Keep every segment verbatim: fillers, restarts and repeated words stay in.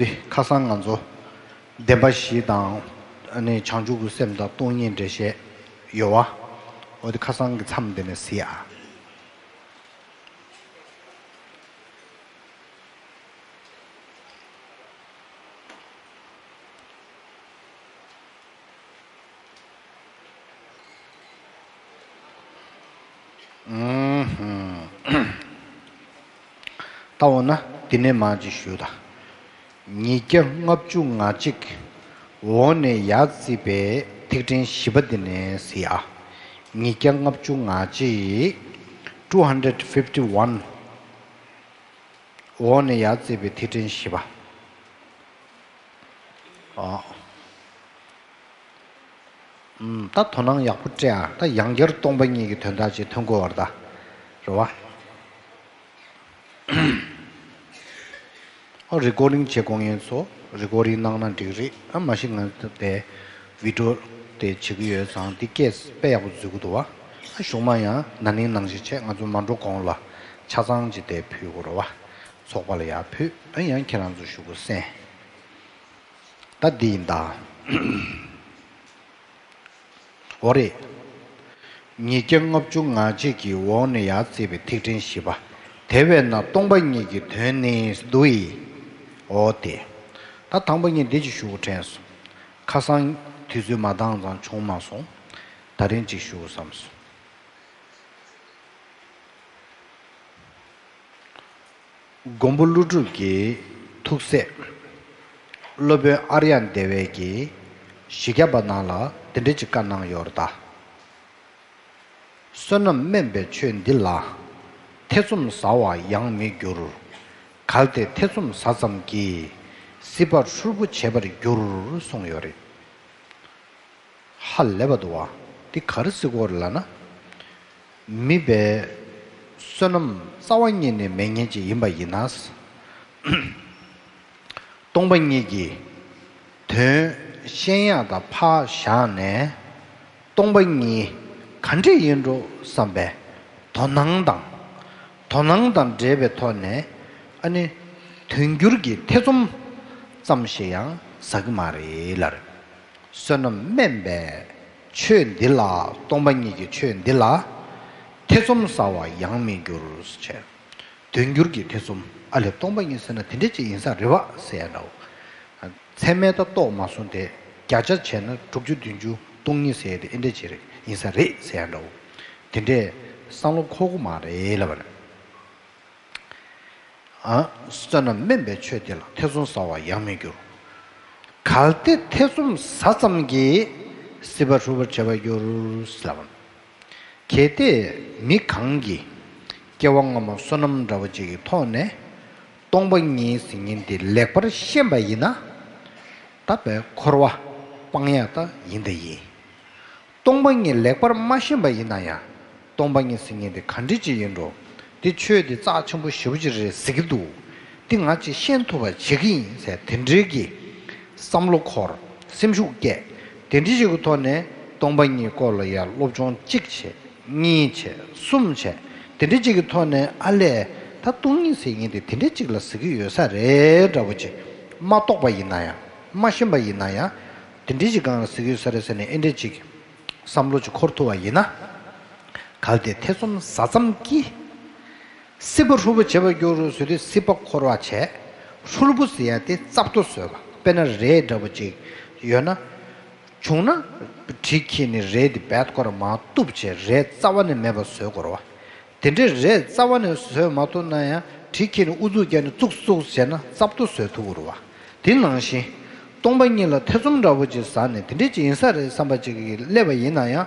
ཁ་སང་ང་ཚོ་བདེན་པ་བཞི་དང་ཨ་ནི་བྱང་ཆུབ་ཀྱི་སེམས་དང་སྟོང་ཉིད་འགྲེལ་བཤད་ཡོད་བ། འོ་དེ་ཁ་སང་གི་མཚམས་དེ་ནས་གཟིགས་ཨ། ད་འོ་ན་འདི་ནས་མར་ཅིག་ཞུ་ད། ཉིས་བརྒྱ་ལྔ་བཅུ་ང་གཅིག་འོག་ནས་ཡར་བརྩིས་པའི་ཐིག་ཕྲེང་བཞི་པ་འདི་ནས་གཟིགས་ཨ། ཉིས་བརྒྱ་ལྔ་བཅུ་ང་གཅིག two hundred fifty one འོག་ནས་ཡར་བརྩིས་པའི་ཐིག་ཕྲེང་བཞི་པ། ཨ། ཨུམ། ད་དོ་སྣང་ཡག་པོ་སྤྲད་ཨ། ད་ཡང་བསྐྱར་སྟོང་པ་ཉིད་ཀྱི་དོན་དག་ཅིག་ཐོན་དགོས་པ་རེད་ད། རེད་བ། ཨོ་རི་ཀོར་ཌིང་བྱེད་དགོས་མཁན་ཚོ་རི་ཀོར་ཌིང་གནང་ན་འགྲིག་རེད། ཨ་མ་གཞི་ང་ཚོ་དེ་བི་ཌིའོ་དེ་བྱེད་ཀྱི་ཡོད་ཙང་འདི་སྐད་དཔེ་ཡག་པོ་འཛུལ་གྱི་འདུག་བ། ཨ་གཞུག་མ་ཡང་ན་ནིང་ནང་བཞིན་བྱས། ང་ཚོ་མ་འགྲོ་གོང་ལ་ཆ་ཚང་ཅིག་དེ་ཕུལ་དགོས་རེད་བ། ཚོགས་པ་ལ་ཡར་ཕུལ། ཨ་ཡང་ཁྱེད་རང་ཚོ་ཞུ་དགོས་གསན། ད་འདི་ཡིན་ད། འོ་རེད། ཉིས་བརྒྱ་ལྔ་བཅུ་ང་གཅིག་གི་འོག་ནས་ཡར་བརྩིས་པའི་ཐིག་ཕྲེང་བཞི་པ། དེ་བས་ན་སྟོང་པ་ཉིད་ཀྱི་དོན་ནི་འདུ་ཡི། འོ་དེ། ད་དང་པོ་ཉིད་འདི་ཅིག་ཞུ་དགོས་དྲན་སོང་། ཁ་སང་དུས་ཚོད་མ་འདང་ཙང་བྱུང་མ་སོང་། ད་རིང་ཅིག་ཞུ་དགོས་བསམ་སོང་། མགོན་པོ་ཀླུ་སྒྲུབ་ཀྱི་ཐུགས་སྲས་སློབ་དཔོན་ཨཱརྱ་དེ་བས་ཀྱིས་བཞི་བརྒྱ་པ་ནང་ལ་འདི་འདྲ་ཅིག་བཀའ་གནང་ཡོད་རེད་ད། བསོད་ནམས་དམན་པའི་ཆོས་འདི་ལ། ཐེ་ཚོམ་ཟ་བར་ཡང་མི་འགྱུར། གལ་ཏེ་ཐེ་ཚོམ་ཟ་ཙམ་གྱིས། སྲིད་པ་ཧྲུལ་པོ་བྱེད་པར་འགྱུར་གསུངས་ཡོད་རེད། ཧ་ལས་པ་འདུག་བ། འདི་ག་རེ་ཟེར་དགོས་རེད་ལབ་ན། མི་བས་བསོད་ནམས་རྩ་བ་ཉིད་ནས་མེད་མཁན་ཅིག་ཡིན་པ་ཡིན་ན། སྟོང་པ་ཉིད་ཀྱི་དོན་ཤེས་ཡག་དང་ཕར་བཞག་ནས། སྟོང་པ་ཉིད་ག་འདྲས་ཡིན་འགྲོ་བསམ་པའི་དོ་སྣང་དང་། དོ་སྣང་དང་འབྲེལ་བའི་ཐོག་ནས་ཨ་ནི་དོན་འགྱུར་གྱི་ཐེ་ཚོམ་ཙམ་ཞིག་ཡང་ཟ་གི་མ་རེད་ལབ་རེད། བསོད་ནམས་དམན་པའི་ཆོས་འདི་ལ། སྟོང་པ་ཉིད་ཀྱི་ཆོས་འདི་ལ་ཐེ་ཚོམ་ཟ་བར་ཡང་མི་འགྱུར་ཞེས། དོན་འགྱུར་གྱི་ཐེ་ཚོམ། ཨ་ལས་སྟོང་པ་ཉིད་ཟེར་ན་དེ་འདྲ་ཅིག་ཡིན་ས་རེད་བ་ཟེར་ཡ་འདྲ་བོ། ཚད་མས་ད་རྟོགས་མ་སོང་སྟེ། བརྒྱ་ཆ་བྱས་ན་དྲུག་ཅུ་བདུན་ཅུ་སྟོང་ཉིད་ཟེར་ཡ་དེ་ཨེ་འདྲ་ཅིག་རེད། ཡིན་ས་རེད་ཟེར་ཡ་འདྲ་བོ། དེ་འདྲས་བསམ་བློ་འཁོར་གི་མ་རེད་ལབ་པ་རེད། ཨ། བསོད་ནམས་དམན་པའི་ཆོས་འདི་ལ། ཐེ་ཚོམ་ཟ་བར་ཡང་མི་འགྱུར། གལ་ཏེ་ཐེ་ཚོམ་ཟ་ཙམ་གྱིས། སྲིད་པ་ཧྲུལ་པོར་བྱེད་པར་འགྱུར་ལབ་པ། གལ་ཏེ་མི་གང་གིས་སྐྱེ་བ་སྔ་མ་བསོད་ནམས་འདྲ་བོ་ཅིག་གི་ཐོག་ནས་སྟོང་པ་ཉིད་ཟེར་མཁན་དེ་ལེགས་པར་ཤེས་པ་ཡིན་ན། ད་བའི་འཁོར་བ་སྤང་ཡག་ད་ཡིན་ད་ཡིན། སྟོང་པ་ཉིད་ལེགས་པར་མ་ཤེས་པ་ཡིན་ན་ཡང་། སྟོང་པ་ཉིད་ཟེར་མཁན་དེ་ག་འདྲ་ཅིག་ཡིན་འགྲོ། འདི་ཆོས་འདི་རྩ་ཆེན་པོ་ཞེ་པོ་ཅིག་རེད་ཟེར་གྱི་འདུག་འདི་ང་ཅིག་ཤེས་ཐུབ་པ་བྱེད་ཀྱི་ཡིན་ཟེར། དེ་འདྲའི་གི་བསམ་བློ་འཁོར། སེམས་ཤུགས་སྐྱེད། དེ་འདྲ་ཅིག་གི་ཐོག་ནས་སྟོང་པ་ཉིད་སྐོར་ལ་ཡང་སློབ་སྦྱོང་གཅིག་བྱས། གཉིས་བྱས། གསུམ་བྱས། དེ་འདྲ་ཅིག་གི་ཐོག་ནས། ཨ་ལས། ད་སྟོང་ཉིད་ཟེར་མཁན་དེ་དེ་འདྲ་ཅིག་ལ་ཟེར་གྱི་ཡོད་ས་རེད་འདྲ་བོ་ཅིག་མ་རྟོགས་པ་ཡིན་ན་ཡང་། མ་ཤེས་པ་ཡིན་ན་ཡང་། དེ་འདྲ་ཅིག་གང་ལ་ཟེར་གྱི་ཡོད་ས་རེད་ཟེར་ནས་ཨེ་འདྲ་ཅིག་བསམ་བློ་ཅིག་འཁོར་ཐུབ་པ་ཡིན་ན། གལ་ཏེ་ཐེ་ཚོམ་ཟ་ཙམ་གྱིས། སྲིད་པ་ཧྲུལ་པོ་བྱེད་པར་འགྱུར་ཟེར་དུས། སྲིད་པ་འཁོར་བ་བྱས། ཧྲུལ་པོ་ཟེར་ཡ་དེ་རྩབ་ཏོ་བཟོས་པ། དཔེར་ན་རས་འདྲ་བོ་ཅིག་ཡོད་ན། བྱུང་ན། གྲི་འཁྱེར་ནས་རས་དེ་རྦད་ཁོ་ར་མར་གཏུབ་བྱས། རས་རྩ་བ་ནས་མེད་པ་བཟོས་དགོས་རེད་བ། དེ་འདྲའི་རས་རྩ་བ་ནས་བཟོས་མ་ཐུབ་ན་ཡང་། གྲི་འཁྱེར་ནས་ཨུ་ཚུགས་བརྒྱབ་ནས་བཙུགས་བཙུགས་བྱས་ན་རྩབ་ཏོ་བཟོས་ཐུབ་ཀྱི་རེད་བ། དེ་ནང་བཞིན། སྟོང་པ་ཉིད་ལ་ཐེ་ཚོམ་འདྲ་བོ་ཅིག་ཟ་ནས། དེ་འདྲ་ཅིག་ཡིན་ས་རེད་བསམ་པ་ཅིག་གིས་སླེབས་པ་ཡིན་ན་ཡང་།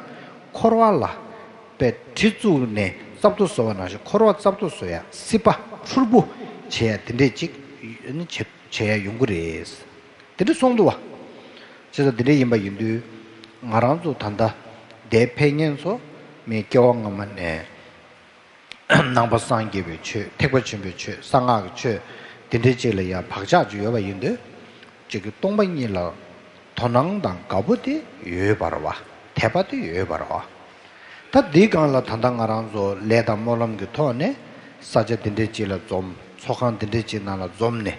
འཁོར་བ་ལ་པའི་གྲི་བཙུགས་ནས་རྩབ་ཏོ་བཟོ་བ་ནང་བཞིན། འཁོར་བ་རྩབ་ཏོ་བཟོ་ཡ། སྲིད་པ་ཧྲུལ་པོ་བྱེད་ཡ་དེ་འདྲ་ཅིག་བྱེད་བྱེད་ཡ་ཡོང་གི་རེད། དེ་འདྲ་གསུངས་འདུག་བ། བྱས་ཙང་དེ་འདྲ་ཡིན་པ་ཡིན་དུས། ང་རང་ཚོ་ད་ལྟ་འདིར་ཕེབས་མཁན་ཚོ་མི་སྐྱེ་བ་སྔ་མ་ནས་ནང་པ་སངས་རྒྱས་པའི་ཆོས། ཐེག་པ་ཆེན་པོའི་ཆོས། གསང་སྔགས་ཀྱི་ཆོས། དེ་འདྲའི་ཅིག་ལ་ཡང་བག་ཆགས་ཅིག་ཡོད་པ་ཡིན་དུས། ཅིག་གི་སྟོང་པ་ཉིད་ལ་དོ་སྣང་དང་དགའ་པོ་དེ་ཡོད་པ་རེད་བ། དད་པ་དེ་ཡོད་པ་རེད་བ། ད་འདིའི་སྒང་ལ་ད་ལྟ་ང་རང་ཚོ་ལས་དང་སྨོན་ལམ་གྱི་ཐོག་ནས་ས་ཆ་འདི་འདྲའི་ཅིག་ལ་འཛོམས། ཚོགས་ཁང་འདི་འདྲའི་ཅིག་ནང་ལ་འཛོམས་ནས།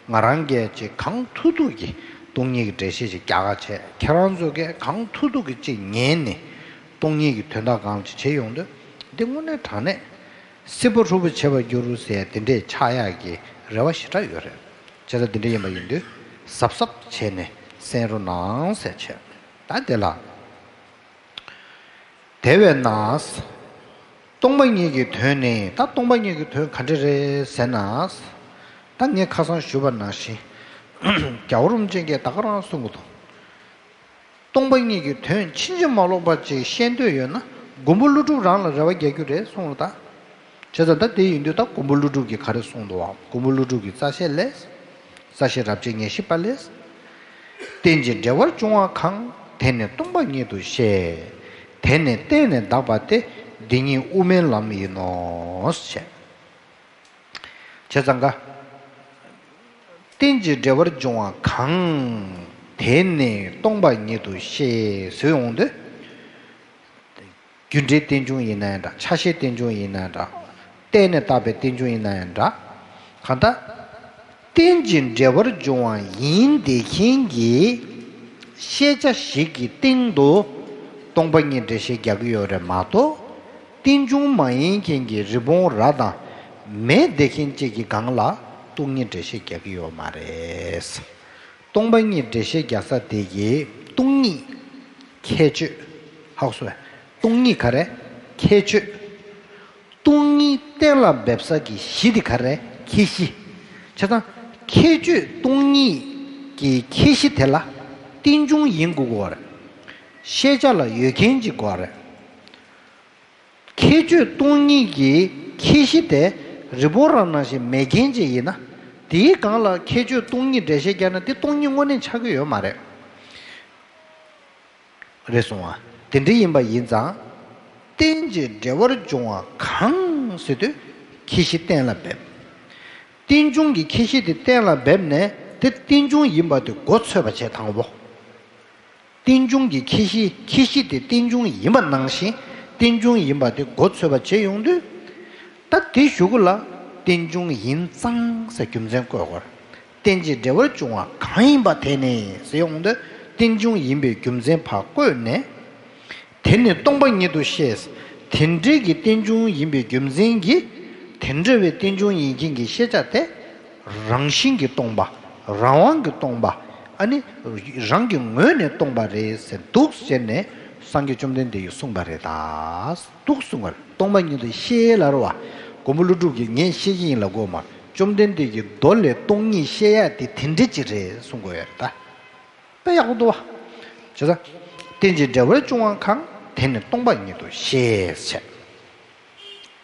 ང་རང་གིས་ཅིག་གང་ཐུབ་ཐུབ་ཀྱིས་སྟོང་ཉིད་ཀྱི་འགྲེལ་བཤད་ཅིག་རྒྱག་ག་བྱས། ཁྱེད་རང་ཚོ་གིས་གང་ཐུབ་ཐུབ་ཀྱིས་ཅིག་ཉན་ནས་སྟོང་ཉིད་ཀྱི་དོན་དག་སྒང་ལ་ཅིག་བྱེད་ཡོང་དུས། འདི་དངོས་གནས་དྲང་གནས་སྲིད་པ་ཧྲིལ་པོ་བྱེད་པར་འགྱུར་ཟེར་དེ་འདྲས་ཆགས་ཡག་གི་རེ་བ་ཞེ་དྲག་ཡོད་རེད། བྱས་ཙང་དེ་འདྲ་ཡིན་པ་ཡིན་དུས་གཟབ་གཟབ་བྱས་ནས་གསན་རོགས་གནང་ཟེར་བྱས། ད་དེ་ལ། དེ་བས་ན། སྟོང་པ་ཉིད་ཀྱི་དོན་ནི། ད་སྟོང་པ་ཉིད་ཀྱི་དོན་ག་འདྲ་རེད་ཟེར་ན། ད་ངས་ཁ་སང་ཞུས་པ་ནང་བཞིན། རྒྱལ་བ་རིན་པོ་ཆེ་གིས་ད་ག་རང་གསུང་གི་འདུག་སྟོང་པ་ཉིད་ཀྱི་དོན་ཕྱིན་ཅི་མ་ལོག་པ་ཅིག་ཤེས་འདོད་ཡོད་ན། མགོན་པོ་ཀླུ་སྒྲུབ་རང་ལ་རེ་བ་རྒྱག་རྒྱུ་རེད་གསུངས་ལ་ད། བྱས་ཙང་ད་དེ་ཡིན་དུས་ད་མགོན་པོ་ཀླུ་སྒྲུབ་ཀྱིས་ག་རེ་གསུངས་འདུག་བ། མགོན་པོ་ཀླུ་སྒྲུབ་ཀྱི་རྩ་བཤད་ལས། རྩ་ཤེ་རབ་བྱེད་ཉེར་བཞི་པ་ལས། རྟེན་ཅིང་འབྲེལ་བར་འབྱུང་བ་གང་། དེ་ནི་སྟོང་པ་ཉིད་དུ་ཤེས། དེ་ནི་བརྟེན་ནས་འདག་པ་སྟེ། འདི་ཉིད་དབུ་མའི་ལམ་ཡིན་ནོ། ཞེས། བྱས་ཙང་ཀ། རྟེན་ཅིང་འབྲེལ་བར་འབྱུང་བ་གང་། དེ་ནི་སྟོང་པ་ཉིད་དུ་ཤེས་ཟེར་ཡོང་དུས། རྒྱུ་འབྲས་རྟེན་འབྱུང་ཡིན་ན་ཡང་འདྲ། ཆ་ཤས་རྟེན་འབྱུང་ཡིན་ན་ཡང་འདྲ། བརྟེན་ནས་བཏགས་པའི་རྟེན་འབྱུང་ཡིན་ན་ཡང་འདྲ། གང་ལྟར། རྟེན་ཅིང་འབྲེལ་བར་འབྱུང་བ་ཡིན་བདེ་ཆེན་གྱི་ཤེས་བྱ་ཞིག་གི་སྟེང་དུ་སྟོང་པ་ཉིད་འགྲེལ་བཤད་རྒྱག་གི་ཡོད་རེད་མ་གཏོགས། རྟེན་འབྱུང་མ་ཡིན་མཁན་གྱི་རི་བོང་རྭ་དང་མེ་བདེ་ཆེན་བཅས་ཀྱི་སྒང་ལ་སྟོང་ཉིད་འགྲེལ་བཤད་རྒྱག་གི་ཡོད་མ་རེད། སྟོང་པ་ཉིད་འགྲེལ་བཤད་རྒྱག་ས་དེ་གི་སྟོང་ཉིད་ཁྱད་ཆོས། ཧ་གོ་སོང་ངས། སྟོང་ཉིད་ག་རེ། ཁྱད་ཆོས། སྟོང་ཉིད་གཏན་ལ་འབེབས་ས་གི་གཞི་དེ་ག་རེ། ཁྱད་གཞི། བྱས་ཙང་ཁྱད་ཆོས་སྟོང་ཉིད་ཀྱི་ཁྱད་གཞི་དེ་ལ་རྟེན་འབྱུང་ཡིན་དགོས་ཀྱི་ཡོད་རེད། ཤེས་བྱ་ལ་ཡོད་མཁན་ཅིག་དགོས་རེད། ཁྱད་ཆོས་སྟོང་ཉིད་ཀྱི་ཁྱད་གཞི་དེ་རི་བོང་རྭ་ནང་བཞིན་མེད་མཁན་ཅིག་ཡིན་ན། དེའི་སྒང་ལ་ཁྱད་ཆོས་སྟོང་ཉིད་འགྲེལ་བཤད་བརྒྱབ་ན་དེ་སྟོང་ཉིད་དངོས་གནས་ཆགས་ཀྱི་ཡོད་མ་རེད། རེད་སོང་བ། དེ་འདྲ་ཡིན་པ་ཡིན་ཙང་། རྟེན་ཅིང་འབྲེལ་བར་འབྱུང་བ་གང་ཟེར་དུས་ཁྱད་གཞི་གཏན་ལ་འབེབས། རྟེན་འབྱུང་གི་ཁྱད་གཞི་དེ་གཏན་ལ་འབེབས་ནས་དེ་རྟེན་འབྱུང་ཡིན་པ་དེ་མགོ་ཚོས་པ་བྱས་དང་པོ། རྟེན་འབྱུང་གི་ཁྱད་གཞི། ཁྱད་གཞི་དེ་རྟེན་འབྱུང་ཡིན་པ་ནང་བཞིན་རྟེན་འབྱུང་ཡིན་པ་དེ་མགོ་ཚོས་པ་བྱས་ཡོང་དུས། ད་དེ་གཞུག་གུ་ལ་རྟེན་འབྱུང་ཡིན་ཙང་ཟེར་རྒྱུ་མཚན་བཀོད་དགོས། རྟེན་ཅིང་འབྲེལ་བར་འབྱུང་བ་གང་ཡིན་པ་དེ་ནི་ཟེར་ཡོང་དུས་རྟེན་འབྱུང་ཡིན་པའི་རྒྱུ་མཚན་ཕར་བཀོད་ནས། དེ་ནི་སྟོང་པ་ཉིད་དུ་ཤེས། དེ་འདྲའི་གི་རྟེན་འབྱུང་ཡིན་པའི་རྒྱུ་མཚན་གྱིས། དེ་འདྲ་བའི་རྟེན་འབྱུང་ཡིན་མཁན་གྱི་ཤེས་བྱ་དེ། རང་བཞིན་གྱིས་སྟོང་པ། རང་དབང་གིས་སྟོང་པ། ཨ་ནི། རང་གི་ངོས་ནས་སྟོང་པ་རེད་ཟེར་འདུག་ཟེར་ནས་སངས་རྒྱས་བཅོམ་ལྡན་འདས་ཀྱིས་གསུངས་པ་རེད་ད། འདུག་གསུངས་པ་རེད། སྟོང་པ་ཉིད་དུ་ཤེས་ལབ་རེད་བ། མགོན་པོ་ཀླུ་སྒྲུབ་ཀྱིས་ངས་ཤེས་ཀྱི་ཡིན་ལབ་དགོས་མ་རེད། བཅོམ་ལྡན་འདས་ཀྱི་མདོ་ལས་སྟོང་ཉིད་ཤེས་ཡ་དེ་དེ་འདྲ་ཅིག་རེད་གསུང་དགོས་ཡ་རེད་ད། དཔེ་ཡག་པོ་འདུག་བ། བྱས་ཙང་། རྟེན་ཅིང་འབྲེལ་བར་འབྱུང་བ་གང་། དེ་ནི་སྟོང་པ་ཉིད་དུ་ཤེས་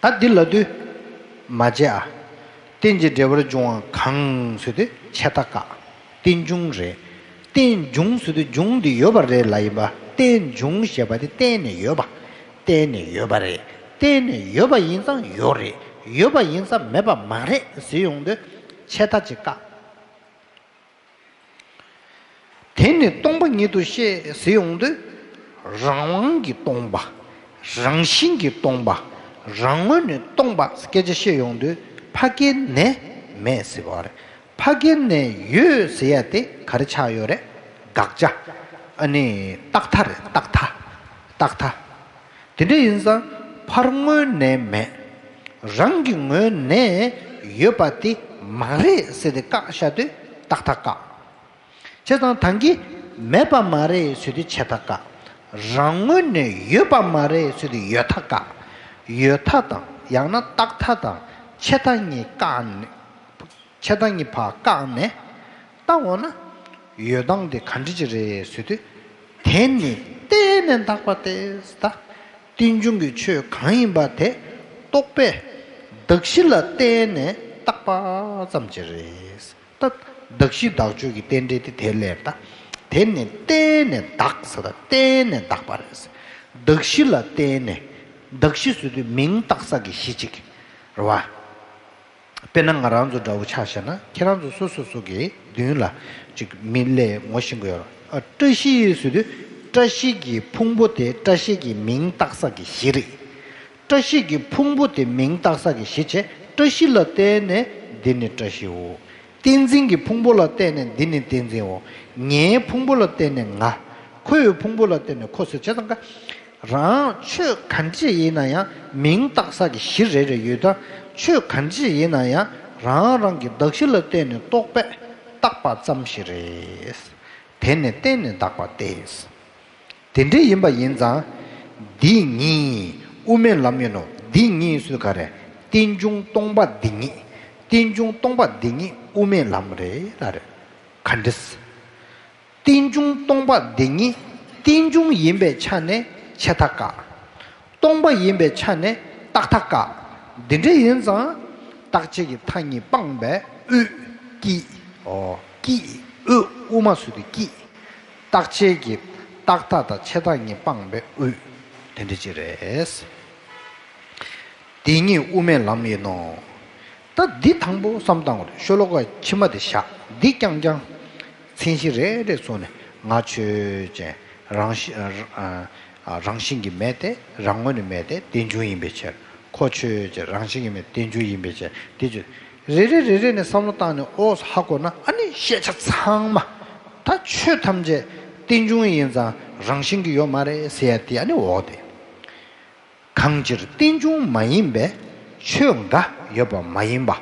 བྱས། ད་འདི་ལབ་དུས། མ་བརྗེད་ཨ། རྟེན་ཅིང་འབྲེལ་བར་འབྱུང་བ་གང་ཟེར་དུས་ཆད་ལྟ་བཀག་རྟེན་འབྱུང་རེད། རྟེན་འབྱུང་ཟེར་དུས་འབྱུང་འདི་ཡོད་པ་རེད་ལབ་ཡིན་པ། རྟེན་འབྱུང་ཞེས་པ་དེ་བརྟེན་ནས་ཡོད་པ། བརྟེན་ནས་ཡོད་པ་རེད། བརྟེན་ནས་ཡོད་པ་ཡིན་ཙང་ཡོད་རེད། ཡོད་པ་ཡིན་ཙང་མེད་པ་མ་རེད་ཟེར་ཡོང་དུས་ཆད་ལྟ་ཅིག་བཀག་དེ་ནི་སྟོང་པ་ཉིད་དུ་ཤེས་ཟེར་ཡོང་དུས། རང་དབང་གིས་སྟོང་པ། རང་བཞིན་གྱིས་སྟོང་པ། རང་ངོས་ནས་སྟོང་པ་སྐད་ཆ་བཤད་ཡོང་དུས་ཕ་གི་ནས་མེད་ཟེར་བ་རེད། ཕ་གི་ནས་ཡོད་ཟེར་ཡ་དེ་ག་རེ་ཆགས་ཡོད་རེད། དགག་བྱ། ཨ་ནི་རྟག་མཐའ་རེད། རྟག་མཐའ། རྟག་མཐའ། དེ་འདྲ་ཡིན་ཙང་ཕར་ངོས་ནས་མེད། རང་གི་ངོས་ནས་ཡོད་པ་དེ་མ་རེད་ཟེར་ཏེ་བཀག་བཞག་དུས་རྟག་མཐའ་བཀག་བྱས་ཙང་ད་གིན་མེད་པ་མ་རེད་ཟེར་དུས་ཆད་མཐའ་བཀག་རང་ངོས་ནས་ཡོད་པ་མ་རེད་ཟེར་དུས་ཡོད་མཐའ་བཀག་ཡོད་མཐའ་དང་ཡང་ན་རྟག་མཐའ་དང་ཆད་མཐའ་གཉིས་བཀག་ནས། ཆད་མཐའ་གཉིས་ཕར་བཀག་ནས། ད་འོ་ན། ཡོད་སྟངས་དེ་ག་འདྲ་ཅིག་རེད་ཟེར་དུས། དེ་ནི་བརྟེན་ནས་འདག་པ་སྟེ། ད། རྟེན་འབྱུང་གི་ཆོས་གང་ཡིན་པ་དེ། རྟོག་པས། གདགས་གཞི་ལ་བརྟེན་ནས་བཏགས་པ་ཙམ་ཅིག་རེད། ད། གདགས་གཞི་དག་བཅོས་ཀྱི་རྟེན་འབྲེལ་དེ་དེ་ལས་ད། དེ་ནི་བརྟེན་ནས་འདག་ཟེར། ད་བརྟེན་ནས་འདག་པ་རེད། གདགས་གཞི་ལ་བརྟེན་ནས། གདགས་གཞི་ཟེར་དུས་མིང་བཏགས་ས་གི་གཞི་གཅིག་རེད་བ། དཔེར་ན་ང་རང་ཚོ་འདྲ་བོ་ཆ་བཞག་ན། ཁྱེད་རང་ཚོ་སོ་སོ་སོ་གི་མདུན་ལ་ཅིག་མི་སླེབས་ངོ་ཤེས་ཀྱི་ཡོད་རེད། ཨ། བཀྲ་ཤིས་ཟེར་དུས་བཀྲ་ཤིས་ཀྱི་ཕུང་པོ་དེ་བཀྲ་ཤིས་ཀྱི་མིང་བཏགས་ས་གི་གཞི་རེད། བཀྲ་ཤིས་ཀྱི་ཕུང་པོ་དེ་མིང་བཏགས་ས་གི་གཞི་བྱས། བཀྲ་ཤིས་ལ་བརྟེན་ནས་འདི་ནི་བཀྲ་ཤིས་འོ། གཏན་འཛིན་གྱི་ཕུང་པོ་ལ་བརྟེན་ནས་འདི་ནི་གཏན་འཛིན་འོ། ངའི་ཕུང་པོ་ལ་བརྟེན་ནས་ང་། ཁོའི་ཕུང་པོ་ལ་བརྟེན་ནས་ཁོ་ཟེར་བྱས་ཙང་ཀ་རང་ཆོས་གང་ཅི་ཡིན་ན་ཡང་མིང་བཏགས་ས་གི་གཞི་རེ་རེ་ཡོད་ད། ཆོས་གང་ཅི་ཡིན་ན་ཡང་རང་རང་གི་གདགས་གཞི་ལ་བརྟེན་ནས་རྟོག་པས་བཏགས་པ་ཙམ་ཞིག་རེད། དེ་ནི་བརྟེན་ནས་བཏགས་པ་སྟེ། དེ་འདྲ་ཡིན་པ་ཡིན་ཙང་། འདི་ཉིད་དབུ་མའི་ལམ་ཡིན་ནོ། འདི་ཉིད་སུ་ག་རེ། རྟེན་འབྱུང་སྟོང་པ་འདི་ཉིད། རྟེན་འབྱུང་སྟོང་པ་འདི་ཉིད་དབུ་མའི་ལམ་རེད་ལ་རེད། ག་འདྲས། རྟེན་འབྱུང་སྟོང་པ་འདི་ཉིད་རྟེན་འབྱུང་ཡིན་པའི་ཆ་ནས་ཆད་མཐའ་བཀག་སྟོང་པ་ཡིན་པའི་ཆ་ནས་རྟག་མཐའ་བཀག་འདི་འདྲ་ཡིན་ཙང་། རྟག་ཆད་ཀྱི་མཐའ་གཉིས་སྤངས་པའི་དབུས་ཀྱི། ཨོ། ཀྱི། དབུས། དབུ་མ་ཟེར་དུས་ཀྱི། རྟག་ཆད་ཀྱི་རྟག་མཐའ་དང་ཆད་མཐའ་གཉིས་སྤངས་པའི་དབུས། དེ་འདྲ་ཅིག་རེད། དེ་ཉིད་དབུ་མའི་ལམ་ཡིན་ནོ། ད་འདི་དང་པོ་བསམ་བཏང་དགོས་རེད། ཤོ་ལོ་ཀ་ཕྱི་མ་དེ་བཞག་འདི་རྐྱང་རྐྱང་། མཚན་གཞི་རེ་རེ་བཟུང་ནས་ང་ཆོས་ཅན། རང་བཞིན། རང་བཞིན་གྱིས་མེད་དེ། རང་ངོས་ནས་མེད་དེ། རྟེན་འབྱུང་ཡིན་པའི་ཕྱིར། ཁོ་ཆོས་ཅན། རང་བཞིན་གྱིས་མེད། རྟེན་འབྱུང་ཡིན་པའི་ཕྱིར། དེ་ཆོས། རེ་རེ་རེ་རེ་ནས་བསམ་བློ་བཏང་ནས་ཨོ་ཧ་གོ་ན། ཨ་ནི་ཤེས་བྱ་ཚང་མ། ད་ཆོས་ཐམས་ཅད་རྟེན་འབྱུང་ཡིན་ཙང་རང་བཞིན་གྱིས་ཡོད་མ་རེད་ཟེར་ཡ་དེ་ཨ་ནི་འོག་དེ། གང་ཕྱིར་རྟེན་འབྱུང་མ་ཡིན་པའི་ཆོས་འགའ་ཡོད་པ་མ་ཡིན་པ།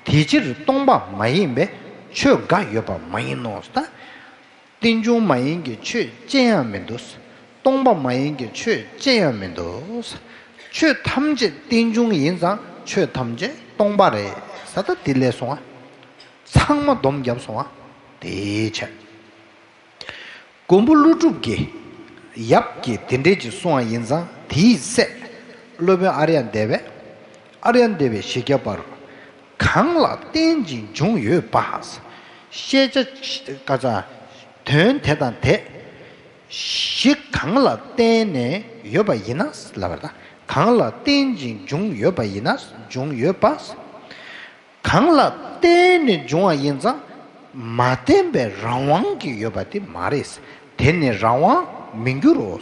དེ་ཕྱིར་སྟོང་པ་མ་ཡིན་པའི་ཆོས་འགའ་ཡོད་པ་མ་ཡིན་ནོ། ད་རྟེན་འབྱུང་མ་ཡིན་གྱི་ཆོས་ཅི་ཡང་མི་འདུག་སྟོང་པ་མ་ཡིན་གྱི་ཆོས་ཅི་ཡང་མི་འདུག་ཆོས་ཐམས་ཅད་རྟེན་འབྱུང་ཡིན་ཙང་ཆོས་ཐམས་ཅད་སྟོང་པ་རེད་ཟེར། ད་དེ་ལས་སོང་བ། ཚང་མ་སྡོམ་བརྒྱབ་སོང་བ། དེའི་ཕྱིར། མགོན་པོ་ཀླུ་སྒྲུབ་ཀྱིས་ཡབ་ཀྱིས་དེ་འདྲས་ཅིག་གསུངས་པ་ཡིན་ཙང་དེའི་སྲས་སློབ་དཔོན་ཨཱརྱ་དེ་བས། ཨཱརྱ་དེ་བས་བཞི་བརྒྱ་པར། གང་ལ་བརྟེན་ཅིང་བྱུང་ཡོད་པ། ཤེས་བྱ་ཀ་ཙ། དོན་དེ་དང་དེ་བཞི་གང་ལ་བརྟེན་ནས་ཡོད་པ་ཡིན་ན་ལབ་པ་དང་། གང་ལ་བརྟེན་ཅིང་བྱུང་ཡོད་པ་ཡིན་ན། བྱུང་ཡོད་པ། གང་ལ་བརྟེན་ནས་འབྱུང་བ་ཡིན་ཙང་། མ་བརྟེན་པའི་རང་དབང་གིས་ཡོད་པ་དེ་མ་རེད། དེ་ནི་རང་དབང་མི་འགྱུར་རོ།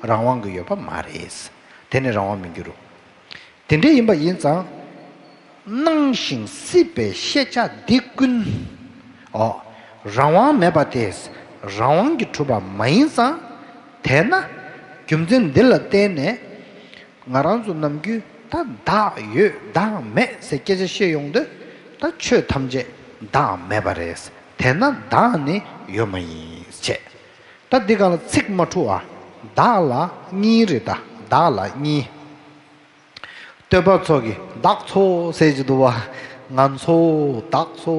རང་དབང་གིས་ཡོད་པ་མ་རེད། དེ་ནི་རང་དབང་མི་འགྱུར་རོ། དེ་འདྲ་ཡིན་པ་ཡིན་ཙང་། སྣང་ཞིང་སྲིད་པའི་ཤེས་བྱ་འདི་ཀུན། ཨོ། རང་དབང་མེད་པ་དེ་རང་དབང་གིས་གྲུབ་པ་མ་ཡིན་ཙང་། དེས་ན་རྒྱུ་མཚན་འདི་ལ་བརྟེན་ནས། ང་རང་ཚོ་ནམ་རྒྱུན་ད་བདག་ཡོད་བདག་མེད་ཟེར་སྐད་ཆ་བཤད་ཡོང་དུས། ད་ཆོས་ཐམས་ཅད་བདག་མེད་པ་རེད། དེས་ན་བདག་ནི་ཡོད་མ་ཡིན་ཅེས། ད་འདི་ག་ལ་ཚིག་མ་འཁྲུལ་བ། བདག་ལ་གཉིས་རེད་ད། བདག་ལ་གཉིས། སྟོན་པ་ཚོ་གིས་བདག་ཚོ་ཟེར་གྱི་འདུག་བ། ང་ཚོ་བདག་ཚོ་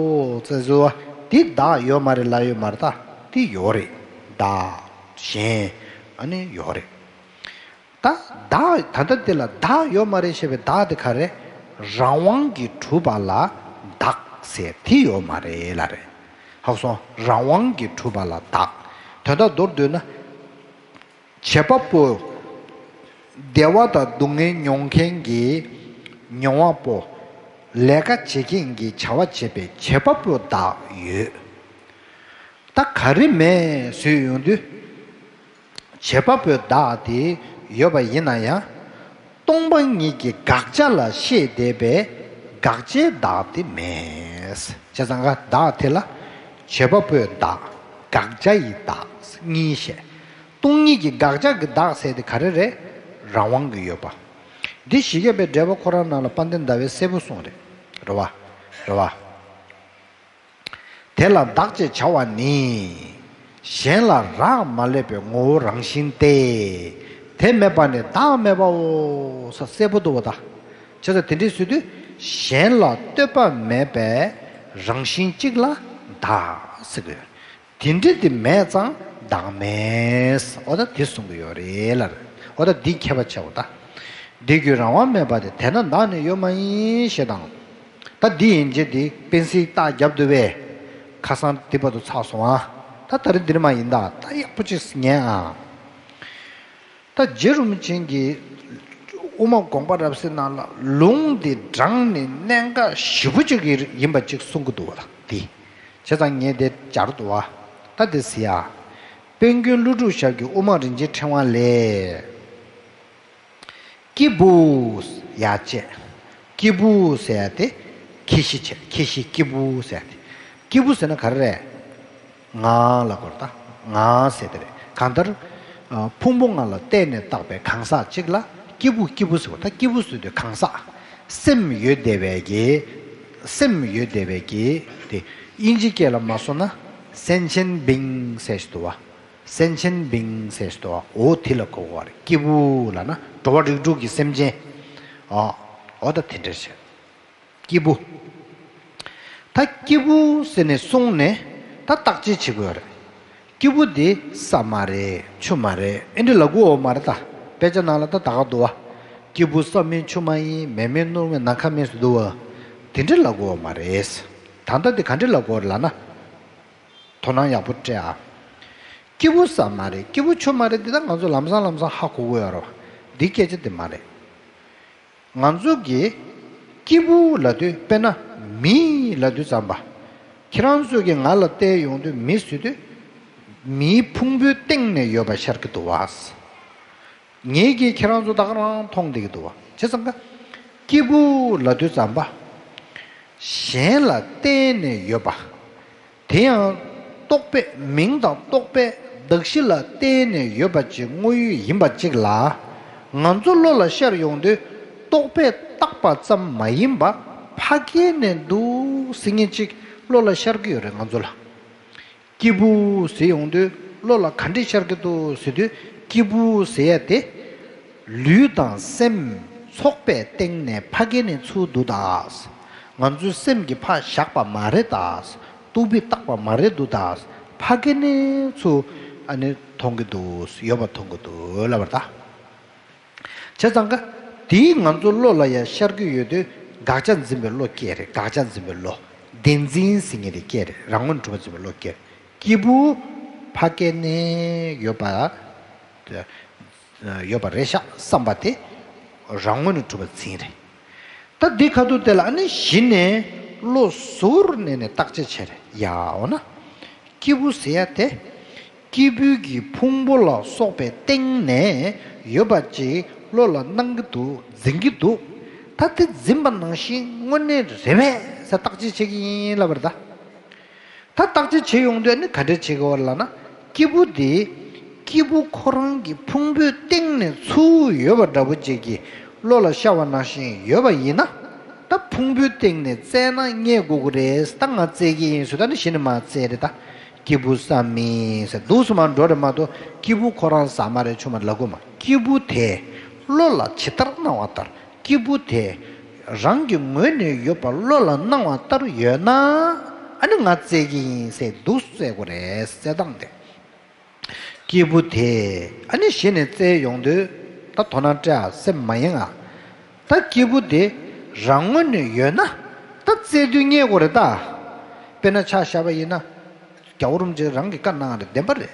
ཟེར་གྱི་འདུག་བ། འདི་བདག་ཡོད་མ་རེད་ལབ་ཡོད་མ་རེད་ད། འདི་ཡོད་རེད། བདག་གཞན་ཨ་ནི་ཡོད་རེད། ད་བདག་ད་ལྟ་འདི་ལ་བདག་ཡོད་མ་རེད་ཞེས་པའི་བདག་དེ་ག་རེ། རང་དབང་གིས་གྲུབ་པ་ལ་བདག་ཟེར་དེ་ཡོད་མ་རེད་ལབ་རེད། ཧ་གོ་སོང་། རང་དབང་གིས་གྲུབ་པ་ལ་བདག་དོན་དག་མདོར་བསྡུས་ན། བྱེད་པ་པོ། བདེ་བ་དང་སྡུག་བསྔལ་མྱོང་མཁན་གྱི་མྱོང་བ་པོ། ལས་ཀ་བྱེད་མཁན་གྱི་བྱ་བ་བྱེད་པའི་བྱེད་པ་པོ་བདག་ཡོད། ད་ག་རེ་མེད་ཟེར་ཡོང་དུས། བྱེད་པ་པོའི་བདག་དེ་ཡོད་པ་ཡིན་ན་ཡང་། སྟོང་པ་ཉིད་ཀྱི་དགག་བྱ་ལ་བཤད་བསྡད་པའི་དགག་བྱའི་བདག་དེ་མེད། བྱས་ཙང་ཀ་བདག་དེ་ལ་བྱེད་པ་པོའི་བདག་དགག་བྱ་ཡི་བདག་གཉིས་བཤད། སྟོང་ཉིད་ཀྱི་དགག་བྱ་གི་བདག་ཟེར་དེ་ག་རེ་རེད། རང་དབང་གིས་ཡོད་པ། འདི་བཞི་བརྒྱ་པའི་འགྲེལ་པ་ཁོ་རང་ནང་ལ་དཔལ་ལྡན་ཟླ་བས་གསལ་པོ་གསུངས་རེད། རེད་བ། རེད་བ། དེ་ལ་བདག་ཅེས་བྱ་བ་ནི། གཞན་ལ་རག་མ་ལས་པའི་ངོ་བོ་རང་བཞིན་ཏེ། དེ་མེད་པ་ནི་བདག་མེད་པའོ། ས་གསལ་པོ་འདུག་བ་ད། བྱས་ཙང་དེ་འདྲའི་ཟེར་དུས། གཞན་ལ་ལྟོས་པ་མེད་པའི་རང་བཞིན་གཅིག་ལ་བདག་ཟེར་དགོས། དེ་འདྲ་དེ་མེད་ཙང་བདག་མེད། འོ་ད་དེ་གསུང་གི་ཡོད་རེད་ལ། འོ་ད་འདི་ཁྱད་པར་ཆེ་བ་ད། འདི་རྒྱུད་རང་དབང་མེད་པ་དེ་དེ་ན་བདག་ནི་ཡོད་མ་ཡིན་ཞེས་དང་། ད་འདི་ཡན་ཆད་དེ་དཔེ་སྲིད་རྟགས་རྒྱབ་འདུག་པས། ཁ་སང་འདི་བར་དུ་ཚར་སོང་ཨ། ད་ད་རེས་འདིར་མ་ཡིན་ད། ད་ཡག་པོ་ཅིག་ཉན་ཨ། ད་རྗེ་རིན་པོ་ཆེ་གིས་དབུ་མ་དགོངས་པ་རབ་གསལ་ནང་ལ་ལུང་འདི་དྲངས་ནས་གནད་འགག་ཞེ་པོ་ཅིག་ཡིན་པ་ཅིག་གསུང་གི་འདུག་བ་ལ་འདི། བྱས་ཙང་ངས་དེ་སྦྱར་འདུག་བ། ད་དེ་ཟེར་ཡ། དཔལ་མགོན་ཀླུ་སྒྲུབ་ཞབས་ཀྱི་དབུ་མ་རིན་ཆེན་ཕྲེང་བ་ལས། སྐྱེས་བུ། ཡ་བཅས། སྐྱེས་བུ་ཟེར་ཡ་དེ། ཁྱད་གཞི་བྱས། ཁྱད་གཞི་སྐྱེས་བུ་ཟེར་ཡ་དེ། སྐྱེས་བུ་ཟེར་ན་ག་རེ་རེད། ངང་ལ་གོ་རེད་ད། ངང་ཟེར་དེ་རེད། གང་ལྟར། ཨ། ཕུང་པོ་ལྔ་ལ་བརྟེན་ནས་བཏགས་པའི་གང་ཟག་གཅིག་ལ་སྐྱེས་བུ། སྐྱེས་བུ་ཟེར་བ་ད་སྐྱེས་བུ་ཟེར་དུས་གང་ཟག་སེམས་ཡོད་བསྡད་པའི་གི། སེམས་ཡོད་བསྡད་པའི་གི་དེ། དབྱིན་ཇི་སྐད་ལ་མ་སོང་ན་སེན་ཆན་བིང་ཟེར་ཞིག་འདུག་བ། སེན་ཆན་བིང་ཟེར་ཞིག་འདུག་བ། འོ་དེ་ལ་གོ་དགོས་པ་རེད། སྐྱེས་བུ་ལབ་ན་འགྲོ་བ་རིགས་དྲུག་གི་སེམས་ཅན། ཨོ། འོ་ད་དེ་འདྲ་བྱས། སྐྱེས་བུ། ད་སྐྱེས་བུ་ཟེར་ནས་གསུངས་ནས་ད་བརྟག་དཔྱད་བྱེད་དགོས་རེད། སྐྱེས་བུ་དེ་ས་མ་རེད། ཆུ་མ་རེད། ཨེ་འདྲ་ལབ་དགོས་མ་རེད་ད། དཔེ་ཆ་ནང་ལ་ད་ད་ག་འདུག་བ། སྐྱེས་བུ་ས་མིན་ཆུ་མ་ཡིན། མེ་མེད་ནོར་མེད་ནམ་མཁའ་མེད་ཟེར་འདུག་བ། དེ་འདྲ་ལབ་དགོས་མ་རེད། ད་ལྟ་དེ་ག་འདྲ་ལབ་དགོས་རེད་ལབ་ན། དོ་སྣང་ཡག་པོ་སྤྲད་ཨ། སྐྱེས་བུ་ས་མ་རེད། སྐྱེས་བུ་ཆུ་མ་རེད། འདི་ད་ང་ཚོ་ལམ་སང་ལམ་སང་ཧ་གོ་གི་ཡོད་རེད་བ། འདི་སྐད་ཆ་དེ་མ་རེད། ང་ཚོ་གིས་སྐྱེས་བུ་ལབ་དུས་དཔེར་ན་མི་ལབ་དུས་ཙམ་པ། ཁྱེད་རང་ཚོ་གིས་ང་ལ་བལྟས་ཡོང་དུས་མི་ཟེར་དུས། མིའི་ཕུང་པོའི་སྟེང་ནས་ཡོད་པ་ཤར་གྱི་འདུག་བ། ངེད་ཀྱིས་ཁྱེད་རང་ཚོ་ད་ག་རང་མཐོང་བསྡད་ཀྱི་འདུག་བ། བྱས་ཙང་ཀ། སྐྱེས་བུ་ལབ་དུས་ཙམ་པ། གཞན་ལ་བརྟེན་ནས་ཡོད་པ། དེ་ཡང་རྟོག་པས། མིང་དང་རྟོག་པས་གདགས་གཞི་ལ་བརྟེན་ནས་ཡོད་པ་ཅིག་དངོས་ཡོད་ཡིན་པ་ཅིག་ལ། ང་ཚོ་བློ་ལ་ཤར་ཡོང་དུས་རྟོག་པས་བཏགས་པ་ཙམ་མ་ཡིན་པ་ཕ་གི་ནས་འདུག་ཟེར་མཁན་ཅིག་བློ་ལ་ཤར་གྱི་ཡོད་རེད་ང་ཚོ་ལ། སྐྱེས་བུ་ཟེར་ཡོང་དུས་བློ་ལ་ག་འདྲས་ཤར་གྱི་འདུག་ཟེར་དུས། སྐྱེས་བུ་ཟེར་ཡ་དེ། ལུས་དང་སེམས་ཚོགས་པའི་སྟེང་ནས་ཕ་གི་ནས་ཚུར་འདུག་ད། ང་ཚོའི་སེམས་ཀྱིས་ཕར་བཞག་པ་མ་རེད་ད། རྟོག་པས་བཏགས་པ་མ་རེད་འདུག་ད། ཕ་གི་ནས་ཚུར་ཨ་ནི་མཐོང་གི་འདུག་ཡོད་པ་མཐོང་གི་འདུག་ལབ་པ་རེད་ད། བྱས་ཙང་ཀ། དེས་ང་ཚོ་བློ་ལ་ཡང་ཤར་གྱི་ཡོད་དུས་དགག་བྱ་འཛིན་པའི་བློ་སྐྱེ་རེད། དགག་བྱ་འཛིན་པའི་བློ། བདེན་འཛིན་ཟེར་མཁན་དེ་སྐྱེ་རེད། རང་ངོས་ནས་གྲུབ་པ་འཛིན་པའི་བློ་སྐྱེ་རེད། སྐྱེས་བུ་ཕ་གི་ནས་ཡོད་པ། ཡོད་པ་རེད་ཤག་བསམ་པ་དེ་རང་ངོས་ནས་གྲུབ་པ་འཛིན་རེད། ད་འདི་ཁ་ཐུག་དེ་ལ་ཨ་ནི་གཞི་ནས་བློ་གཟུར་གནས་ནས་བརྟག་དཔྱད་བྱས་རེད་ཡ། འོ་ན། སྐྱེས་བུ་ཟེར་ཡ་དེ། སྐྱེས་བུ་གི་ཕུང་པོ་ལ་སོགས་པའི་སྟེང་ནས་ཡོད་པ་ཅིག་བློ་ལ་སྣང་གི་འདུག་འཛིན་གྱི་འདུག་ད་དེ་འཛིན་པ་ནང་བཞིན་དངོས་གནས་རེད་པས་ཟེར་བརྟག་དཔྱད་བྱེད་ཀྱི་ཡིན་ལབ་པ་རེད་ད། ད་བརྟག་དཔྱད་བྱེད་ཡོང་དུས་ནི་ག་འདྲས་བྱེད་དགོས་ལབ་ན། སྐྱེས་བུ་དེ། སྐྱེས་བུ་ཁོ་རང་གི་ཕུང་པོའི་སྟེང་ནས་ཚུར་ཡོད་པ་འདྲ་པོ་ཅིག་གི་བློ་ལ་ཤར་བ་ནང་བཞིན་ཡོད་པ་ཡིན་ན། ད་ཕུང་པོའི་སྟེང་ནས་བཙལ་ན་རྙེད་དགོས་ཀྱི་རེད། ད་ང་བཙལ་གྱི་ཡིན་ཟེར། ད་ནི་གཞི་ནས་མར་བཙལ་རེད་ད། སྐྱེས་བུ་ས་མིན་ཟེར་འདུག་སེ་མར་འགྲོ་རེད་མ་གཏོགས། སྐྱེས་བུ་ཁོ་རང་ས་མ་རེད་ཆུ་མ་རེད་ལབ་དགོས་མ། སྐྱེས་བུ་དེ་བློ་ལ་ཇི་ལྟར་སྣང་བ་ལྟར། སྐྱེས་བུ་དེ་རང་གི་ངོས་ནས་ཡོད་པ་བློ་ལ་སྣང་བ་ལྟར་ཡོད་ན། ཨ་ནི་ང་བཙལ་གྱི་ཡིན་ཟེར་འདུག་སེ་བཙལ་དགོས་རེད། བཙལ་སྟངས་དེ། སྐྱེས་བུ་དེ་ཨ་ནི་གཞི་ནས་བཙལ་ཡོང་དུས། ད་དོ་སྣང་སྤྲད་ཨ། སེམས་མ་ཡེངས་ཨ། ད་སྐྱེས་བུ་དེ་རང་ངོས་ནས་ཡོད་ན། ད་བཙལ་དུས་རྙེད་དགོས་རེད་ད། དཔེར་ན་ཆ་བཞག་པ་ཡིན་ན། རྒྱལ་བ་རིན་པོ་ཆེ་རང་གིས་བཀའ་གནང་རེད། བདེན་པ་རེད།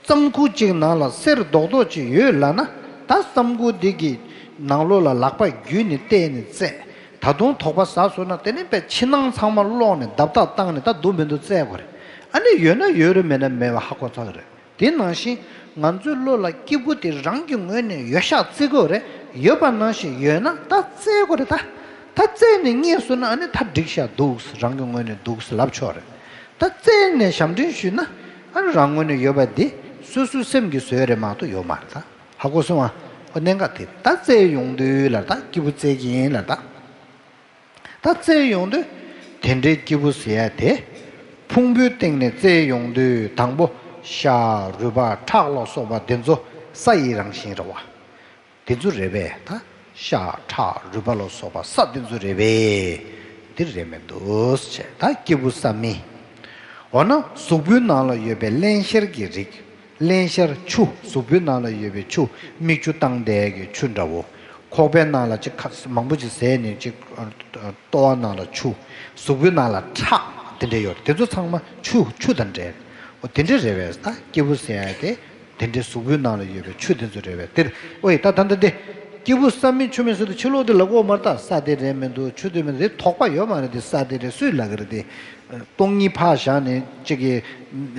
ལྕམ་སྐུ་གཅིག་ནང་ལ་གསེར་རྡོག་རྡོག་ཅིག་ཡོད་ལབ་ན། ད་ལྕམ་སྐུ་འདི་གི་ནང་ལོགས་ལ་ལག་པ་བརྒྱུས་ནས་བལྟས་ནས་བཙལ། ད་དུང་དོགས་པ་ཟ་སོང་ན། དེ་ནས་དཔེ་ཕྱི་ནང་ཚང་མ་སློག་ནས་བརྡབ་ཐག་བཏང་ནས། ད་འདུག་མི་འདུག་བཙལ་དགོས་རེད། ཨ་ནི་ཡོད་ན་ཡོད་རེད། མེད་ན་མེད་པ་ཧ་གོ་ཚར་གི་རེད། དེ་ནང་བཞིན་ང་ཚོའི་བློ་ལ་སྐྱེས་བུ་དེ་རང་གི་ངོས་ནས་ཡོད་ཤག་བརྩི་དགོས་རེད། ཡོད་པ་ནང་བཞིན་ཡོད་ན་ད་བཙལ་དགོས་རེད་ད། ད་བཙལ་ནས་རྙེད་སོང་ན་ཨ་ནི་ད་འགྲིག་ཤག་འདུག་རང་གི་ངོས་ནས་འདུག་ལབ་ཆོག་རེད། ད་བཙལ་ནས་ཞབས་འདྲེན་ཞུས་ན། ཨ་ནི་རང་ངོས་ནས་ཡོད་པ་འདི་སོ་སོའི་སེམས་ཀྱིས་བཟོས་རེད་མ་གཏོགས་ཡོད་མ་རེད་ད། ཧ་གོ་སོང་ཨ། ཨོ་གནད་འགག་དེ་རེད། ད་བཙལ་ཡོང་དུས་ལ་ད་སྐྱེས་བུ་བཙལ་གྱི་ཡིན་ལ་ད། ད་བཙལ་ཡོང་དུས། དེ་འདྲའི་སྐྱེས་བུ་ཟེར་ཡ་དེ། ཕུང་པོའི་སྟེང་ནས་བཙལ་ཡོང་དུས་དང་པོ་ཤ་རུས་པ་ཁྲག་ལ་སོགས་པ་འདི་ཚོ་ས་ཡི་རང་བཞིན་རེད་བ། འདི་ཚོ་རེད་པས། ད་ཤ་ཁྲག་རུས་པ་ལ་སོགས་པ་ས་འདི་ཚོ་རེད་པས། འདི་རེད་མི་འདུག་ཟེར། ད་སྐྱེས་བུ་ས་མིན། འོ་ན་གཟུགས་པོའི་ནང་ལ་ཡོད་པའི་རླན་གཤེར་གྱི་རིགས། རླན་གཤེར་ཆུ། གཟུགས་པོའི་ནང་ལ་ཡོད་པའི་ཆུ། མིག་ཆུ་བཏང་བསྡད་ཀྱི་ཆུ་འདྲ་བོ། ཁོག་པའི་ནང་ལ་ཅིག་ཁ་མང་པོ་ཅིག་ཟས་ནས་ཅིག་ལྟོ་བ་ནང་ལ་ཆུ། གཟུགས་པོའི་ནང་ལ་ཁྲག་དེ་འདྲ་ཡོད་རེད། དེ་ཚོ་ཚང་མ་ཆུ་ཆུ་དང་འདྲེས། འོ་དེ་འདྲ་རེད་པས། ད་སྐྱེས་བུ་ཟེར་ཡ་དེ་དེ་འདྲའི་གཟུགས་པོའི་ནང་ལ་ཡོད་པའི་ཆུ་དེ་ཚོ་རེད་པས། དེར་ཨོ་ཡེ་ད་ད་ད་དེ་སྐྱེས་བུ་ས་མིན་ཆུ་མིན་ཟེར་དུས་ཕྱི་ལོགས་དེ་ལབ་དགོས་མ་རེད་ད། ས་དེ་རེད་མི་འདུག་ཆུ་དེ་མི་འདུག་དེ་དོགས་པ་ཡོད་མ་རེད། དེ་ས་དེ་རེད་སུས་ལབ་ཀྱི་རེད་དེ། སྟོང་ཉིད་ཕར་བཞག་ནས་གཅིག་གིས་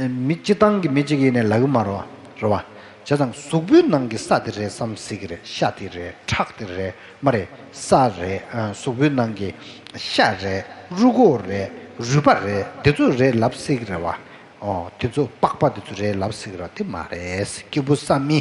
མི་སྤྱི་བཏང་གི་མི་གཅིག་ཡིན་ནས་ལབ་ཀྱི་མ་རེད་བ། རེད་བ། བྱས་ཙང་གཟུགས་པོའི་ནང་གི་ས་དེ་རེད་བསམ་སྲིད་ཀྱི་རེད། ཤ་དེ་རེད། ཁྲག་དེ་རེད། མ་རེད། ས་རེད། ཨ། གཟུགས་པོའི་ནང་གི་ཤ་རེད། རུས་ཁོག་རེད། རུས་པ་རེད། དེ་ཚོ་རེད་ལབ་སྲིད་ཀྱི་རེད་བ། ཨོ། དེ་ཚོ་པགས་པ་དེ་ཚོ་རེད་ལབ་སྲིད་ཀྱི་རེད་བ། དེ་མ་རེད། སྐྱེས་བུ་བསམ་མི།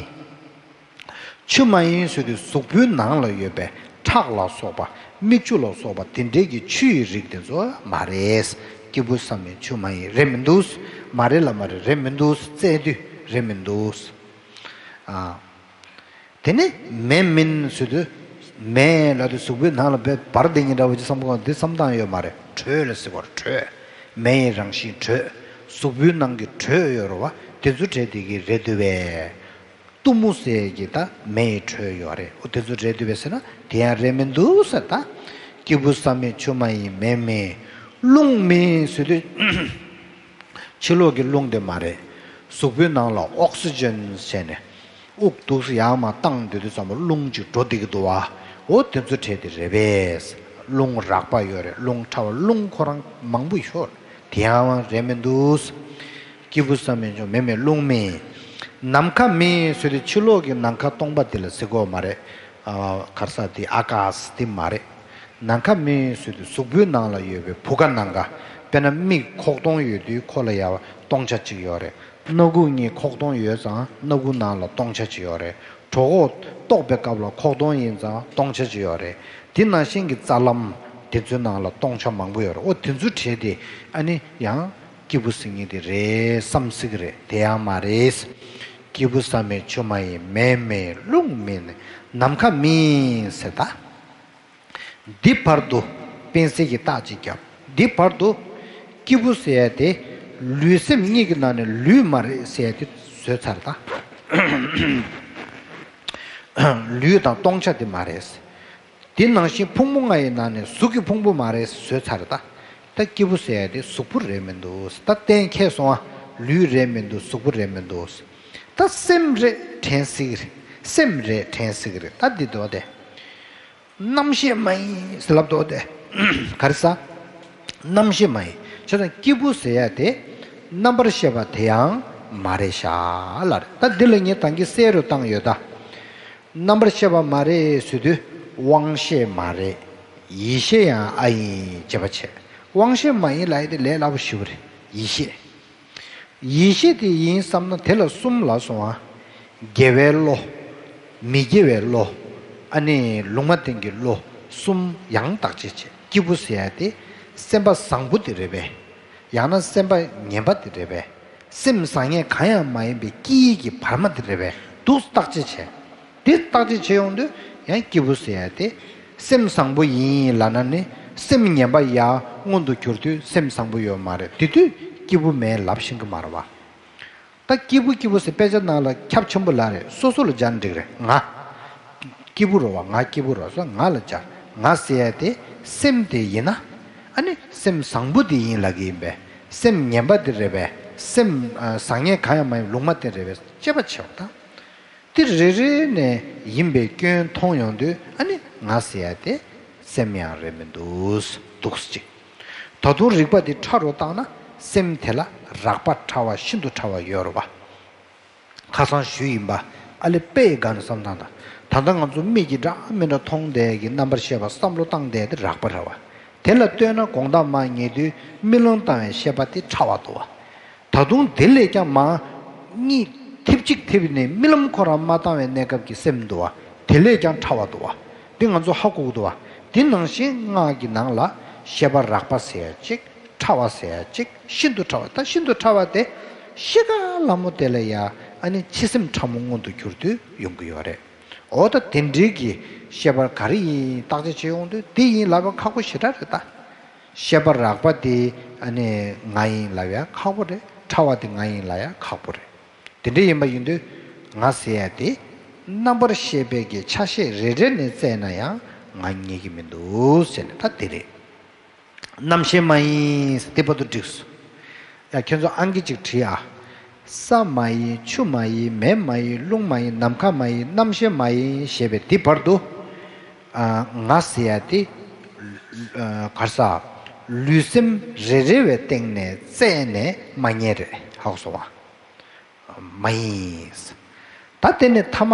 ཆུ་མ་ཡིན་ཟེར་དུས་གཟུགས་པོའི་ནང་ལ་ཡོད་པའི་ཁྲག་ལ་སོགས་པ། མིག་ཆུ་ལ་སོགས་པ་དེ་འདྲའི་གི་ཆུ་ཡི་རིགས་དེ་ཚོ་མ་རེད། སྐྱེས་བུ་བསམ་མི་ཆུ་མ་ཡིན། རེད་མི་འདུག། མ་རེད་ལ་མ་རེད། རེད་མི་འདུག། བཙལ་དུས་རེད་མི་འདུག། ཨ། དེ་ནས་མེ་མིན་ཟེར་དུས། མེ་ལབ་དུས་གཟུགས་པོའི་ནང་ལ་བེ་འབར་བསྡད་མཁན་འདྲ་བོ་ཅིག་བསམ་གྱི་འདུག། འདི་བསམ་སྟངས་ཡོད་མ་རེད། དྲོད་ལ་ཟེར་བ་རེད། དྲོད། མེ་ཡི་རང་བཞིན་དྲོད། གཟུགས་པོའི་ནང་གི་དྲོད་ཡོད་རེད་བ། དེ་ཚོ་དྲོད་དེ་གི་རེད་འདུག་པས། གཏུམ་མོ་ཟེར་གྱི་ད་མེ་ཡི་དྲོད་ཡོད་རེད། འོ་དེ་ཚོ་རེད་འདུག་པས་ཟེར་ན་དེ་ཡང་རེད་མི་འདུག་ཟེར། ད་སྐྱེས་བུ་བསམ་མི་ཆུ་མ་ཡིན། མེ་མིན། རླུང་མིན་ཟེར་དུས། ཕྱི་ལོགས་ཀྱི་རླུང་དེ་མ་རེད། གཟུགས་པོའི་ནང་ལ་ཨོག་སི་ཇན་བྱས་ནས། དབུགས་འདུག་སེ་ཡར་མར་བཏང་སྡོད་དུས་ཙམ་པ་རླུང་ཅིག་འགྲོ་བསྡད་ཀྱི་འདུག་བ། འོ་དེ་ཚོ་དྲོད་དེ་རེད་པས། རླུང་རགས་པ་ཡོད་རེད། རླུང་ཕྲ་བ། རླུང་ཁོ་རང་མང་པོ་ཡོད་རེད། དེ་ཡང་རེད་མི་འདུག། སྐྱེས་བུ་བསམ་མི་ཆུ་མེ་མིན། རླུང་མིན། ནམ་མཁའ་མིན་ཟེར་དུས་ཕྱི་ལོགས་ཀྱི་ནམ་མཁའ་སྟོང་པ་དེ་ལ་ཟེར་གྱི་ཡོད་མ་རེད། ཨ། ག་རེ་ཟེར། དེ་ཨ་ཀཱ་སི་དེ་མ་རེད། ནམ་མཁའ་མིན་ཟེར་དུས་གཟུགས་པོའི་ནང་ལ་ཡོད་པའི་བུ་ག་ནམ་མཁའ། དཔེར་ན་མིག་ཁོག་སྟོང་ཡོད་དུས་ཁོ་ལ་ཡ་སྟོང་ཆ་གཅིག་ཡོད་རེད། སྣ་ཁུག་གཉིས་ཁོག་སྟོང་ཡོད་ཙང་སྣ་ཁུག་ནང་ལ་སྟོང་ཆ་གཅིག་ཡོད་རེད། གྲོད་ཁོག་ལྟོགས་པའི་སྐབས་ལ་ཁོག་སྟོང་ཡིན་ཙང་སྟོང་ཆ་གཅིག་ཡོད་རེད། དེ་ནང་བཞིན་གྱི་རྩ་ལམ་དེ་ཚོའི་ནང་ལ་སྟོང་ཆ་མང་པོ་ཡོད་རེད། འོ་དེ་ཚོའི་གྲས་དེ་ཨ་ནི་ཡང་སྐྱེས་བུ་ཟེར་མཁན་དེ་རེད་བསམ་སྲིད་ཀྱི་རེད། དེ་ཡང་མ་རེད། སྐྱེས་བུ་བསམ་མི་ཆུ་མ་ཡིན། མེ་མིན། རླུང་མིན། ནམ་མཁའ་མིན་ཟེར། ད་འདི་བར་དུ་དཔེ་གསལ་གྱི་རྟགས་ཅིག་བརྒྱབ། འདི་བར་དུ་སྐྱེས་བུ་ཟེར་ཡ་དེ་ལུས་སེམས་གཉིས་ཀྱི་ནང་ནས་ལུས་མ་རེད་ཟེར་ཡ་དེ་བཟོས་ཚར། ད་ལུས་དང་སྟོང་ཆ་དེ་མ་རེད། དེ་ནང་བཞིན་ཕུང་པོ་ལྔ་ཡི་ནང་ནས་གཟུགས་ཀྱི་ཕུང་པོ་མ་རེད་བཟོས་ཚར། ད་ད་སྐྱེས་བུ་ཟེར་ཡ་དེ་གཟུགས་པོ་རེད་མི་འདུག། ད་གཏན་འཁེལ་སོང་བ། ལུས་རེད་མི་འདུག། གཟུགས་པོ་རེད་མི་འདུག། ད་སེམས་རེད་དྲན་སྲིད་ཀྱི་རེད། སེམས་རེད་དྲན་སྲིད་ཀྱི་རེད། ད་འདི་འདུག་སྟེ། རྣམ་ཤེས་མ་ཡིན་ཟེར་ལབ་འདུག་སྟེ། ག་རེ་ཟེར། རྣམ་ཤེས་མ་ཡིན། བྱས་ཙང་སྐྱེས་བུ་ཟེར་ཡ་དེ་རྣམ་པར་ཤེས་པ་དེ་ཡང་མ་རེད་ཤག་ལབ་རེད། ད་འདི་ལ་ངས་ད་གིན་གསལ་རུ་བཏང་ཡོད་ད། རྣམ་པར་ཤེས་པ་མ་རེད་ཟེར་དུས་དབང་ཤེས་མ་རེད། ཡིད་ཤེས་ཡང་ཨ་ཡིན་དཔྱད་པ་བྱས། དབང་ཤེས་མ་ཡིན་ལབ་ཡ་དེ་ལས་སླ་པོ་ཞེ་པོ་རེད། ཡིད་ཤེས། ཡིད་ཤེས་དེ་ཡིན་བསམ་ན་དེ་ལ་གསུམ་ལབ་སོང་ང་། དགེ་བའི་བློ། མི་དགེ་བའི་བློ། ཨ་ནི་ལུང་མ་བསྟན་གྱི་བློ། གསུམ་ཡང་བརྟག་དཔྱད་བྱས། སྐྱེས་བུ་ཟེར་ཡ་དེ་སེམས་པ་བཟང་པོ་དེ་རེད་པས། ཡང་ན་སེམས་པ་ངན་པ་དེ་རེད་པས། སེམས་བཟང་ངན་གང་ཡང་མ་ཡིན་པའི་སྐྱེ་ཡི་གི་བར་མ་དེ་རེད་པས། འདུག་བརྟག་དཔྱད་བྱས། དེ་བརྟག་དཔྱད་བྱེད་ཡོང་དུས་ཡང་སྐྱེས་བུ་ཟེར་ཡ་དེ་སེམས་བཟང་པོ་ཡིན་ལབ་ན་ནི་སེམས་ངན་པ་ཡར་མངོན་དུ་གྱུར་དུས་སེམས་བཟང་པོ་ཡོད་མ་རེད། དེ་དུས་སྐྱེས་བུ་མེད་ལབ་ཤེས་ཀྱི་མ་རེད་བ། ད་སྐྱེས་བུ་སྐྱེས་བུ་ཟེར་དཔེ་ཆ་ནང་ལ་ཁྱབ་ཆེན་པོ་ལབ་རེད། སོ་སོ་ལ་སྦྱར་ན་འགྲིག་རེད། ང་སྐྱེས་བུ་རེད་བ། ང་སྐྱེས་བུ་རེད་བ། ང་ལ་སྦྱར། ང་ཟེར་ཡ་དེ་སེམས་དེ་ཡིན་ན། ཨ་ནི་སེམས་བཟང་པོ་དེ་ཡིན་ལབ་ཀྱི་ཡིན་པས། སེམས་ངན་པ་དེ་རེད་པས། སེམས་ཨ་བཟང་ངན་གང་ཡང་མ་ཡིན་ལུང་མ་བསྟན་རེད་པས་དཔྱད་པ་བྱེད་པ་དང་། དེ་རེ་རེ་ནས་ཡིན་པའི་སྐྱོན་མཐོང་ཡོང་དུས་ཨ་ནི་ང་ཟེར་ཡ་དེ་སེམས་ཡང་རེད་མི་འདུག། འདུག་སེ་ཅིག། ད་དུང་རིག་པ་དེ་ཕྲ་རུ་བཏང་ན་སེམས་དེ་ལ་རགས་པ་ཕྲ་བ་ཤིན་ཏུ་ཕྲ་བ་ཡོད་རེད་བ། ཁ་སང་ཞུས་ཡིན་པ། ཨ་ལེ་དཔེ་ཡི་སྒང་ནས་བསམ་བཏང་དང་། ད་ལྟ་ང་ཚོ་མིག་གིས་འདྲ་མི་འདྲ་མཐོང་བསྡད་ཀྱི་རྣམ་པར་ཤེས་པ་བསམ་བློ་བཏང་བསྡད་དེ་རགས་པ་རེད་བ། དེ་ལ་ལྟོས་ན་དགོང་དག་མར་ཉལ་དུས་རྨི་ལམ་བཏང་བའི་ཤེས་པ་དེ་ཕྲ་བ་འདུག་བ། ད་དུང་དེ་ལས་ཀྱང་མར་གཉིད་ཐེབས་གཅིག་ཐེབས་ནས་རྨི་ལམ་ཁོ་རང་མ་བཏང་བའི་གནས་སྐབས་ཀྱི་སེམས་འདུག་བ། དེ་ལས་ཀྱང་ཕྲ་བ་འདུག་བ། འདི་ང་ཚོ་ཧ་གོ་གི་འདུག་བ། འདི་ནང་བཞིན་སྔགས་ཀྱི་ནང་ལ་ཤེས་པ་རགས་པ་ཟེར་ཡ་གཅིག། ཕྲ་བ་ཟེར་ཡ་གཅིག། ཤིན་ཏུ་ཕྲ་བ། ད་ཤིན་ཏུ་ཕྲ་བ་དེ་ཤི་ཁ་ལ་མོ་དེ་ལ་ཡ་ཨ་ནི་འཆི་སེམས་ཕྲ་མོ་མངོན་དུ་གྱུར་དུས་ཡོང་གི་ཡོད་རེད། འོ་ད་དེ་འདྲའི་གི་ཤེས་པ་ག་རེ་ཡིན་བརྟག་དཔྱད་བྱེད་ཡོང་དུས་འདི་ཡིན་ལབ་པ་ཁག་པོ་ཞེ་དྲག་རེད་ད། ཤེས་པ་རགས་པ་དེ་ཨ་ནི་ང་ཡིན་ལབ་ཡ་ཁག་པོ་རེད། ཕྲ་བ་དེ་ང་ཡིན་ལབ་ཡ་ཁག་པོ་རེད། དེ་འདྲ་ཡིན་པ་ཡིན་དུས་ང་ཟེར་ཡ་དེ་རྣམ་པར་ཤེས་པའི་གི་ཆ་ཤས་རེ་རེ་ནས་བཙལ་ན་ཡང་ང་རྙེད་ཀྱི་མི་འདུག་ཟེར་ནས་ད་དེ་རེད། རྣམ་ཤེས་མ་ཡིན་དེ་བར་དུ་འགྲིགས་སོ། ཡ་ཁྱོད་ཚོ་ཨང་ཀི་གཅིག་བྲིས་ཨ། ས་མ་ཡིན། ཆུ་མ་ཡིན། མེ་མ་ཡིན། རླུང་མ་ཡིན། ནམ་མཁའ་མ་ཡིན། རྣམ་ཤེས་མ་ཡིན་ཞེས་པའི་དེ་བར་དུ། ཨ། ང་ཟེར་ཡ་དེ། ཨ། ག་རེ་ཟ། ལུས་སེམས་རེ་རེ་བའི་སྟེང་ནས་བཙལ་ནས་མ་རྙེད་རེད། ཧ་གོ་སོང་ཨ། མ་ཡིན། ད་དེ་ནས་ཐ་མ།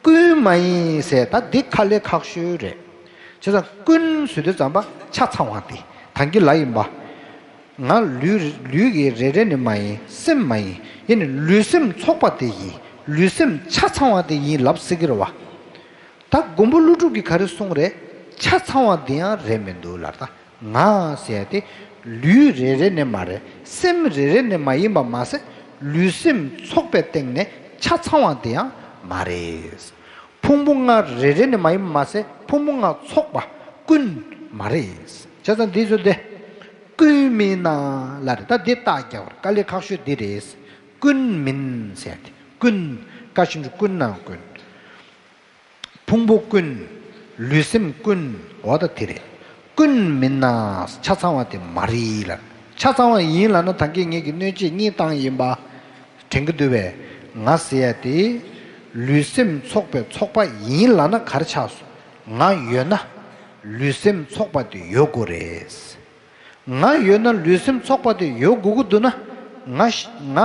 ཀུན་མ་ཡིན་ཟེར། ད་འདི་དཀའ་ལས་ཁག་ཤོས་རེད། བྱས་ཙང་ཀུན་ཟེར་དུས་ཙམ་པ་ཆ་ཚང་བ་དེ་ད་གིན་ལབ་ཡིན་པ། ང་ལུས་ལུས་ཀྱི་རེ་རེ་ནི་མ་ཡིན། སེམས་མ་ཡིན། ཡིན་ནི་ལུས་སེམས་ཚོགས་པ་དེ་ཡིན། ལུས་སེམས་ཆ་ཚང་བ་དེ་ཡིན་ལབ་སྲིད་ཀྱི་རེད་བ། ད་མགོན་པོ་ཀླུ་སྒྲུབ་ཀྱིས་ག་རེ་གསུངས་རེད། ཆ་ཚང་བ་དེ་ཡང་རེད་མི་འདུག་ལབ། ད་ང་ཟེར་ཡ་དེ་ལུས་རེ་རེ་ནི་མ་རེད། སེམས་རེ་རེ་ནི་མ་ཡིན་པ་མ་ཟད། ལུས་སེམས་ཚོགས་པའི་སྟེང་ནས་ཆ་ཚང་བ་དེ་ཡང་མ་རེད། ཕུང་པོ་ལྔ་རེ་རེ་ནི་མ་ཡིན་པ་མ་ཟད། ཕུང་པོ་ལྔ་ཚོགས་པ་ཀུན་མ་རེད། བྱས་ཙང་འདི་ཚོ་དེ་ཀུན་མིན་ན་ལབ་རེད། ད་འདི་རྟགས་རྒྱག་པར་དཀའ་ལས་ཁག་ཤོས་འདི་རེད། ཀུན་མིན་ཟེར་ཏེ་ཀུན། ཀ་ཞབས་ཀྱུ་ཀུན་ན་ཀུན། ཕུང་པོ་ཀུན། ལུས་སེམས་ཀུན། འོ་ད་དེ་རེད། ཀུན་མིན་ན། ཆ་ཚང་བ་དེ་མ་རེད་ལབ། ཆ་ཚང་བ་ཡིན་ལབ་ན་ད་གིན་ངེད་ཀྱིས་གནོད་བྱེད་གཉིས་བཏང་ཡིན་པ་དྲན་གྱི་འདུག་པས། ང་ཟེར་ཡ་དེ་ལུས་སེམས་ཚོགས་པའི་ཚོགས་པ་ཡིན་ལབ་ན་ག་རེ་ཆགས་སོང་། ང་ཡོད་ན་ལུས་སེམས་ཚོགས་པ་དེ་ཡོད་དགོས་རེད། ང་ཡོད་ན་ལུས་སེམས་ཚོགས་པ་དེ་ཡོད་དགོས་ཀྱི་འདུག་ན། ང་ཤི་ང་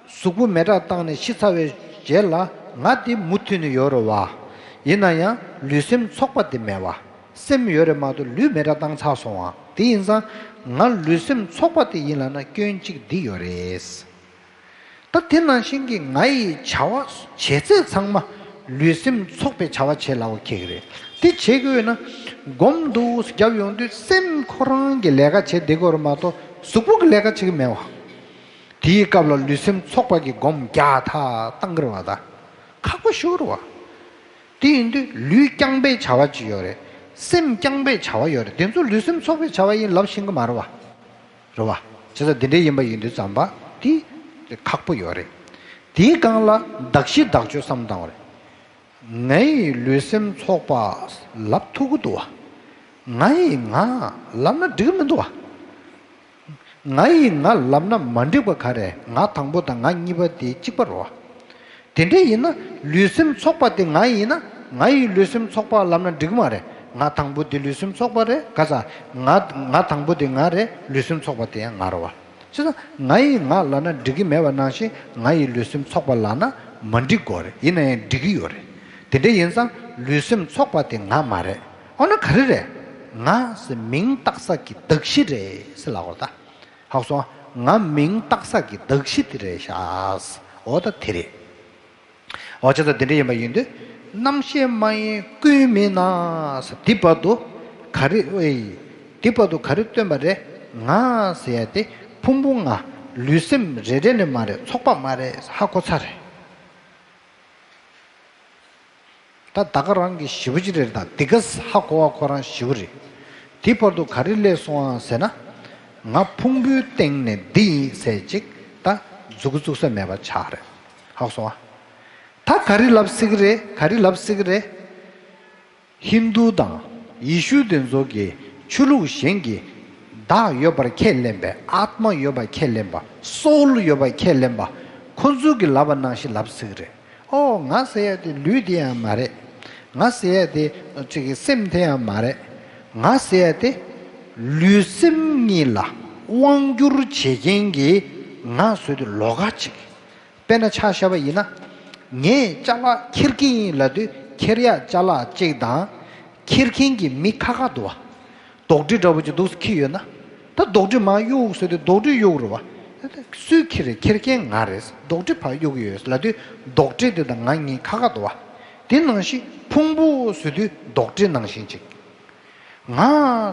གཟུགས་པོ་མེ་དྲག་བཏང་ནས་ཤི་ཚར་བའི་རྗེས་ལ་ང་དེ་མུ་མཐུད་ནས་ཡོད་རེད་བ། ཡིན་ན་ཡང་ལུས་སེམས་ཚོགས་པ་དེ་མེད་བ། སེམས་ཡོད་རེད་མ་གཏོགས་ལུས་མེ་དྲག་བཏང་ཚར་སོང་བ། དེ་ཡིན་ཙང་ང་ལུས་སེམས་ཚོགས་པ་དེ་ཡིན་ལབ་ན་སྐྱོན་གཅིག་འདི་ཡོད་རེད། ད་དེ་ནང་བཞིན་གྱི་ང་ཡི་བྱ་བ་བྱེད་ཚད་ཚང་མ་ལུས་སེམས་ཚོགས་པའི་བྱ་བ་བྱེད་ལབ་པ་ཁེགས་རེད། དེ་བྱེད་དགོས་ན་སྒོམ་འདུག་རྒྱབ་ཡོང་དུས་སེམས་ཁོ་རང་གི་ལས་ཀ་བྱེད་བསྡད་དགོས་རེད་མ་གཏོགས་གཟུགས་པོ་གི་ལས་ཀ་བྱེད་ཀྱི་མེད་བ། དེའི་སྐབས་ལ་ལུས་སེམས་ཚོགས་པ་གི་སྒོམ་རྒྱག་ཐག་བཏང་གི་རེད་བ། ད་ཁག་པོ་ཞེ་པོ་རེད་བ། དེ་ཡིན་དུས་ལུས་རྐྱང་པའི་བྱ་བ་ཅིག་ཡོད་རེད། སེམས་རྐྱང་པའི་བྱ་བ་ཡོད་རེད། དེ་ཚོ་ལུས་སེམས་ཚོགས་པའི་བྱ་བ་ཡིན་ལབ་ཤེས་ཀྱི་མ་རེད་བ། རེད་བ། བྱས་ཙང་འདི་འདྲ་ཡིན་པ་ཡིན་དུས་ཙམ་པ་དེ་ཁག་པོ་ཡོད་རེད། དེའི་སྒང་ལ་གདགས་གཞི་དག་བཅོས་བསམ་བཏང་བ་རེད། ངའི་ལུས་སེམས་ཚོགས་པ་ལབ་ཐུབ་ཀྱི་འདུག་བ། ང་ཡི་ང་ལབ་ན་འགྲིག་གི་མི་འདུག་བ། ང་ཡི་ང་ལབ་ན་མ་འགྲིག་པ་ག་རེ། ང་དང་པོ་དང་ང་གཉིས་པ་དེ་གཅིག་པ་རེད་བ། དེ་འདྲ་ཡིན་ན་ལུས་སེམས་ཚོགས་པ་དེ་ང་ཡིན་ན་ང་ཡི་ལུས་སེམས་ཚོགས་པ་ལབ་ན་འགྲིག་གི་མ་རེད། ང་དང་པོ་དེ་ལུས་སེམས་ཚོགས་པ་རེད། ག་ས་ང་ང་དང་པོ་དེ་ང་རེད། ལུས་སེམས་ཚོགས་པ་དེ་ཡང་ང་རེད་བ། བྱས་ཙང་ང་ཡི་ང་ལབ་ན་འགྲིག་གི་མེད་པ་ནང་བཞིན་ང་ཡི་ལུས་སེམས་ཚོགས་པ་ལབ་ན་མ་འགྲིག་གི་རེད། ཡིན་ན་ཡང་འགྲིག་གི་ཡོད་རེད། དེ་འདྲ་ཡིན་ཙང་ལུས་སེམས་ཚོགས་པ་དེ་ང་མ་རེད། འོ་ན་ག་རེ་རེད། ང་ཟེར་མིང་བཏགས་ས་ཀྱི་གདགས་གཞི་རེད་ཟེར་ལབ་པ་རེད་ད། ཧ་གོ་སོང་། ང་མིང་བཏགས་ས་ཀྱི་གདགས་གཞི་དེ་རེད་ཤག་འོ་ད་དེ་རེད། འོ་བྱས་ཙང་དེ་འདྲ་ཡིན་པ་ཡིན་དུས་རྣམ་ཤེས་མ་ཡིན་ཀུན་མིན་ན་ཟེར་འདི་བར་དུ་ག་རེ་ཨེ། འདི་བར་དུ་ག་རེ་སྟོན་པ་རེད། ང་ཟེར་ཡ་དེ་ཕུང་པོ་ལྔ་ལུས་སེམས་རེ་རེ་ནི་མ་རེད། ཚོགས་པ་མ་རེད་ཧ་གོ་ཚར་རེད། ད་ད་ག་རང་གི་ཞེ་པོ་ཅིག་རེད། ད་འདི་ག་ཧ་གོ་བ་ཁོ་རང་ཞེ་པོ་རེད། དེ་བར་དུ་ག་རེ་སླེབས་སོང་ཨ་ཟེར་ན། ང་ཕུང་པོའི་སྟེང་ནས་འདི་ཡིན་ཟེར་ཅིག་ད་མཛུབ་གུ་བཙུགས་ས་མེད་པ་ཆགས་རེད། ཧ་གོ་སོང་ཨ། ད་ག་རེ་ལབ་སྲིད་ཀྱི་རེད། ག་རེ་ལབ་སྲིད་ཀྱི་རེད། ཧིན་དུ་དང་ཡེ་ཤུ་དེ་ཚོ་གིས་ཆོས་ལུགས་གཞན་གྱིས་བདག་ཡོད་པར་ཁས་ལེན་པའི་ཨཱཏྨ་ཡོད་པར་ཁས་ལེན་པ། སོའུལ་ཡོད་པར་ཁས་ལེན་པ། ཁོ་ཚོ་གིས་ལབ་པ་ནང་བཞིན་ལབ་སྲིད་ཀྱི་རེད། ཨོ་ང་ཟེར་ཡ་དེ་ལུས་དེ་ཡང་མ་རེད། ང་ཟེར་ཡ་དེ་ཅིག་གི་སེམས་དེ་ཡང་མ་རེད། ང་ཟེར་ཡ་དེ་ལུས་སེམས་གཉིས་ལ་དབང་བསྒྱུར་བྱེད་མཁན་གྱི་ང་ཟེར་དུས་ལོགས་ཀ་ཅིག་དཔེར་ན་ཆ་བཞག་པ་ཡིན་ན། ངས་ཅ་ལག་འཁྱེར་གྱི་ཡིན་ལབ་དུས་འཁྱེར་ཡག་ཅ་ལག་གཅིག་དང་། འཁྱེར་མཁན་གྱི་མི་ཁ་ཁ་འདུག་བ། རྡོག་ཁྲེས་འདྲ་པོ་ཅིག་འདུག་སེ་འཁྱེར་ཡོད་ན། ད་རྡོག་ཁྲེས་མར་གཡུག་ཟེར་དུས་རྡོག་ཁྲེས་གཡུག་རེད་བ། སུས་འཁྱེར་རེད། འཁྱེར་མཁན་ང་རེད། རྡོག་ཁྲེས་ཕར་གཡུག་གི་ཡོད་ལབ་དུས་རྡོག་ཁྲེས་དེ་དང་ང་གཉིས་ཁ་ཁ་འདུག་བ། དེ་ནང་བཞིན་ཕུང་པོ་ཟེར་དུས་རྡོག་ཁྲེས་ནང་བཞིན་ཅིག་ང་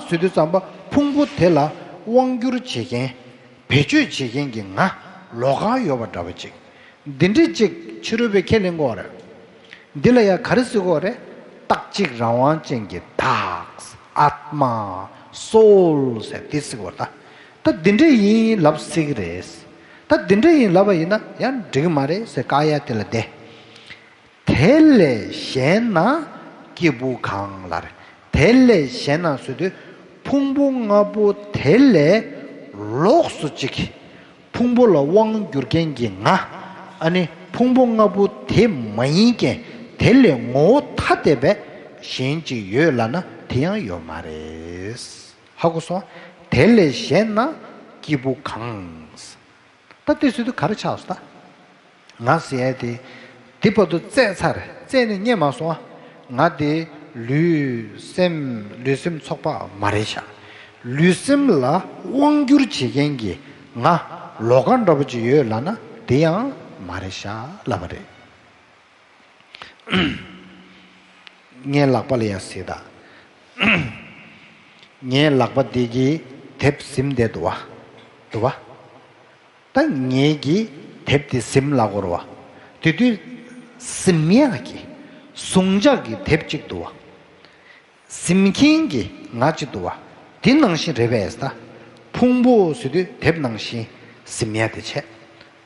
ཟེར་དུས་ཙམ་པ་ཕུང་པོ་དེ་ལ་དབང་བསྒྱུར་བྱེད་མཁན། བེད་སྤྱོད་བྱེད་མཁན་གྱི་ང་ལོགས་ཀ་ཡོད་པ་འདྲ་པོ་ཅིག་འདི་འདྲ་ཅིག་ཕྱི་རོལ་པས་ཁས་ལེན་གྱི་ཡོད་རེད། འདི་ལ་ཡང་ག་རེ་ཟེར་གྱི་ཡོད་རེད། རྟག་གཅིག་རང་དབང་ཅན་གྱི་བདག་ཨཱཏྨ་སོའུལ་ཟེར་འདི་ཟེར་གྱི་ཡོད་རེད་ད། ད་འདི་འདྲ་ཡིན་ལབ་སྲིད་ཀྱི་རེད། ད་འདི་འདྲ་ཡིན་ལབ་པ་ཡིན་ན་ཡང་འགྲིག་གི་མ་རེད་ཟེར་བཀག་ཡ་དེ་ལ་བསྡད། དེ་ལས་གཞན་ན་སྐྱེས་བུ་གང་ལབ་རེད། དེ་ལས་གཞན་ན་ཟེར་དུས་ཕུང་པོ་ལྔ་པོ་དེ་ལས་ལོགས་སུ་ཅིག་ཕུང་པོ་ལ་དབང་བསྒྱུར་མཁན་གྱི་ང་། ཨ་ནི་ཕུང་པོ་ལྔ་པོ་དེ་མ་ཡིན་མཁན་དེ་ལས་ངོ་བོ་ཐ་དད་པའི་གཞན་ཅིག་ཡོད་ལབ་ན་དེ་ཡང་ཡོད་མ་རེད། ཧ་གོ་སོང་། དེ་ལས་གཞན་ན་སྐྱེས་བུ་གང་། ད་དེ་ཟེར་དུས་ག་རེ་ཆགས་སོང་ད། ང་ཟེར་ཡ་དེ། དེ་བར་དུ་བཙལ་ཚར། བཙལ་ནས་རྙེད་མ་སོང་ང་། ང་དེ་ལུས་སེམས་ལུས་སེམས་ཚོགས་པ་མ་རེད་ཤག་ལུས་སེམས་ལ་དབང་བསྒྱུར་བྱེད་མཁན་གྱི་ང་ལོགས་ཀ་འདྲ་པོ་ཅིག་ཡོད་ལབ་ན་དེ་ཡང་མ་རེད་ཤག་ལབ་པ་རེད། ངའི་ལག་པ་ལ་ཡ་གཟིགས་དང་། ངའི་ལག་པ་འདི་གིས་དེབ་ཟིན་བསྡད་འདུག་བ། འདུག་བ། ད་ངེད་ཀྱིས་དེབ་དེ་ཟིན་ལབ་དགོས་རེད་བ། དེ་དུས་ཟིན་ཡག་གི་ཟུངས་ཇག་གི་དེབ་ཅིག་འདུག་བ། ཟིན་མཁན་གྱི་ང་ཅིག་འདུག་བ། དེ་ནང་བཞིན་རེད་པས་ད། ཕུང་པོ་ཟེར་དུས་དེབ་ནང་བཞིན་ཟིན་ཡག་དེ་བྱས།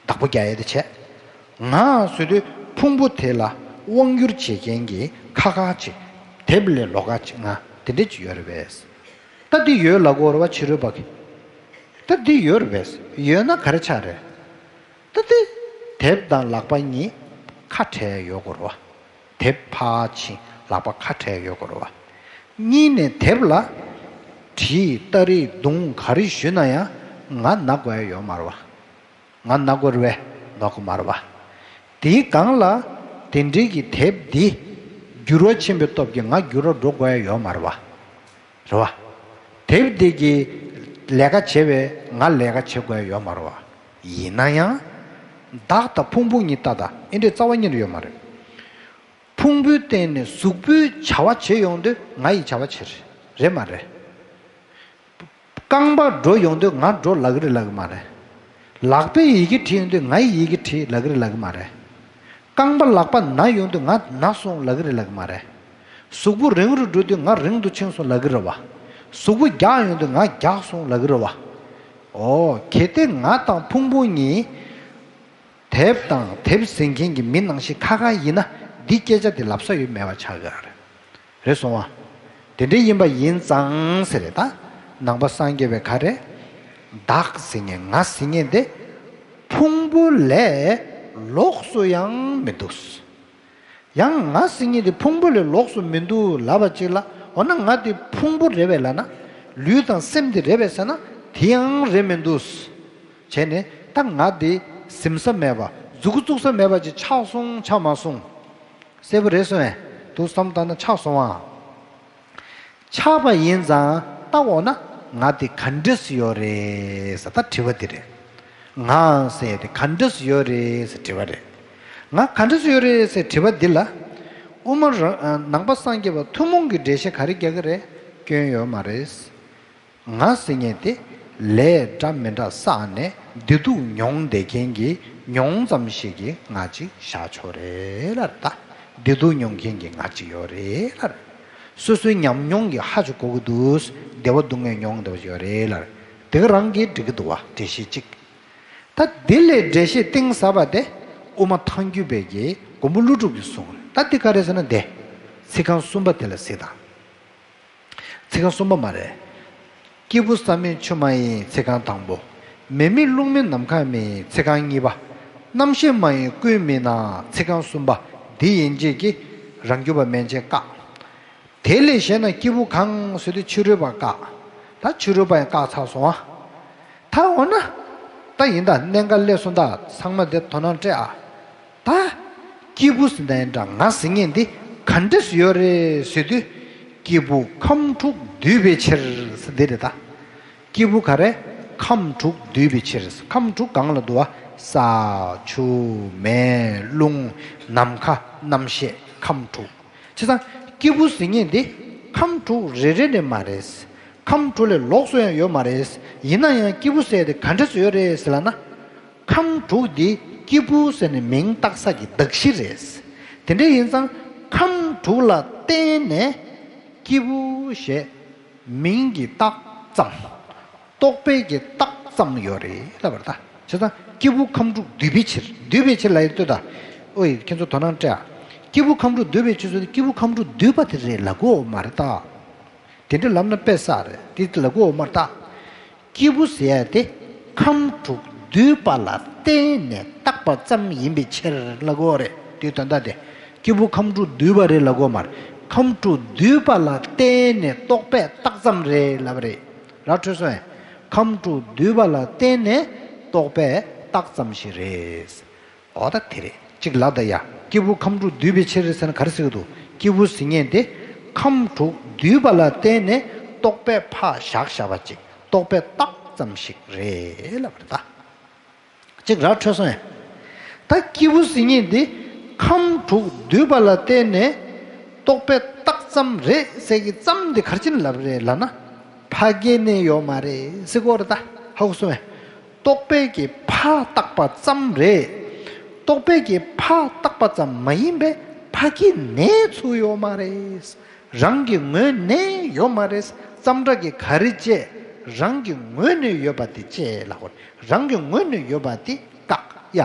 བདག་པོ་རྒྱག་ཡག་དེ་བྱས། ང་ཟེར་དུས་ཕུང་པོ་དེ་ལ་དབང་བསྒྱུར་བྱེད་མཁན་གྱི་ཁ་ཁ་ཅིག་དེབ་ལས་ལོགས་ཀ་ཅིག་ང་དེ་འདྲ་ཅིག་ཡོད་རེད་པས། ད་འདི་ཡོད་ལབ་དགོས་རེད་བ་ཕྱི་རོལ་པ་གིས། ད་འདི་ཡོད་རེད་པས། ཡོད་ན་ག་རེ་ཆགས་རེད། ད་འདི་དེབ་དང་ལག་པ་གཉིས་ཁ་བྲལ་ཡོད་དགོས་རེད་བ། དེབ་ཕར་ཕྱིན་ལག་པ་ཁ་བྲལ་ཡོད་དགོས་རེད་བ། གཉིས་ནས་དེབ་ལ་བྲིས་སྟ་རེས་རྡུང་ག་རེ་ཞུས་ན་ཡང་ང་ན་དགོས་ཡ་ཡོད་མ་རེད་བ། ང་ན་དགོས་རེད་པས། ན་དགོས་མ་རེད་བ། དེའི་སྒང་ལ་དེ་འདྲའི་གི་དེབ་འདི་འགྱུར་བ་ཕྱིན་པའི་སྟོབས་ཀྱིས་ང་འགྱུར་བ་འགྲོ་དགོས་ཡ་ཡོད་མ་རེད་བ། རེད་བ། དེབ་འདི་གིས་ལས་ཀ་བྱས་པས་ང་ལས་ཀ་བྱེད་དགོས་ཡ་ཡོད་མ་རེད་བ། ཡིན་ན་ཡང་། བདག་དང་ཕུང་པོ་གཉིས་ལྟ་དང་ཨེ་འདྲའི་རྩ་བ་ཉིད་ནས་ཡོད་མ་རེད། ཕུང་པོའི་སྟེང་ནས་གཟུགས་པོའི་བྱ་བ་བྱེད་ཡོང་དུས་ང་ཡི་བྱ་བ་བྱེད་རེད་མ་རེད། རྐང་པ་འགྲོ་ཡོང་དུས་ང་འགྲོ་ལབ་ཀྱི་རེད་ལབ་ཀྱི་མ་རེད། ལག་པས་ཡི་གེ་བྲིས་ཡོང་དུས་ང་ཡི་ཡི་གེ་བྲིས་ལབ་ཀྱི་རེད་ལབ་ཀྱི་མ་རེད། རྐང་པ་ལག་པ་ན་ཡོང་དུས་ང་ན་སོང་ལབ་ཀྱི་རེད་ལབ་ཀྱི་མ་རེད། གཟུགས་པོ་རིང་རུ་འགྲོ་དུས་ང་རིང་དུ་ཕྱིན་སོང་ལབ་ཀྱི་རེད་བ། གཟུགས་པོ་རྒྱགས་ཡོང་དུས་ང་རྒྱགས་སོང་ལབ་ཀྱི་རེད་བ། ཨོ་གལ་ཏེ་ང་དང་ཕུང་པོ་གཉིས། དེབ་དང་དེབ་ཟིན་མཁན་གྱི་མི་ནང་བཞིན་ཁ་ཁ་ཡིན་ན་འདི་སྐད་ཆ་དེ་ལབ་ས་ཡོད་མེད་པ་ཆགས་ཀྱི་རེད། རེད་སོང་བ། དེ་འདྲ་ཡིན་པ་ཡིན་ཙང་ཟེར་རེད་ད། ནང་པ་སངས་རྒྱས་པའི་ག་རེ། བདག་ཟེར་མཁན་ང་ཟེར་མཁན་དེ། ཕུང་པོ་ལས་ལོགས་སུ་ཡང་མི་འདུག་ཡང་ང་ཟེར་མཁན་དེ་ཕུང་པོ་ལས་ལོགས་སུ་མི་འདུག་ལབ་པ་ཅིག་ལ་འོ་ན་ང་དེ་ཕུང་པོ་རེད་པས་ལབ་ན། ལུས་དང་སེམས་དེ་རེད་པས་ཟེར་ན་དེ་ཡང་རེད་མི་འདུག་བྱས་ནས་ད་ང་དེ་ཟིན་ས་མེད་པ་མཛུབ་གུ་བཙུགས་ས་མེད་པ་ཅིག་ཆགས་སོང་ཆགས་མ་སོང་། གསལ་པོ་རེད་སོང་ངས་འདུག་བསམ་བཏང་ན་ཆགས་སོང་ཨ། ཆགས་པ་ཡིན་ཙང་ད་འོ་ན་ང་དེ་ག་འདྲས་སུ་ཡོད་རེད་ཟེར་ད་དྲི་བ་དེ་རེད། ང་ཟེར་དེ་ག་འདྲས་སུ་ཡོད་རེད་ཟེར་དྲི་བ་རེད། ང་ག་འདྲས་སུ་ཡོད་རེད་ཟེར་དྲི་བ་འདི་ལ། དབུ་མ་ར་ནང་པ་སངས་རྒྱས་པ་ཐུན་མོང་གི་འགྲེལ་བཤད་ག་རེ་རྒྱག་གི་རེད། སྐྱོན་ཡོད་མ་རེད། ང་ཟེར་མཁན་དེ་ལས་འདྲ་མི་འདྲ་བསགས་ནས་བདེ་སྡུག་མྱོང་བསྡད་མཁན་གྱི་མྱོང་ཙམ་ཞིག་གི་ང་ཅིག་བཞག་ཆོག་རེད་ལབ་རེད་ད། བདེ་སྡུག་མྱོང་མཁན་གྱི་ང་ཅིག་ཡོད་རེད་ལབ་རེད། སོ་སོའི་ཉམས་མྱོང་གིས་ཧ་ཅིག་གོ་གི་འདུག་བདེ་བ་སྡུག་བསྔལ་མྱོང་བསྡད་པ་ཡོད་རེད་ལབ་རེད། དེ་ག་རང་གིས་འགྲིག་གི་འདུག་བ་འགྲེལ་བཤད་གཅིག་ད་དེ་ལས་འགྲེལ་བཤད་གཏིང་ཟབ་པ་དེ་དབུ་མ་ཐལ་འགྱུར་བའི་གི་མགོན་པོ་ཀླུ་སྒྲུབ་ཀྱིས་གསུངས་རེད། ད་དེ་ག་རེ་ཟེར་ན་དེ། ཚིག་རྐང་གསུམ་པ་དེ་ལ་གཟིགས་དང་། ཚིག་རྐང་གསུམ་པ་མ་རེད། སྐྱེས་བུ་ས་མེད་ཆུ་མ་ཡིན་ཚིག་རྐང་དང་པོ། མེ་མེད་རླུང་མེད་ནམ་མཁའ་མེད་ཚིག་རྐང་གཉིས་པ། རྣམ་ཤེས་མ་ཡིན་ཀུན་མིན་ན་ཚིག་རྐང་གསུམ་པ། འདི་ཡན་ཆད་ཀྱིས་རང་རྒྱུད་པ་མན་ཆད་བཀག་དེ་ལས་གཞན་ན་སྐྱེས་བུ་གང་ཟེར་དུས་ཕྱི་རོལ་པ་བཀག་ད་ཕྱི་རོལ་པ་ཡང་བཀག་ཚར་སོང་ཨ། ད་འོ་ན། ད་ཡིན་ད་གནད་འགག་སླེབས་སོང་ད་ཚང་མ་དེ་དོ་སྣང་སྤྲད་ཨ། ད། སྐྱེས་བུ་ཟེར་ན་ཡིན་འདྲ་ང་ཟེར་མཁན་འདི་ག་འདྲས་སུ་ཡོད་རེད་ཟེར་དུས། སྐྱེས་བུ་ཁམས་དྲུག་འདུས་པའི་ཕྱིར་ཟེར་འདི་རེད་ད། སྐྱེས་བུ་ག་རེ། ཁམས་དྲུག་འདུས་པའི་ཕྱིར། ཁམས་དྲུག་གང་ལ་འདུ་བ། ས། ཆུ། མེ། རླུང་། ནམ་མཁའ། རྣམ་ཤེས། ཁམས་དྲུག་བྱས་ཙང་སྐྱེས་བུ་ཟེར་མཁན་འདི་ཁམས་དྲུག་རེ་རེ་ནས་མ་རེད། ཁམས་དྲུག་ལས་ལོགས་སུ་ཡང་ཡོད་མ་རེད། ཡིན་ན་ཡང་སྐྱེས་བུ་ཟེར་དེ་ག་འདྲས་སུ་ཡོད་རེད་ཟེར་ལབ་ན། ཁམས་དྲུག་འདི་སྐྱེས་བུ་ཟེར་ནས་མིང་བཏགས་ས་ཀྱི་གདགས་གཞི་རེད། དེ་འདྲ་ཡིན་ཙང་ཁམས་དྲུག་ལ་བརྟེན་ནས་སྐྱེས་བུ་ཞེས་མིང་གི་རྟགས་ཙམ། རྟོག་པའི་གི་རྟགས་ཙམ་ཡོད་རེད་ལབ་པ་རེད་ད། བྱས་ཙང་སྐྱེས་བུ་ཁམས་དྲུག་འདུས་པའི་ཕྱིར། འདུས་པའི་ཕྱིར་ལབ་ཡོད་ལྟོས་ད། ཨོ་ཡེ་ཁྱེད་ཚོ་དོ་སྣང་སྤྲད་ཨ། སྐྱེས་བུ་ཁམས་དྲུག་འདུས་པའི་ཕྱིར་ཟེར་དུས་སྐྱེས་བུ་ཁམས་དྲུག་འདུས་པ་དེ་རེད་ལབ་དགོས་མ་རེད་ད། དེ་འདྲ་ལབ་ན་དཔེ་བསགས་རེད་དེ་ལབ་དགོས་མ་རེད་ད། སྐྱེས་བུ་ཟེར་ཡ་དེ་ཁམས་དྲུག་འདུས་པ་ལ་བརྟེན་ནས་བཏགས་པ་ཙམ་ཡིན་པའི་ཕྱིར་ལབ་དགོས་རེད་དེའི་དོན་དག་དེ། སྐྱེས་བུ་ཁམས་དྲུག་འདུས་པ་རེད་ལབ་དགོས་མ་རེད། ཁམས་དྲུག་འདུས་པ་ལ་བརྟེན་ནས་རྟོག་པས་བཏགས་ཙམ་རེད་ལབ་པ་རེད། ར་འཕྲོད་སོང་ངས། ཁམས་དྲུག་འདུས་པ་ལ་བརྟེན་ནས་རྟོག་པས་བཏགས་ཙམ་ཞིག་རེད། འོ་ད་དེ་རེད། གཅིག་ལབ་ད་ཡ། སྐྱེས་བུ་ཁམས་དྲུག་འདུས་པའི་ཕྱིར་ཟེར་ན་ག་རེ་ཟེར་གི་འདུག་སྐྱེས་བུ་ཟེར་མཁན་དེ་ཁམས་དྲུག་འདུས་པ་ལ་བརྟེན་ནས་ རྟོག་པས་ཕར་བཞག་བཞག་པ་ཅིག་རྟོག་པས་བཏགས་ཙམ་ཞིག་རེད་ལབ་པ་རེད་ད། ཅིག་ར་འཕྲོད་སོང་ཡ། ད་སྐྱེས་བུ་སྲིད་ཉེ་འདི་ཁམས་དྲུག་འདུས་པ་ལ་བརྟེན་ནས་རྟོག་པས་བཏགས་ཙམ་རེད་ཟེར་གྱི་ཙམ་འདི་ག་རེ་བྱས་ནས་ལབ་རེད་ལབ་ན། ཕ་སྐད་ནས་ཡོད་མ་རེད་ཟེར་གོ་རེད་ད། ཧ་གོ་སོང་ངས། རྟོག་པས་ཀྱི་ཕར་བཏགས་པ་ཙམ་རེད། རྟོག་པས་ཀྱི་ཕར་བཏགས་པ་ཙམ་མ་ཡིན་པས་ཕ་སྐད་ནས་ཚུར་ཡོད་མ་རེད། རང་གི་ངོས་ནས་ཡོད་མ་རེད། ཙམ་སྒྲ་གིས་ག་རེ་བཅད། རང་གི་ངོས་ནས་ཡོད་པ་དེ་བཅད་ལབ་དགོས་རེད། རང་གི་ངོས་ནས་ཡོད་པ་དེ་བཀག་ཡ།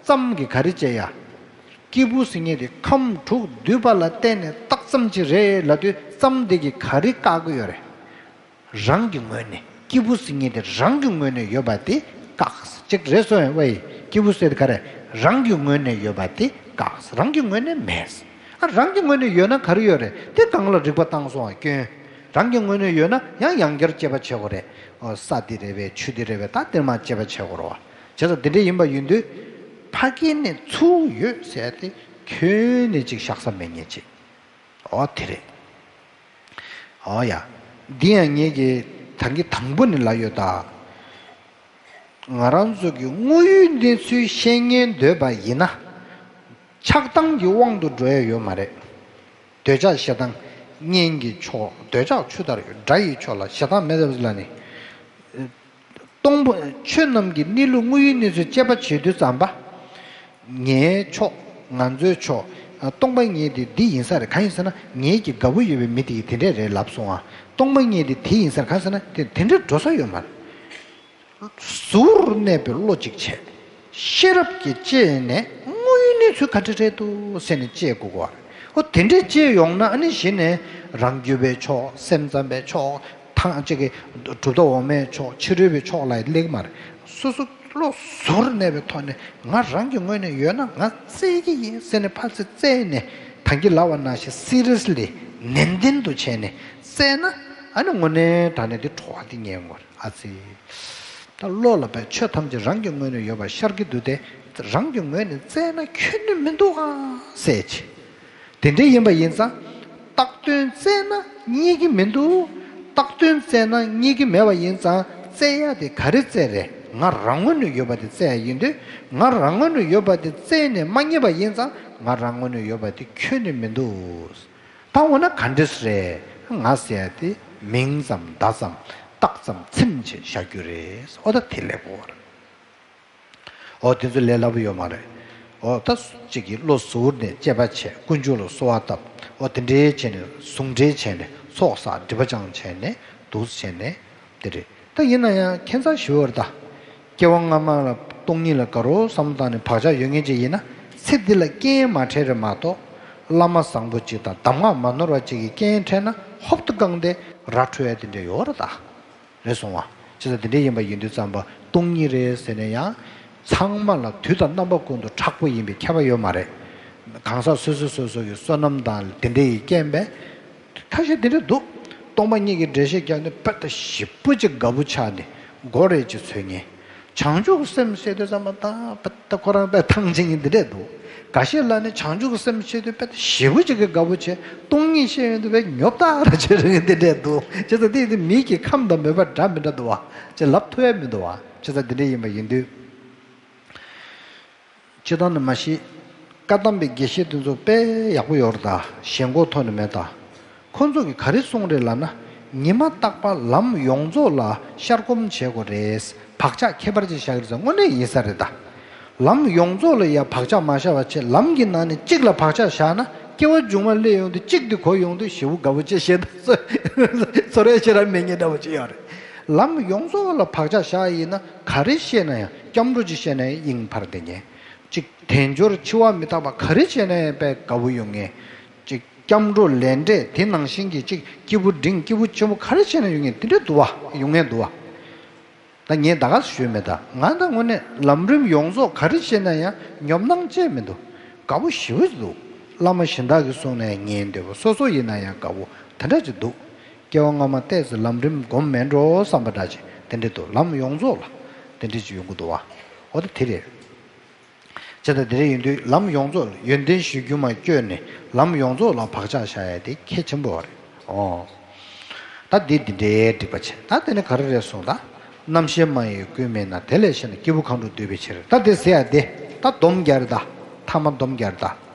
ཙམ་གྱིས་ག་རེ་བཅད་ཡ། སྐྱེས་བུ་སྲིད་ཉེ་དེ་ཁམས་དྲུག་འདུས་པ་ལ་བརྟེན་ནས་བཏགས་ཙམ་ཅིག་རེད་ལབ་དུས་ཙམ་དེ་གིས་ག་རེ་བཀག་གི་ཡོད་རེད། རང་གི་ངོས་ནས་སྐྱེས་བུ་སྲིད་ཉེ་དེ་རང་གི་ངོས་ནས་ཡོད་པ་དེ་བཀག་ཅིག་རེད་སོང་ཡ། ཝེ། སྐྱེས་བུ་སྲིད་ག་རེ། རང་གི་ངོས་ནས་ཡོད་པ་དེ་བཀག་རང་གི་ངོས་ནས་མེད། ཨ། རང་གི་ངོས་ནས་ཡོད་ན་ག་རེ་ཡོད་རེད། དེ་གང་ལ་རིག་པ་བཏང་སོང་བ་སྐྱོན། རང་གི་ངོས་ནས་ཡོད་ན་ཡང་ཡང་བསྐྱར་དཔྱད་པ་བྱེད་དགོས་རེད། ཨོ། ས་འདི་རེད་པས། ཆུ་འདི་རེད་པས། ད་དེར་མ་དཔྱད་པ་བྱེད་དགོས་རེད་བ། བྱས་ཙང་དེ་འདྲ་ཡིན་པ་ཡིན་དུས། ཕ་སྐད་ནས་ཚུར་ཡོད་ཟེར་ཏེ་ཁྱོན་ནས་ཅིག་བཞག་ས་མེད་ངེས་ཅིག་ཨོ་དེ་རེད། ཨོ་ཡ། འདི་ཡང་ངེད་ཀྱིས་ད་གིན་དང་པོ་ནས་ལབ་ཡོད་ད། ང་རང་ཚོ་གི་དངོས་ཡོད་གནས་ཚུལ་ཤེས་ཉན་འདོད་པ་ཡིན་ན། ཆགས་སྡང་གི་དབང་དུ་འགྲོ་ཡ་ཡོད་མ་རེད། འདོད་ཆགས་ཞེ་སྡང་གཉེན་གྱི་ཕྱོགས། འདོད་ཆགས་ཆུ་ལྟར་ཡོད། དགྲ་ཡི་ཕྱོགས་ལ་ཞེ་སྡང་མེད་ཟེར་བ་ལ་ནི། སྟོང་པ་ཆོས་རྣམས་ཀྱི་གནས་ལུགས་དངོས་ཡོད་གནས་ཚུལ་དཔྱད་པ་བྱེད་དུས་ཙམ་པ། ངའི་ཕྱོགས། ང་ཚོའི་ཕྱོགས། སྟོང་པ་ཉིད་དེ་འདི་ཡིན་ས་རེད། གང་ཡིན་ཟེར་ན་ངེད་ཀྱི་དགའ་པོ་ཡོད་པའི་མི་དེ་གིས་དེ་འདྲས་རེད་ལབ་སོང་ཨ། སྟོང་པ་ཉིད་དེ་དེ་ཡིན་ས་རེད། གང་ཟེར་ན་དེ་དེ་འདྲས་འགྲོ་ས་ཡོད་མ་རེད། ཟུར་གནས་པའི་བློ་གཅིག་བྱས། ཤེས་རབ་ཀྱིས་དཔྱད་ནས་དངོས་ཡོད་གནས་ཚུལ་ག་འདྲ་རེད་འདུག་ཟེར་ནས་དཔྱད་དགོས་ཀྱི་རེད། ཨོ་དེ་འདྲས་དཔྱད་ཡོང་ན་ཨ་ནི་གཞི་ནས་རང་རྒྱུད་པའི་ཕྱོགས། སེམས་ཙམ་པའི་ཕྱོགས། ཐང་གཅིག་གི་གྲུབ་མཐའ་འོག་མའི་ཕྱོགས། ཕྱི་རོལ་པའི་ཕྱོགས་ལ་སླེབས་མ་རེད། སོ་སོ་བློ་ཟུར་གནས་པའི་ཐོག་ནས་ང་རང་གི་ངོས་ནས་ཡོད་ན་ང་བཙལ་གྱི་ཡིན་ཟེར་ནས་ཕར་ཚུར་བཙལ་ནས་ད་གིན་ལབ་པ་ནང་བཞིན་སི་རི་ཡས་ལི་ནན་ཏན་དུ་བྱས་ནས་བཙལ་ན་ཨ་ནི་དངོས་གནས་དྲང་གནས་དེ་གྲོལ་བ་དེ་རྙེད་ཡོང་གི་རེད། ཨ་ཙི། ད་བློ་ལ་བས་ཆོས་ཐམས་ཅད་རང་གི་ངོས་ནས་ཡོད་པ་ཤར་གྱི་འདུག་སྟེ། རང་གི་ངོས་ནས་བཙལ་ན་ཁྱོན་ནས་མི་འདུག་ཨང་ཟེར་གྱི། དེ་འདྲ་ཡིན་པ་ཡིན་ཙང་། བཏགས་དོན་བཙལ་ན་རྙེད་ཀྱི་མི་འདུག་བཏགས་དོན་བཙལ་ན་རྙེད་ཀྱི་མེད་པ་ཡིན་ཙང་བཙལ་ཡ་དེ་ག་རེ་བཙལ་རེད། ང་རང་ངོས་ནས་ཡོད་པ་དེ་བཙལ་ཡ་ཡིན་དུས། ང་རང་ངོས་ནས་ཡོད་པ་དེ་བཙལ་ནས་མ་རྙེད་པ་ཡིན་ཙང་ང་རང་ངོས་ནས་ཡོད་པ་དེ་ཁྱོན་ནས་མི་འདུག་ད་འོ་ན་ག་འདྲས་རེད། ང་ཟེར་ཡ་དེ་མིང་ཙམ་བརྡ་ཙམ་རྟགས་ཙམ་ཚིམ་བྱས་བཞག་རྒྱུ་རེད། ཨོ་ད་དེ་ལེགས་པོ་རེད། ཨོ་དེ་ཚོ་ལས་སླ་པོ་ཡོད་མ་རེད། ཨོ་ད་གཅིག་གིས་བློ་གཟུར་ནས་དཔྱད་པ་བྱས། དཀོན་མཆོག་ལ་གསོལ་བ་བཏབ། ཨོ་དེ་འདྲའི་བྱས་ནས་ཟུང་འབྲེལ་བྱས་ནས་ཚོགས་བསགས། སྒྲིབ་པ་སྦྱང་བྱས་ནས་འདུག་བྱས་ནས་དེ་རེད། ད་ཡིན་ན་ཡང་ཁྱད་མཚར་ཞེ་པོ་རེད་ད། སྐྱེ་བ་སྔ་མ་ལ་སྟོང་ཉིད་ལ་དགའ་རབ་བསམ་བློ་བཏང་ནས་བག་ཆགས་ཡོད་མཁན་ཅིག་ཡིན་ན་ཚེ་འདི་ལ་རྐྱེན་མ་འཕྲད་རེད་མ་གཏོགས། བླ་མ་བཟང་པོ་ཅིག་དང་གདམས་ངག་མ་ནོར་བ་ཅིག་གི་རྐྱེན་འཕྲད་ན་ཧོབ་ཏེ་བཀང་སྟེ་ར་འཕྲོད་ཡ་དེ་འདྲ་ཡོད་རེད་ད། རེད་སོང་བ། ཅི་ལྟར་དེ་འདྲ་ཡིན་པ་ཡིན་དུས་ཙམ་པ་སྟོང་ཉིད་རེད་ཟེར་ན་ཡང་། ཚང་མ་ལ་དུས་དང་རྣམ་པ་ཀུན་ཏུ་མཁྲེགས་པོ་ཡིན་པའི་ཁྱབ་པ་ཡོད་མ་རེད། གང་ཟག་སོ་སོ་སོ་སོ་ཡི་བསོད་ནམས་དང་དེ་འདྲ་ཡི་རྐྱེན་པས། ཁ་ཤས་དེ་འདྲ་འདུག་སྟོང་པ་ཉིད་ཀྱི་འགྲེལ་བཤད་རྒྱབ་ནས་དཔེ་ལྟ་ཞིབ་པོ་ཅིག་དགའ་པོ་ཆགས་ནས་མགོ་རེད་ཅེས་ཚོད་ངེས། བྱང་ཆུབ་ཀྱི་སེམས་བཤད་དུས་ཙམ་པ་ད་དཔེ་ལྟ་ཁོ་རང་དཔེ་ཐང་ཆད་མཁན་དེ་འདྲ་འདུག་འགའ་ཤས་ལ་ནི་བྱང་ཆུབ་ཀྱི་སེམས་བཤད་དུས་དཔེ་ཞེ་པོ་ཅིག་གི་དགའ་པོ་བྱས། སྟོང་ཉིད་བཤད་ཡོང་དུས་དཔེ་ཉོབ་ཐག་ར་བྱེད་རིང་དེ་འདྲས་འདུག་བྱས་ཙང་དེ་ཡིན་དུས་མི་གི་ཁམས་དང་མོས་པ་འདྲ་མི་འདྲ་འདུག་བ། ཅེས་ལབ་ཐུབ་ཡ་མི་འདུག་བ། བྱས་ཙང་དེ་འདྲས་ཡིན་པ་ཡིན་དུས། སྤྱིར་བཏང་ནི་མ་གཞི་བཀའ་གདམས་པའི་དགེ་བཤེས་དེ་ཚོ་དཔེ་ཡག་པོ་ཡོད་རེད་ད། ཞེན་ཁོག་ཐོག་ནས་མེད་ད། ཁོ་ཚོ་གིས་ག་རེ་གསུངས་རེད་ལབ་ན། ཉི་མ་རྟག་པར་ལམ་ཡོངས་རྫོགས་ལ་ཤར་སྒོམ་བྱེད་དགོས་རེད། བག་ཆགས་ཁྱད་པར་ཅན་བཞག་གི་རེད་ཟེར། དངོས་གནས་ཡིན་ས་རེད་ད། ལམ་ཡོངས་རྫོགས་ལ་ཡ་བག་ཆགས་མ་བཞག་པ་བྱས། ལམ་གྱི་ནང་ནས་གཅིག་ལ་བག་ཆགས་བཞག་ན་སྐྱེ་བ་མཇུག་མ་སླེབས་ཡོང་དུས་གཅིག་དེ་གོ་ཡོང་དུས་ཞེ་པོ་དགའ་པོ་བྱེད། ཞེ་སྡང་ཚོར་བའི་ཤེས་རབ་མེད་མཁན་འདྲ་པོ་ཅིག་ཡོད་རེད། ལམ་ཡོངས་རྫོགས་ལ་བག་ཆགས་བཞག་ཡིན་ན་ག་རེ་བཤད་ན་ཡང་སྐྱབས་འགྲོ་ཅིག་བཤད་ན་ཡང་དབྱིངས་འཕར་བསྡད་མཁན། གཅིག་དལ་འབྱོར་འཆི་བ་མི་རྟག་པ་ག་རེ་བྱས་ན་ཡང་དཔེ་དགའ་པོ་ཡོང་མཁན། གཅིག་སྐྱབས་འགྲོ་ལས་འབྲས་དེ་ནང་བཞིན་གྱི་གཅིག་སྐྱེས་བུ་འབྲིང་སྐྱེས་བུ་ཆེན་པོ་ག་རེ་བྱས་ན་ཡོང་མཁན་དེ་འདྲ་འདུག་བ། ཡོང་མཁན་འདུག་བ། ད་ངས་ད་ག་ཞུས་མེད་ད། ང་ད་དངོས་གནས་ལམ་རིམ་ཡོངས་རྫོགས་ག་རེ་བྱས་ན་ཡང་ཉོབ་སྣང་བྱས་མི་འདུག་དགའ་པོ་ཞེ་པོ་ཅིག་འདུག་བླ་མ་གཞན་དག་གིས་གསུངས་ན་ཡང་ཉན་འདོད་པ། སོ་སོ་ཡིན་ན་ཡང་དགའ་པོ་དེ་འདྲ་ཅིག་འདུག་སྐྱེ་བ་སྔ་མ་ཏོག་ཙམ་ལམ་རིམ་སྒོམ་མེད་འགྲོ་བསམ་པ་འདྲ་ཅིག་དེ་འདྲ་འདུག་ལམ་ཡོངས་རྫོགས་ལ་དེ་འདྲ་ཅིག་ཡོང་གི་འདུག་བ། འོ་ད་དེ་རེད། བྱས་ཙང་དེ་འདྲ་ཡིན་དུས་ལམ་ཡོངས་རྫོགས་ལ་ཡོན་ཏན་གཞི་རྒྱུ་མ་བསྐྱོད་ནས་ལམ་ཡོངས་རྫོགས་ལ་བག་ཆགས་བཞག་ཡ་དེ་གལ་ཆེན་པོ་རེད། ཨོ། ད་འདི་འདི་འདྲའི་འགྲིག་པ་བྱས། ད་དེ་ནི་ག་རེ་རེད་གསུངས་ད། རྣམ་ཤེས་མ་ཡིན་ཀུན་མེད་ན། དེ་ལས་གཞན་ན་སྐྱེས་བུ་གང་དྲུག་འདུས་པའི་ཕྱིར། ད་དེ་ཟེར་ཡ་དེ། ད་སྡོམ་རྒྱག་རེད་ད། ཐ་མ་སྡོམ་རྒྱག་རེད་ད།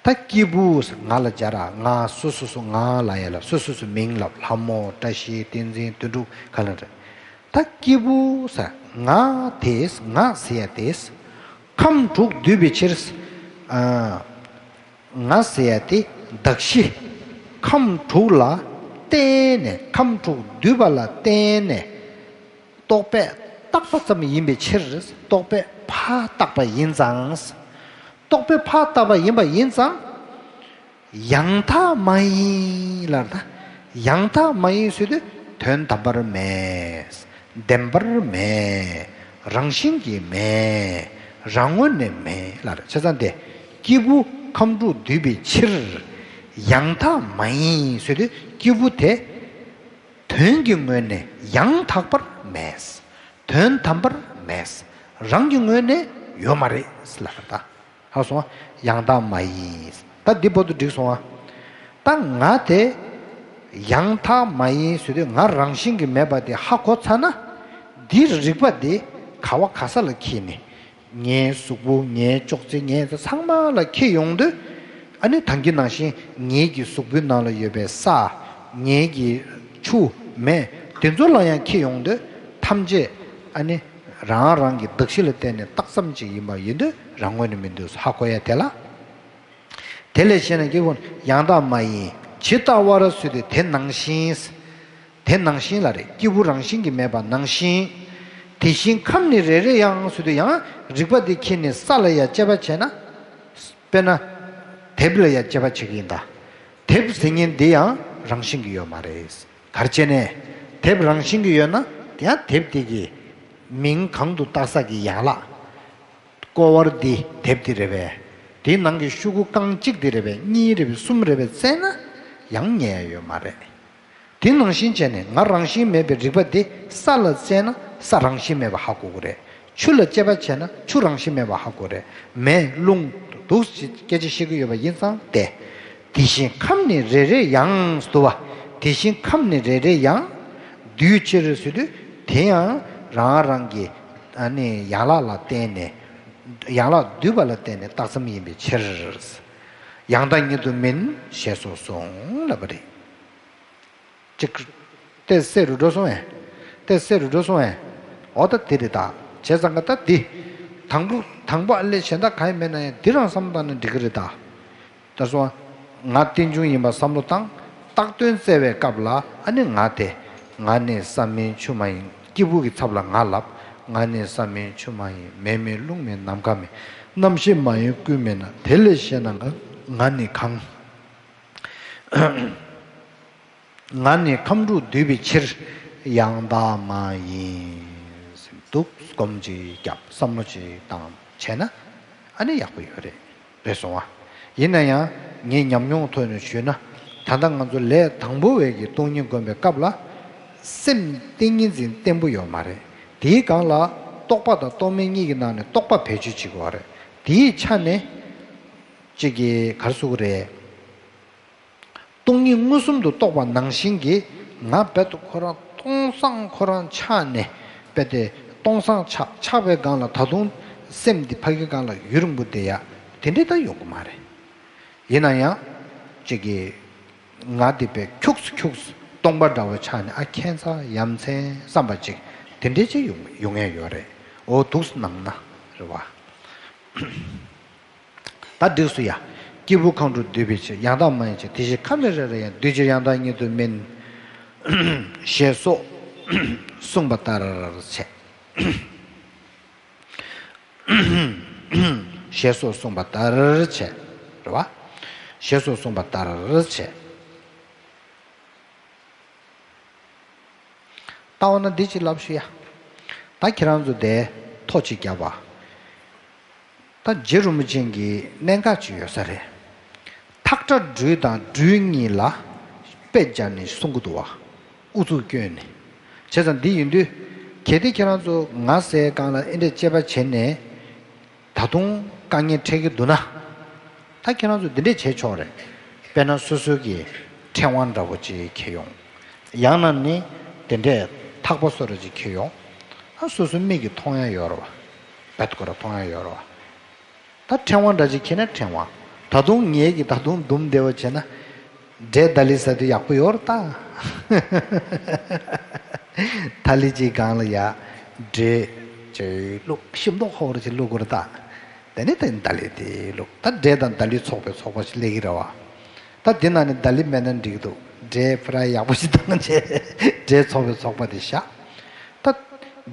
ད་སྐྱེས་བུ་ང་ལ་སྦྱར་ར། ང་སོ་སོ་སོ་ང་ལ་ཡ་ལ་སོ་སོ་སོ་མིང་ལ་ལྷ་མོ་བཀྲ་ཤིས་བསྟན་འཛིན་དོན་གྲུབ་ག་ལ་རེད། ད་སྐྱེས་བུ་ས་ང་དེས་ང་ཟེར་ཡ་དེས། ཁམས་དྲུག་འདུས་པའི་ཕྱིར། ཨ། ང་ཟེར་ཡ་དེ་གདགས་གཞི་ཁམས་དྲུག་ལ་བརྟེན་ནས། ཁམས་དྲུག་འདུས་པ་ལ་བརྟེན་ནས་རྟོག་པས་བཏགས་པ་ཙམ་ཡིན་པའི་ཕྱིར། རྟོག་པས་ཕར་བཏགས་པ་ཡིན་ཙང་། རྟོག་པས་ཕར་བཏགས་པ་ཡིན་པ་ཡིན་ཙང་། ཡང་དག་མ་ཡིན་ལབ་ད། ཡང་དག་མ་ཡིན་ཟེར་དུས་དོན་དམ་པར་མེད། བདེན་པར་མེད། རང་བཞིན་གྱིས་མེད། རང་ངོས་ནས་མེད་ལབ་རེད། བྱས་ཙང་དེ་སྐྱེས་བུ་ཁམས་དྲུག་འདུས་པའི་ཕྱིར། ཡང་དག་མ་ཡིན་ཟེར་དུས་སྐྱེས་བུ་དེ་དོན་གྱི་ངོས་ནས་ཡང་དག་པར་མེད། དོན་དམ་པར་མེད། རང་གི་ངོས་ནས་ཡོད་མ་རེད་ལབ་རེད་ད། ཧ་སོང་། ཡང་དག་མ་ཡིན། ད་འདི་བར་དུ་འགྲིག་སོང་ཨ། ད་ང་དེ་ཡང་དག་མ་ཡིན་ཟེར་དུས་ང་རང་བཞིན་གྱིས་མེད་པ་དེ་ཧ་གོ་ཚར་ན། འདིའི་རིགས་པ་དེ་ག་བ་ག་ས་ལ་འཁྱེར་ནས། ངའི་གཟུགས་པོ། ངའི་ཅོག་ཙེ། ངའི་ཚང་མ་ལ་འཁྱེར་ཡོང་དུས། ཨ་ནི་ད་གིན་ནང་བཞིན་ངེད་ཀྱི་གཟུགས་པོའི་ནང་ལ་ཡོད་པའི་ས། ངེད་ཀྱི་ཆུ། མེ། དེ་ཚོ་ལ་ཡང་འཁྱེར་ཡོང་དུས་ཐམས་ཅད་ཨ་ནི་རང་རང་གི་གདགས་གཞི་ལ་བརྟེན་ནས་རྟགས་ཙམ་ཅིག་ཡིན་པ་ཡིན་དུས་རང་ངོས་ནས་མི་འདུག་ཧ་གོ་ཡ་དེ་ལ། དེ་ལས་གཞན་ན་སྐྱེས་བུ་ཡང་དག་མ་ཡིན། ཇི་ལྟ་བར་ཟེར་དུས་དེ་ནང་བཞིན། དེ་ནང་བཞིན་ལ་རེད། སྐྱེས་བུ་རང་བཞིན་གྱིས་མེད་པ་ནང་བཞིན། དེ་བཞིན་ཁམས་ནི་རེ་རེ་ཡང་ཟེར་དུས་ཡང་རིགས་པ་འདི་འཁྱེར་ནས་ས་ལ་ཡ་དཔྱད་པ་བྱས་ན། དཔེར་ན། དེབ་ལ་ཡ་དཔྱད་པ་བྱེད་ཀྱི་ཡིན་ད། དེབ་ཟེར་མཁན་འདི་ཡང་རང་བཞིན་གྱིས་ཡོད་མ་རེད། ག་རེ་བྱས་ནས། དེབ་རང་བཞིན་གྱིས་ཡོད་ན་དེ་ཡང་དེབ་དེ་གི་མིང་གང་དུ་བཏགས་ས་གི་ཡན་ལག་ཀོ་བར་འདི་དེབ་འདི་རེད་པས། དེའི་ནང་གི་ཤོག་གུ་རྐང་གཅིག་འདི་རེད་པས། གཉིས་རེད་པས། གསུམ་རེད་པས་བཙལ་ན་ཡང་རྙེད་ཡ་ཡོད་མ་རེད། དེ་ནང་བཞིན་བྱས་ནས་ང་རང་བཞིན་མེད་པའི་རིགས་པ་འདི་ས་ལ་བཙལ་ན་ས་རང་བཞིན་མེད་པ་ཧ་གོ་གི་རེད། ཆུ་ལ་དཔྱད་པ་བྱས་ན་ཆུ་རང་བཞིན་མེད་པ་ཧ་གོ་རེད། མེ་རླུང་འདུག་སེ་སྐད་ཆ་བཤད་ཀྱི་ཡོད་པ་ཡིན་ཙང་སྟེ། དེ་བཞིན་ཁམས་ནི་རེ་རེ་ཡང་དུ་བ། དེ་བཞིན་ཁམས་ནི་རེ་རེ་ཡང་། འདུས་ཕྱིར་ཟེར་དུས་དེ་ཡང་རང་རང་གི་ཨ་ནི་ཡན་ལག་ལ་བརྟེན་ནས། ཡན་ལག་འདུས་པ་ལ་བརྟེན་ནས་རྟགས་ཙམ་ཡིན་པའི་ཕྱིར། ཡང་དག་ཉིད་དུ་མིན་ཞེས་སོགས་གསུངས་ལབ་པ་རེད། ཅིག་ཏེ་སེ་རུ་འགྲོ་སོང་ཨེ། ཏེ་སེ་རུ་འགྲོ་སོང་ཨེ། འོ་ད་དེ་རེད་ད། བྱས་ཙང་ག་ད་འདི། དང་པོ་དང་པོ་ཨ་ལས་གཞན་དག་གང་ཡང་མེད་ན་ཡང་འདི་རང་བསམ་བློ་བཏང་ན་འགྲིག་གི་རེད་ད། ད་སོང་། ང་རྟེན་འབྱུང་ཡིན་པ་བསམ་བློ་བཏང་། བཏགས་དོན་བཙལ་བའི་སྐབས་ལ་ཨ་ནི་ང་དེ། ང་ནི་ས་མིན་ཆུ་མ་ཡིན། སྐྱེས་བུ་གི་ཚབ་ལ་ང་ལབ། ང་ནི་ས་མིན་ཆུ་མ་ཡིན། མེ་མིན་རླུང་མིན་ནམ་མཁའ་མིན། རྣམ་ཤེས་མ་ཡིན་ཀུན་མེད་ན། དེ་ལས་གཞན་ན་ང་ང་ནི་གང་། ང་ནི་ཁམས་དྲུག་འདུས་པའི་ཕྱིར། ཡང་དག་མ་ཡིན། འདུག་སྒོམ་ཅིག་བརྒྱབ། བསམ་བློ་ཅིག་བཏང་བྱས་ན་ཨ་ནི་ཡག་པོ་ཡོད་རེད། རེད་སོང་བ། ཡིན་ན་ཡང་ངས་ཉམས་མྱོང་ཐོག་ནས་ཞུས་ན། ད་ལྟ་ང་ཚོ་ལས་དང་པོ་བས་ཀྱི་སྟོང་ཉིད་སྒོམ་པའི་སྐབས་ལ། སེམས་ཏིང་ངེ་འཛིན་བརྟན་པོ་ཡོད་མ་རེད། དེའི་སྒང་ལ་རྟོག་པ་དང་རྟོག་མེད་གཉིས་ཀྱི་ནང་ནས་རྟོག་པ་བེད་སྤྱོད་བྱེད་དགོས་པ་རེད། དེའི་ཆ་ནས་ཅིག་གིས་ག་རེ་ཟེར་དགོས་རེད། སྟོང་ཉིད་མངོན་སུམ་དུ་རྟོགས་པ་ནང་བཞིན་གྱི་ང་རྦད་དེ་ཁོ་རང་སྟོང་སང་ཁོ་རང་ཆགས་ནས། རྦད་དེ་སྟོང་སང་ཆགས་ཆགས་པའི་སྒང་ལ་ད་དུང་སེམས་འདི་ཕ་གི་སྒང་ལ་ཡུན་རིང་པོ་བསྡད་ཡ་དེ་འདྲས་ད་ཡོང་གི་མ་རེད། ཡིན་ན་ཡང་ཅིག་གིས་ང་འདི་དཔེ་ཁྱུགས་སུ་ཁྱུགས་སུ་སྟོང་པ་འདྲ་བོ་ཆགས་ནས། ཨ་ཁྱད་མཚར་ཡ་མཚན་བསམ་པ་ཅིག་དེ་འདྲས་ཅིག་ཡོང་ཡོང་ཡས་ཡོད་རེད། འོ་འདུག་སེ་སྣང་ན་རེད་བ། ད་འགྲིགས་སོང་ཡ། སྐྱེས་བུ་ཁམས་དྲུག་འདུས་པའི་ཕྱིར། ཡང་དག་མ་ཡིན་ཕྱིར། དེ་བཞིན་ཁམས་ནི་རེ་རེ་ཡང་། འདུས་ཕྱིར་ཡང་དག་ཉིད་དུ་མིན། ཞེས་སོགས་གསུངས་པ་ལྟར་བྱས། ཞེས་སོགས་གསུངས་པ་ལྟར་བྱས། རེད་བ། ཞེས་སོགས་གསུངས་པ་ལྟར་བྱས། ལྟ་བ་ན་འདི་ཅིག་ལབ་ཞུ་ཡ། ད་ཁྱེད་རང་ཚོ་དེ་ཐོ་ཅིག་བརྒྱབ་པ། ད་རྗེ་རིན་པོ་ཆེ་གི་གནད་འགག་ཅིག་ཡོད་ས་རེད། ཐག་ཁྲ་སྦྲུལ་དང་སྦྲུལ་གཉིས་ལ་དཔེ་སྦྱར་ནས་གསུང་གི་འདུག་བ། ཨུ་ཚུགས་བསྐྱོན་ནས། བྱས་ཙང་འདི་ཡིན་དུས། གལ་ཏེ་ཁྱེད་རང་ཚོ་ང་ཟེར་སྒང་ལ་ཨེ་འདྲས་དཔྱད་པ་བྱས་ནས། ད་དུང་དཀའ་ངལ་འཕྲད་ཀྱི་འདུག་ན། ད་ཁྱེད་རང་ཚོ་འདི་འདྲས་བྱས་ཆོག་རེད། དཔེར་ན་སོ་སོའི་གི་ཕྲེང་བ་འདྲ་བོ་ཅིག་འཁྱེར་ཡོང་། ཡང་ན་ནི་དེ་འདྲས་ཐག་པ་སོ་ར་ཅིག་འཁྱེར་ཡོང་། ཨ་སོ་སོའི་མིག་གིས་མཐོང་ཡ་ཡོད་རེད་བ། བེད་ཀོ་ར་མཐོང་ཡ་ཡོད་རེད་བ། ད་ཕྲེང་བ་འདྲ་ཅིག་འཁྱེར་ན་ཕྲེང་བ། ད་དུང་ངེད་ཀྱིས་ད་དུང་འདུམ་བདེ་བ་བྱས་ན། འབྲས་ཏ་ལི་ཟ་དུས་ཡག་པོ་ཡོད་རེད་ད། ཐ་ལི་གཅིག་སྒང་ལ་ཡ། འབྲས། ཅིག་བླུགས་ཤིང་ཏོག་ཧོར་ཅིག་བླུགས་དགོས་རེད་ད། དེ་ནས་དེ་ཏ་ལི་དེ་བླུགས། ད་འབྲས་དང་ཏ་ལི་ཚོགས་པའི་ཚོགས་པ་ཞིག་སླེབས་ཀྱི་རེད་བ། ད་དེ་ནང་ནས་ཏ་ལི་མེད་ན་འགྲིག་འདུག་འབྲས་ཕུ་ར་ཡག་པོ་ཞིག་བཏང་བྱས། འབྲས་ཚོགས་པའི་ཚོགས་པ་དེ་བཞག་ད།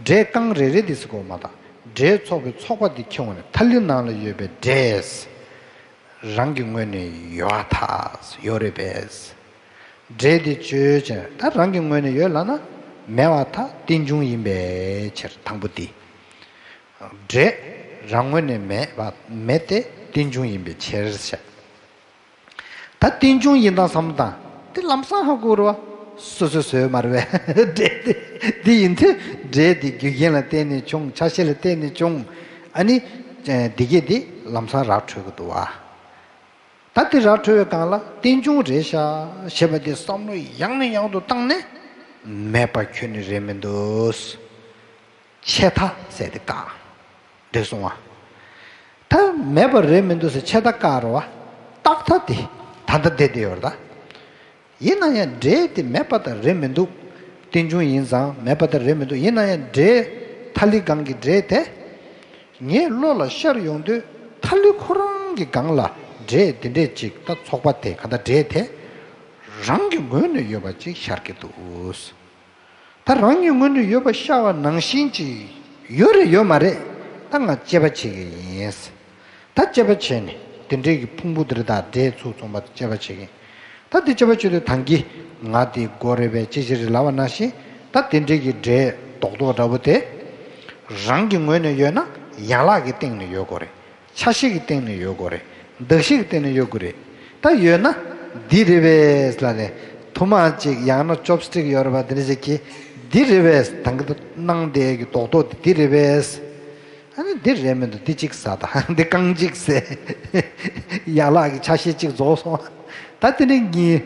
འབྲས་རྐང་རེ་རེ་དེ་ཟེར་དགོས་མ་ད། འབྲས་ཚོགས་པའི་ཚོགས་པ་དེ་ཁྱེར་འོང་ནས་ཐ་ལི་ནང་ལ་ཡོད་པའི་འབྲས། རང་གི་ངོས་ནས་ཡོད་ཐག་ཡོད་རེད་པས། འབྲས་དེ་བཅོས་ཀྱང་ད་རང་གི་ངོས་ནས་ཡོད་ལབ་ན། མེད་པ་ཐག་རྟེན་འབྱུང་ཡིན་པའི་ཕྱིར་དང་པོ་དེ། འབྲས་རང་ངོས་ནས་མེད་པ་མེད་དེ་རྟེན་འབྱུང་ཡིན་པའི་ཕྱིར་བཤད། ད་རྟེན་འབྱུང་ཡིན་སྟངས་བསམ་བློ་བཏང་། དེ་ལམ་སང་ཧ་གོ་རེད་བ། སོ་སོས་བཟོས་མ་རེད་པས། འབྲས་དེ་དེ་ཡིན་དུས་འབྲས་དེ་རྒྱུ་རྐྱེན་ལ་བརྟེན་ནས་བྱུང་། ཆ་ཤས་ལ་བརྟེན་ནས་བྱུང་། ཨ་ནི། འདི་གས་དེ་ལམ་སང་ར་འཕྲོད་ཀྱི་འདུག་བ། ད་དེ་ར་འཕྲོད་པའི་སྒང་ལ་རྟེན་འབྱུང་རེད་ཤག་ཞེས་པ་དེ་བསམ་བློ་ཡང་ནས་ཡང་དུ་བཏང་ནས། མེད་པ་ཁྱོན་ནས་རེད་མི་འདུག་ཆད་མཐའ་ཟེར་དེ་བཀག་འགྲིག་སོང་བ། ད་མེད་པ་རེད་མི་འདུག་ཟེར་ཆད་མཐའ་བཀག་རེད་བ། རྟག་མཐའ་དེ་ད་ལྟ་བསྡད་དེ་ཡོད་རེད་ད། ཡིན་ན་ཡང་འབྲས་དེ་མེད་པ་ད་རེད་མི་འདུག་རྟེན་འབྱུང་ཡིན་ཙང་མེད་པ་ད་རེད་མི་འདུག་ཡིན་ན་ཡང་འབྲས་ཐ་ལི་སྒང་གི་འབྲས་དེ། ངའི་བློ་ལ་ཤར་ཡོང་དུས་ཐ་ལི་ཁོ་རང་གི་སྒང་ལ་འབྲས་དེ་འདྲས་ཅིག་ད་ཚོགས་པ་དེ་ག་ད་འབྲས་དེ། རང་གི་ངོས་ནས་ཡོད་པ་ཅིག་ཤར་གྱི་འདུག་ད་རང་གི་ངོས་ནས་ཡོད་པ་ཤར་བ་ནང་བཞིན་གྱི་ཡོད་རེད་ཡོད་མ་རེད། ད་ང་དཔྱད་པ་བྱེད་ཀྱི་ཡིན། ད་དཔྱད་པ་བྱས་ནས་དེ་འདྲའི་གི་ཕུང་པོ་དེ་རེད་ད། འབྲས་ཚུར་བཙོང་པ་དེ་དཔྱད་པ་བྱེད་ཀྱི་ཡིན། ད་དེ་དཔྱད་པ་བྱེད་དུས་ད་གིན་ང་དེ་དགོས་རེད་པས་ཅི་ཞིག་རེད་ལབ་པ་ནང་བཞིན། ད་དེ་འདྲའི་གི་འབྲས་རྡོག་རྡོག་འདྲ་པོ་དེ་རང་གི་ངོས་ནས་ཡོད་ན་ཡན་ལག་གི་སྟེང་ནས་ཡོད་དགོས་རེད། ཆ་ཤས་ཀྱི་སྟེང་ནས་ཡོད་དགོས་རེད། གདགས་གཞི་གི་སྟེང་ནས་ཡོད་དགོས་རེད། ད་ཡོད་ན་འདི་རེད་པས་ལབ་ནས་ཐུར་མ་གཅིག་ཡང་ན་ཅོབ་སི་ཊིག་ཡོད་རེད་པ། འདི་འདྲ་ཞིག་གིས་འདི་རེད་པས། ད་གིན་ད་གནང་བསྡད་ཀྱི་རྡོག་རྡོག་དེ་འདི་རེད་པས། ཨ་ནི་འདི་རེད་མི་འདུག་འདི་གཅིག་ཟ། ད་འདི་རྐང་གཅིག་ཟས། ཡན་ལག་གི་ཆ་ཤས་གཅིག་རྫོགས་སོང་། ད་དེ་ནས་གཉིས།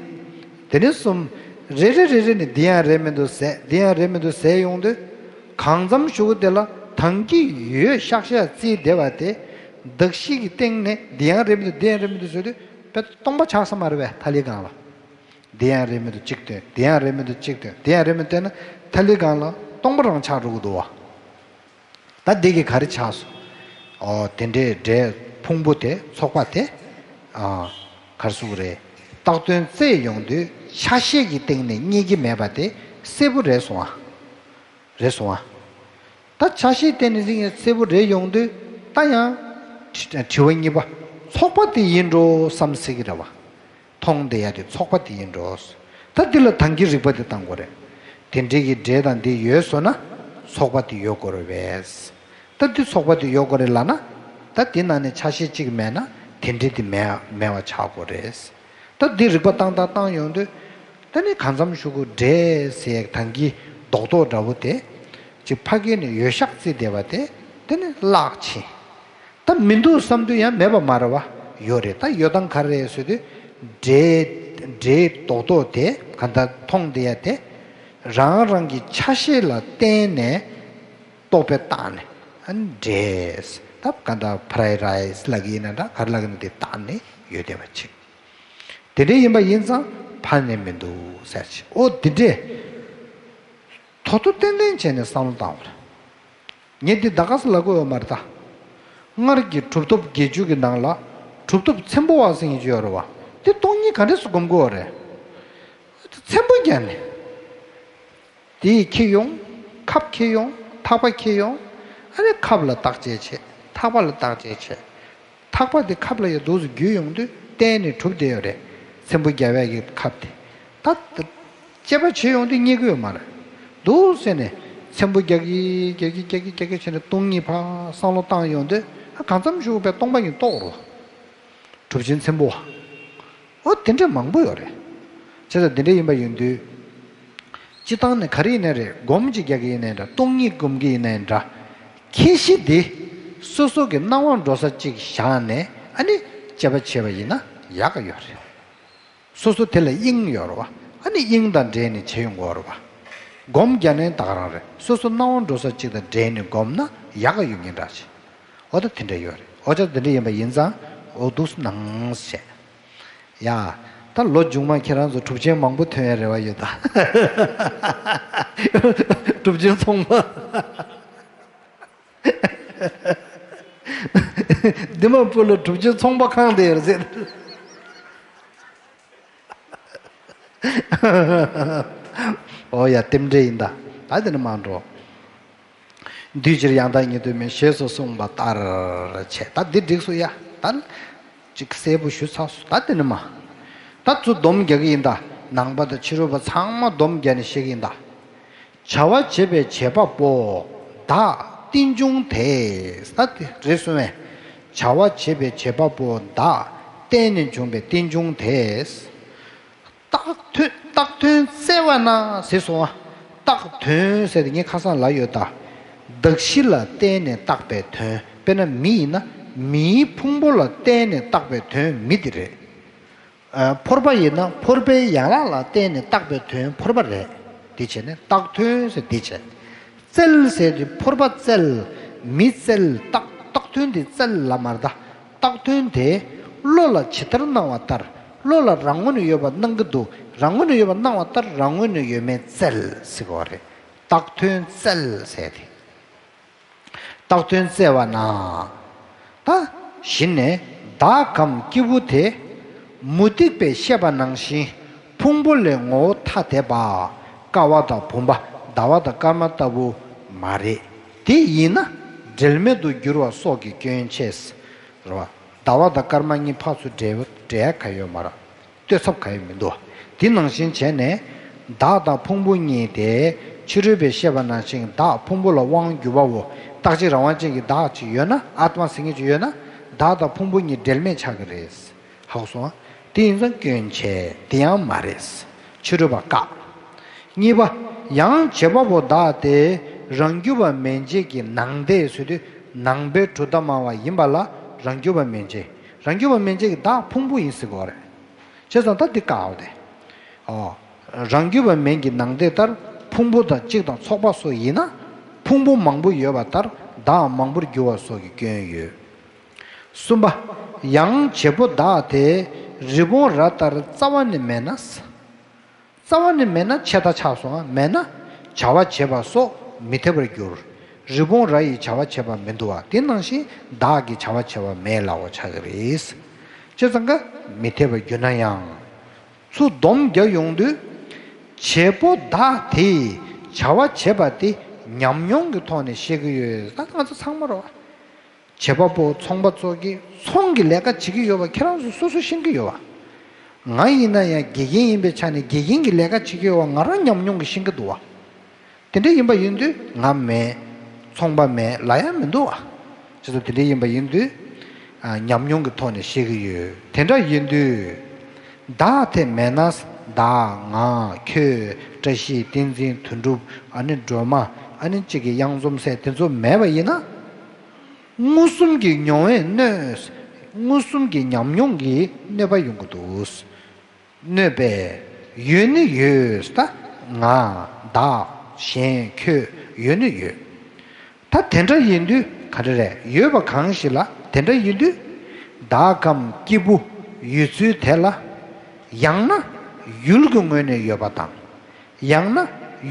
དེ་ནས་གསུམ། རེ་རེ་རེ་རེ་ནས་འདི་ཡང་རེད་མི་འདུག་ཟས། འདི་ཡང་རེད་མི་འདུག་ཟས་ཡོང་དུས། གང་འཚམ་ཞུ་གི་དེ་ལ་ད་གིན་ཡོད་ཤག་ཤག་བརྩིས་བསྡད་པ་དེ། གདགས་གཞི་གི་སྟེང་ནས་འདི་ཡང་རེད་མི་འདུག་འདི་ཡང་རེད་མི་འདུག་ཟེར་དུས་དཔེ་སྟོང་པ་ཆགས་ས་མ་རེད་པས། ཐ་ལིའི་སྒང་ལ། འདི་ཡང་རེད་མི་འདུག་གཅིག་བཏོན། འདི་ཡང་རེད་མི་འདུག་གཅིག་བཏོན། འདི་ཡང་རེད་མི་འདུག་བཏོན་ན་ཐ་ལིའི་སྒང་ལ་སྟོང་པ་རང་ཆགས་འགྲོ་གི་འདུག་བ། ད་འདི་གིས་ག་རེ་ཆགས་སོང་། ཨོ་དེ་འདྲའི་འབྲས་ཕུང་པོ་དེ་ཚོགས་པ་དེ། ཨ་ག་རེ་ཟེར་དགོས་རེད། བཏགས་དོན་བཙལ་ཡོང་དུས་ཆ་ཤས་ཀྱི་སྟེང་ནས་རྙེད་ཀྱི་མེད་པ་དེ་གསལ་པོ་རེད་སོང་ཨ། རེད་སོང་ཨ། ད་ཆ་ཤས་སྟེང་ནས་གཟིགས་ཡས་གསལ་པོ་རེད་ཡོང་དུས་ད་ཡང་དྲི་དྲི་བ་གཉིས་པ། ཚོགས་པ་དེ་ཡིན་འགྲོ་བསམ་སྲིད་ཀྱི་རེད་བ། མཐོང་བསྡད་ཡ་དེ་ཚོགས་པ་དེ་ཡིན་འགྲོ། ད་འདི་ལ་ད་གིན་རིགས་པ་དེ་བཏང་དགོས་རེད། དེ་འདྲའི་གི་འབྲས་དང་འདི་ཡོད་སོང་ན་ཚོགས་པ་དེ་ཡོད་དགོས་རེད་པས། ད་འདི་ཚོགས་པ་དེ་ཡོད་དགོས་རེད་ལབ་ན། ད་འདི་ནང་ནས་ཆ་ཤས་གཅིག་མེད་ན་དེ་འདྲའི་དེ་མེད་མེད་པ་ཆགས་དགོས་རེད། ད་འདི་རིགས་པ་བཏང་བཏང་བཏང་ཡོང་དུས། ད་ནི་གང་འཚམ་ཞུ་དགོས་འབྲས་ཟེར་ད་གིན་རྡོག་རྡོག་འདྲ་པོ་དེ། ཅིག་ཕ་གི་ནས་ཡོད་ཤག་བརྩིས་བསྡད་པ་དེ། ད་ནི་བརླག་ཕྱིན། ད་མི་འདུག་བསམ་དུས་ཡང་མེད་པ་མ་རེད་བ། ཡོད་རེད། ད་ཡོད་སྟངས་ག་རེ་རེད་ཟེར་དུས། འབྲས་འབྲས་རྡོག་རྡོག་དེ་ག་འདྲ་མཐོང་བསྡད་ཡ་དེ། རང་རང་གི་ཆ་ཤས་ལ་བརྟེན་ནས་རྟོག་པས་བཏགས་ནས་ཨ་ནི་འབྲས་ད་ག་འདྲ་ཕ་རའི་རའི་སི་ལབ་ཀྱི་ཡིན་ན་འདྲ་ག་རེ་ལབ་ཀྱི་ན་དེ་བཏགས་ནས་ཡོད་བསྡད་པ་ཅིག་དེ་འདྲ་ཡིན་པ་ཡིན་ཙང་ཕ་ནས་མི་འདུག་ཟེར་ཅིག་ཨོ་དེ་འདྲས། ཐོ་ཐོ་ཏན་ཏན་བྱས་ནས་བསམ་བློ་བཏང་བ་རེད། ངས་འདི་ད་ག་སེ་ལབ་དགོས་ཡོད་མ་རེད་ད། སྔར་གྱི་གྲུབ་ཐོབ་བརྒྱད་ཅུ་གི་ནང་ལ་གྲུབ་ཐོབ་ཚེམ་པོ་བ་ཟེར་མཁན་ཅིག་ཡོད་རེད་བ། དེ་སྟོང་ཉིད་ག་འདྲས་སེ་སྒོམ་དགོས་པ་རེད། ཚེམ་པོ་བརྒྱབ་ནས། དེ་ཡིས་འཁྱེར་ཡོང་། ཁབ་འཁྱེར་ཡོང་། ཐག་པ་འཁྱེར་ཡོང་། ཨ་ནི་ཁབ་ལ་བརྟག་དཔྱད་བྱེད། ཐག་པ་ལ་བརྟག་དཔྱད་བྱེད། ཐག་པ་དེ་ཁབ་ལ་ཡ་འདུག་སེ་བརྒྱུས་ཡོང་དུས་གཏན་ནས་གྲུབ་བསྡད་ཡོད་རེད། ཚེམ་པོ་བརྒྱབ་ཡག་གི་ཁབ་དེ། ད་དཔྱད་པ་བྱེད་ཡོང་དུས་རྙེད་ཀྱི་ཡོད་མ་རེད། འདུག་སེ་ནས་ཚེམ་པོ་རྒྱག་གི་རྒྱག་གི་རྒྱག་གི་རྒྱག་གི་བྱས་ནས་སྟོང་ཉིད་ཕར་བསམ་བློ་བཏང་ཡོང་དུས་ཨ་གང་འཚམ་ཞིག་པའི་སྟོང་པ་ཉིད་རྟོགས་རོ། གྲུབ་ཆེན་ཚེམ་པོ་བ། ཨོ་དེ་འདྲ་མང་པོ་ཡོད་རེད། བྱས་ཙང་དེ་འདྲ་ཡིན་པ་ཡིན་དུས། སྤྱིར་བཏང་ནས་ག་རེ་ཡིན་ནའི་རེད། སྒོམ་གཅིག་རྒྱག་གི་ཡིན་ནའི་འདྲ། སྟོང་ཉིད་སྒོམ་གྱི་ཡིན་ནའི་འདྲ། ཁྱད་གཞི་འདི་སོ་སོ་གི་སྣང་བ་འགྲོ་ས་གཅིག་བཞག་ནས་ཨ་ནི་དཔྱད་པ་བྱས་པ་ཡིན་ན་ཡག་ག་ཡོད་རེད། སོ་སོ་དེ་ལ་དབྱིངས་ཡོད་རེད་བ། ཨ་ནི་དབྱིངས་དང་འབྲེལ་ནས་བྱེད་ཡོང་གི་ཡོད་རེད་པ། སྒོམ་རྒྱག་ནའང་ད་ག་རང་རེད། སོ་སོ་སྣང་བ་འགྲོ་ས་གཅིག་དང་འབྲེལ་ནས་སྒོམ་ན་ཡག་ག་ཡོད་ངེས་འདྲ་ཞིག་འོ་ད་དེ་འདྲ་ཡོད་རེད། འོ་ཅག་དེ་འདྲ་ཡིན་པ་ཡིན་ཙང་འོ་འདུག་སེ་གནང་ཞེས། ཡ། ད་ལོ་མཇུག་མ་ཁྱེད་རང་ཚོ་གྲུབ་ཆེན་མང་པོ་ཐོན་ཡ་རེ་བ་ཡོད་ད། གྲུབ་ཆེན་ཚོང་པ། འདི་མ་སྤུ་ལ་གྲུབ་ཆེན་ཚོང་པ་ཁང་དེ་ཡོད་ཟེར། འོ་ཡ་རྟེན་འབྲེལ་ཡིན་ད། ད་དེ་ནི་མ་འགྲོ། འདུས་ཕྱིར་ཡང་དག་ཉིད་དུ་མིན། ཞེས་སོགས་གསུངས་པ་ལྟར་བྱས། ད་འདི་འགྲིགས་སོ་ཡ། ད་ཅིག་གསལ་པོ་ཞུ་ཚར་སོང་། ད་དེ་ནི་མ། ད་ཚུར་སྡོམ་རྒྱག་གི་ཡིན་ད། ནང་པ་དང་ཕྱི་རོལ་པ་ཚང་མ་སྡོམ་རྒྱག་ནས་བཤད་ཀྱི་ཡིན་ད། བྱ་བ་བྱེད་པའི་བྱེད་པ་པོ། བདག་རྟེན་འབྱུང་དེས། ད་དེ་རེད་གསུངས་པས། བྱ་བ་བྱེད་པའི་བྱེད་པ་པོ། བདག་རྟེན་ནས་བྱུང་བའི་རྟེན་འབྱུང་དེས། རྟགས་ཐོན། རྟགས་ཐོན་བཙལ་བ་ན་ཟེར་སོང་བ། རྟགས་ཐོན་ཟེར་དེ་ངས་ཁ་སང་ལབ་ཡོད་ད། གདགས་གཞི་ལ་བརྟེན་ནས་བཏགས་པའི་དོན། དཔེར་ན་མི་ཡིན་ན་མིའི་ཕུང་པོ་ལ་བརྟེན་ནས་བཏགས་པའི་དོན་མི་དེ་རེད། ཨ། ཕོར་པ་ཡིན་ན་ཕོར་པའི་ཡན་ལག་ལ་བརྟེན་ནས་བཏགས་པའི་དོན་ཕོར་པ་རེད། དེ་བྱས་ནས་རྟགས་ཐོན་ཟེར་དེ་བྱས། བཙལ་ཟེར་དེ་ཕོར་པ་བཙལ། མི་བཙལ། རྟགས། རྟགས་ཐོན་དེ་བཙལ་ལབ་མ་རེད་ད། རྟགས་ཐོན་དེ་བློ་ལ་ཇི་ལྟར་སྣང་བ་ལྟར། བློ་ལ་རང་ངོས་ནས་ཡོད་པ་སྣང་གི་འདུག་རང་ངོས་ནས་ཡོད་པ་སྣང་བ་ལྟར་རང་ངོས་ནས་ཡོད་མེད་བཙལ་ཟེར་གོ་རེད། རྟགས་ཐོན་བཙལ་ཟེར་དེ། རྟགས་ཐོན་བཙལ་བ་ན། ད་གཞི་ནས་བདག་གམ་སྐྱེས་བུ་དེ། མུ་སྟེགས་པས་བཤད་པ་ནང་བཞིན་ཕུང་པོ་ལས་ངོ་བོ་ཐ་དད་པ། ཀ་བ་དང་བུམ་པ། ཟླ་བ་དང་སྐར་མ་ལྟ་བུ་མ་རེད། དེ་ཡིན་ན་འབྲེལ་མེད་དུ་འགྱུར་བ་སོགས་ཀྱི་སྐྱོན་ཆེ། རེད་བ། ཟླ་བ་དང་སྐར་མ་གཉིས་ཕར་ཚུར་འབྲེལ་འབྲེལ་ཡ་ག་ཡོད་མ་རེད། ལྟོས་ཚབ་ག་ཡོད་མི་འདུག་དེ་ནང་བཞིན་བྱས་ནས། བདག་དང་ཕུང་པོ་གཉིས་ཏེ། ཕྱི་རོལ་པས་བཤད་པ་ནང་བཞིན་བདག་ཕུང་པོ་ལ་དབང་བསྒྱུར་བའོ། རྟག་གཅིག་རང་དབང་ཅན་གྱི་བདག་ཅིག་ཡོད་ན། ཨཱཏྨ་ཟེར་མཁན་ཅིག་ཡོད་ན། བདག་དང་ཕུང་པོ་གཉིས་འབྲེལ་མེད་ཆགས་ཀྱི་རེད། ཧ་གོ་སོང་ཨ། དེ་ཡིན་ཙང་སྐྱོན་ཆེ། དེ་ཡང་མ་རེད། ཕྱི་རོལ་པ་བཀག་གཉིས་པ། ཡང་བྱེད་པ་པོ་བདག་སྟེ། རང་རྒྱུད་པ་མན་ཆད་ཀྱི་ནང་དེ་ཟེར་དུས་ནང་པའི་གྲུབ་མཐའ་སྨྲ་བ་ཡིན་པ་ལ་རང་རྒྱུད་པ་མན་ཆད། རང་རྒྱུད་པ་མན་ཆད་ཀྱི་བདག་ཕུང་པོ་ཡིན་ཟེར་དགོས་རེད། བྱས་ཙང་ད་འདི་བཀག་འོ་དེ། ཨོ། རང་རྒྱུད་པ་མན་གྱི་ནང་དེ་ལྟར་ཕུང་པོ་དང་གཅིག་དང་ཚོགས་པ་སོགས་ཡིན་ན། ཕུང་པོ་མང་པོ་ཡོད་པ་ལྟར་བདག་མང་པོར་འགྱུར་བ་སོགས་ཀྱི་སྐྱོན་ཡོད། གསུམ་པ། ཡང་བྱེད་པོ་བདག་དེ། རི་བོང་རྭ་ལྟར་རྩ་བ་ནས་མེད་ན། རྩ་བ་ནས་མེད་ན་ཆད་མཐའ་ཆགས་སོང་ང་། མེད་ན་བྱ་བ་བྱེད་པ་སོགས་མི་འཐད་པར་འགྱུར། རི་བོང་རྭ་ཡི་བྱ་བ་བྱེད་པ་མི་འདུག་བ། དེ་ནང་བཞིན་བདག་གི་བྱ་བ་བྱེད་པ་མེད་ལབ་པ་ཆགས་ཀྱི་རེད། བྱས་ཙང་ཀ་མི་འཐད་པར་འགྱུར་ན་ཡང་། ཚུར་སྡོམ་རྒྱག་ཡོང་དུས། བྱེད་པོ་བདག་དེས་བྱ་བ་བྱེད་པ་དེ་ཉམས་མྱོང་གི་ཐོག་ནས་ཤེས་ཀྱི་ཡོད། ད་ང་ཚོ་ཚང་མ་རེད་བ། བྱེད་པ་པོ་ཚོང་པ་ཚོ་གིས་ཚོང་གི་ལས་ཀ་བྱེད་ཀྱི་ཡོད་པ་ཁྱེད་རང་ཚོ་སོ་སོ་ཤེས་ཀྱི་ཡོད་པ། ང་ཡིན་ན་ཡང་དགེ་རྒན་ཡིན་པའི་ཆ་ནས་དགེ་རྒན་གྱི་ལས་ཀ་བྱེད་ཀྱི་ཡོད་པ་ང་རང་ཉམས་མྱོང་གིས་ཤེས་ཀྱི་འདུག་བ། དེ་འདྲ་ཡིན་པ་ཡིན་དུས་ང་མེད། ཚོང་པ་མེད་ལབ་ཡ་མི་འདུག་བ། བྱས་ཙང་དེ་འདྲ་ཡིན་པ་ཡིན་དུས། ཨ། ཉམས་མྱོང་གི་ཐོག་ནས་ཤེས་ཀྱི་ཡོད། དེ་འདྲ་ཡིན་དུས། བདག་དེ་མེད་ན། བདག་ང་ཁྱོད་བཀྲ་ཤིས་བསྟན་འཛིན་དོན་གྲུབ། ཨ་ནི་སྒྲོལ་མ། ཨ་ནི་གཅིག་གི་གཡང་འཛོམས་སྲས་དེ་ཚོ་མེད་པ་ཡིན་ན། མངོན་སུམ་གྱི་མྱོང་བས་གནོད། མངོན་སུམ་གྱི་ཉམས་མྱོང་གིས་གནོད་པ་ཡོང་གི་འདུག་གནོད་པས། ཡོད་ནི་ཡོད་ད། ང་། བདག་གཞན་ཁྱོད་ཡོད་ནི་ཡོད། ད་དེ་འདྲ་ཡིན་དུས་ག་འདྲ་རེད། ཡོད་པ་གང་ཞིག་ལ་དེ་འདྲ་ཡིན་དུས། བདག་གམ་སྐྱེས་བུ་ཡོད་ཚུལ་དེ་ལ། ཡང་ན་ཡུལ་གྱི་ངོས་ནས་ཡོད་པ་དང་། ཡང་ན་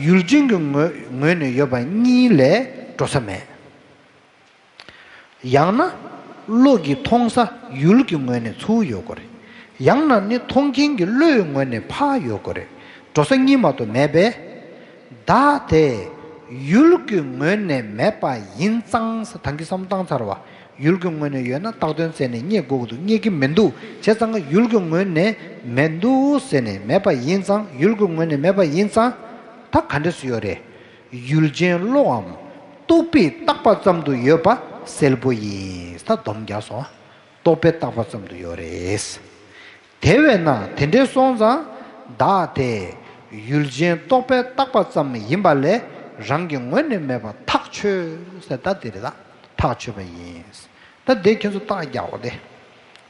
ཡུལ་ཅན་གྱི་ངོས་ངོས་ནས་ཡོད་པ་གཉིས་ལས་འགྲོ་ས་མེད། ཡང་ན་བློ་གིས་མཐོང་ས་ཡུལ་གྱི་ངོས་ནས་ཚུར་ཡོད་དགོས་རེད། ཡང་ན་ནི་མཐོང་མཁན་གྱི་བློའི་ངོས་ནས་ཕར་ཡོད་དགོས་རེད། འགྲོ་ས་གཉིས་མ་གཏོགས་མེད་པས། བདག་དེ་ཡུལ་གྱི་ངོས་ནས་མེད་པ་ཡིན་ཙང་ཟེར། ད་གིན་བསམ་བློ་བཏང་ཚར་བ། ཡུལ་གྱི་ངོས་ནས་ཡོད་ན་རྟགས་དོན་བཙལ་ནས་རྙེད་དགོས་ཀྱི་འདུག་རྙེད་ཀྱི་མི་འདུག་བྱས་ཙང་ཡུལ་གྱི་ངོས་ནས་མི་འདུག་ཟེར་ནས་མེད་པ་ཡིན་ཙང་། ཡུལ་གྱི་ངོས་ནས་མེད་པ་ཡིན་ཙང་། ད་ག་འདྲ་སུ་ཡོད་རེད། ཡུལ་ཅན་བློའམ་རྟོག་པས་བཏགས་པ་ཙམ་དུ་ཡོད་པ་གསལ་པོ་ཡིན། ད་སྡོམ་རྒྱག་སོང་། རྟོག་པས་བཏགས་པ་ཙམ་དུ་ཡོད་རེད། དེ་བས་ན་དེ་འདྲའི་སོང་ཙང་བདག་དེ་ཡུལ་ཅན་རྟོག་པས་བཏགས་པ་ཙམ་ཡིན་པ་ལས་རང་གི་ངོས་ནས་མེད་པ་ཐག་ཆོད་ཟེར། ད་དེ་རེད། ད་ཐག་ཆོད་པ་ཡིན། ད་དེ་ཁྱེད་ཚོ་རྟགས་རྒྱག་དགོས་ཏེ།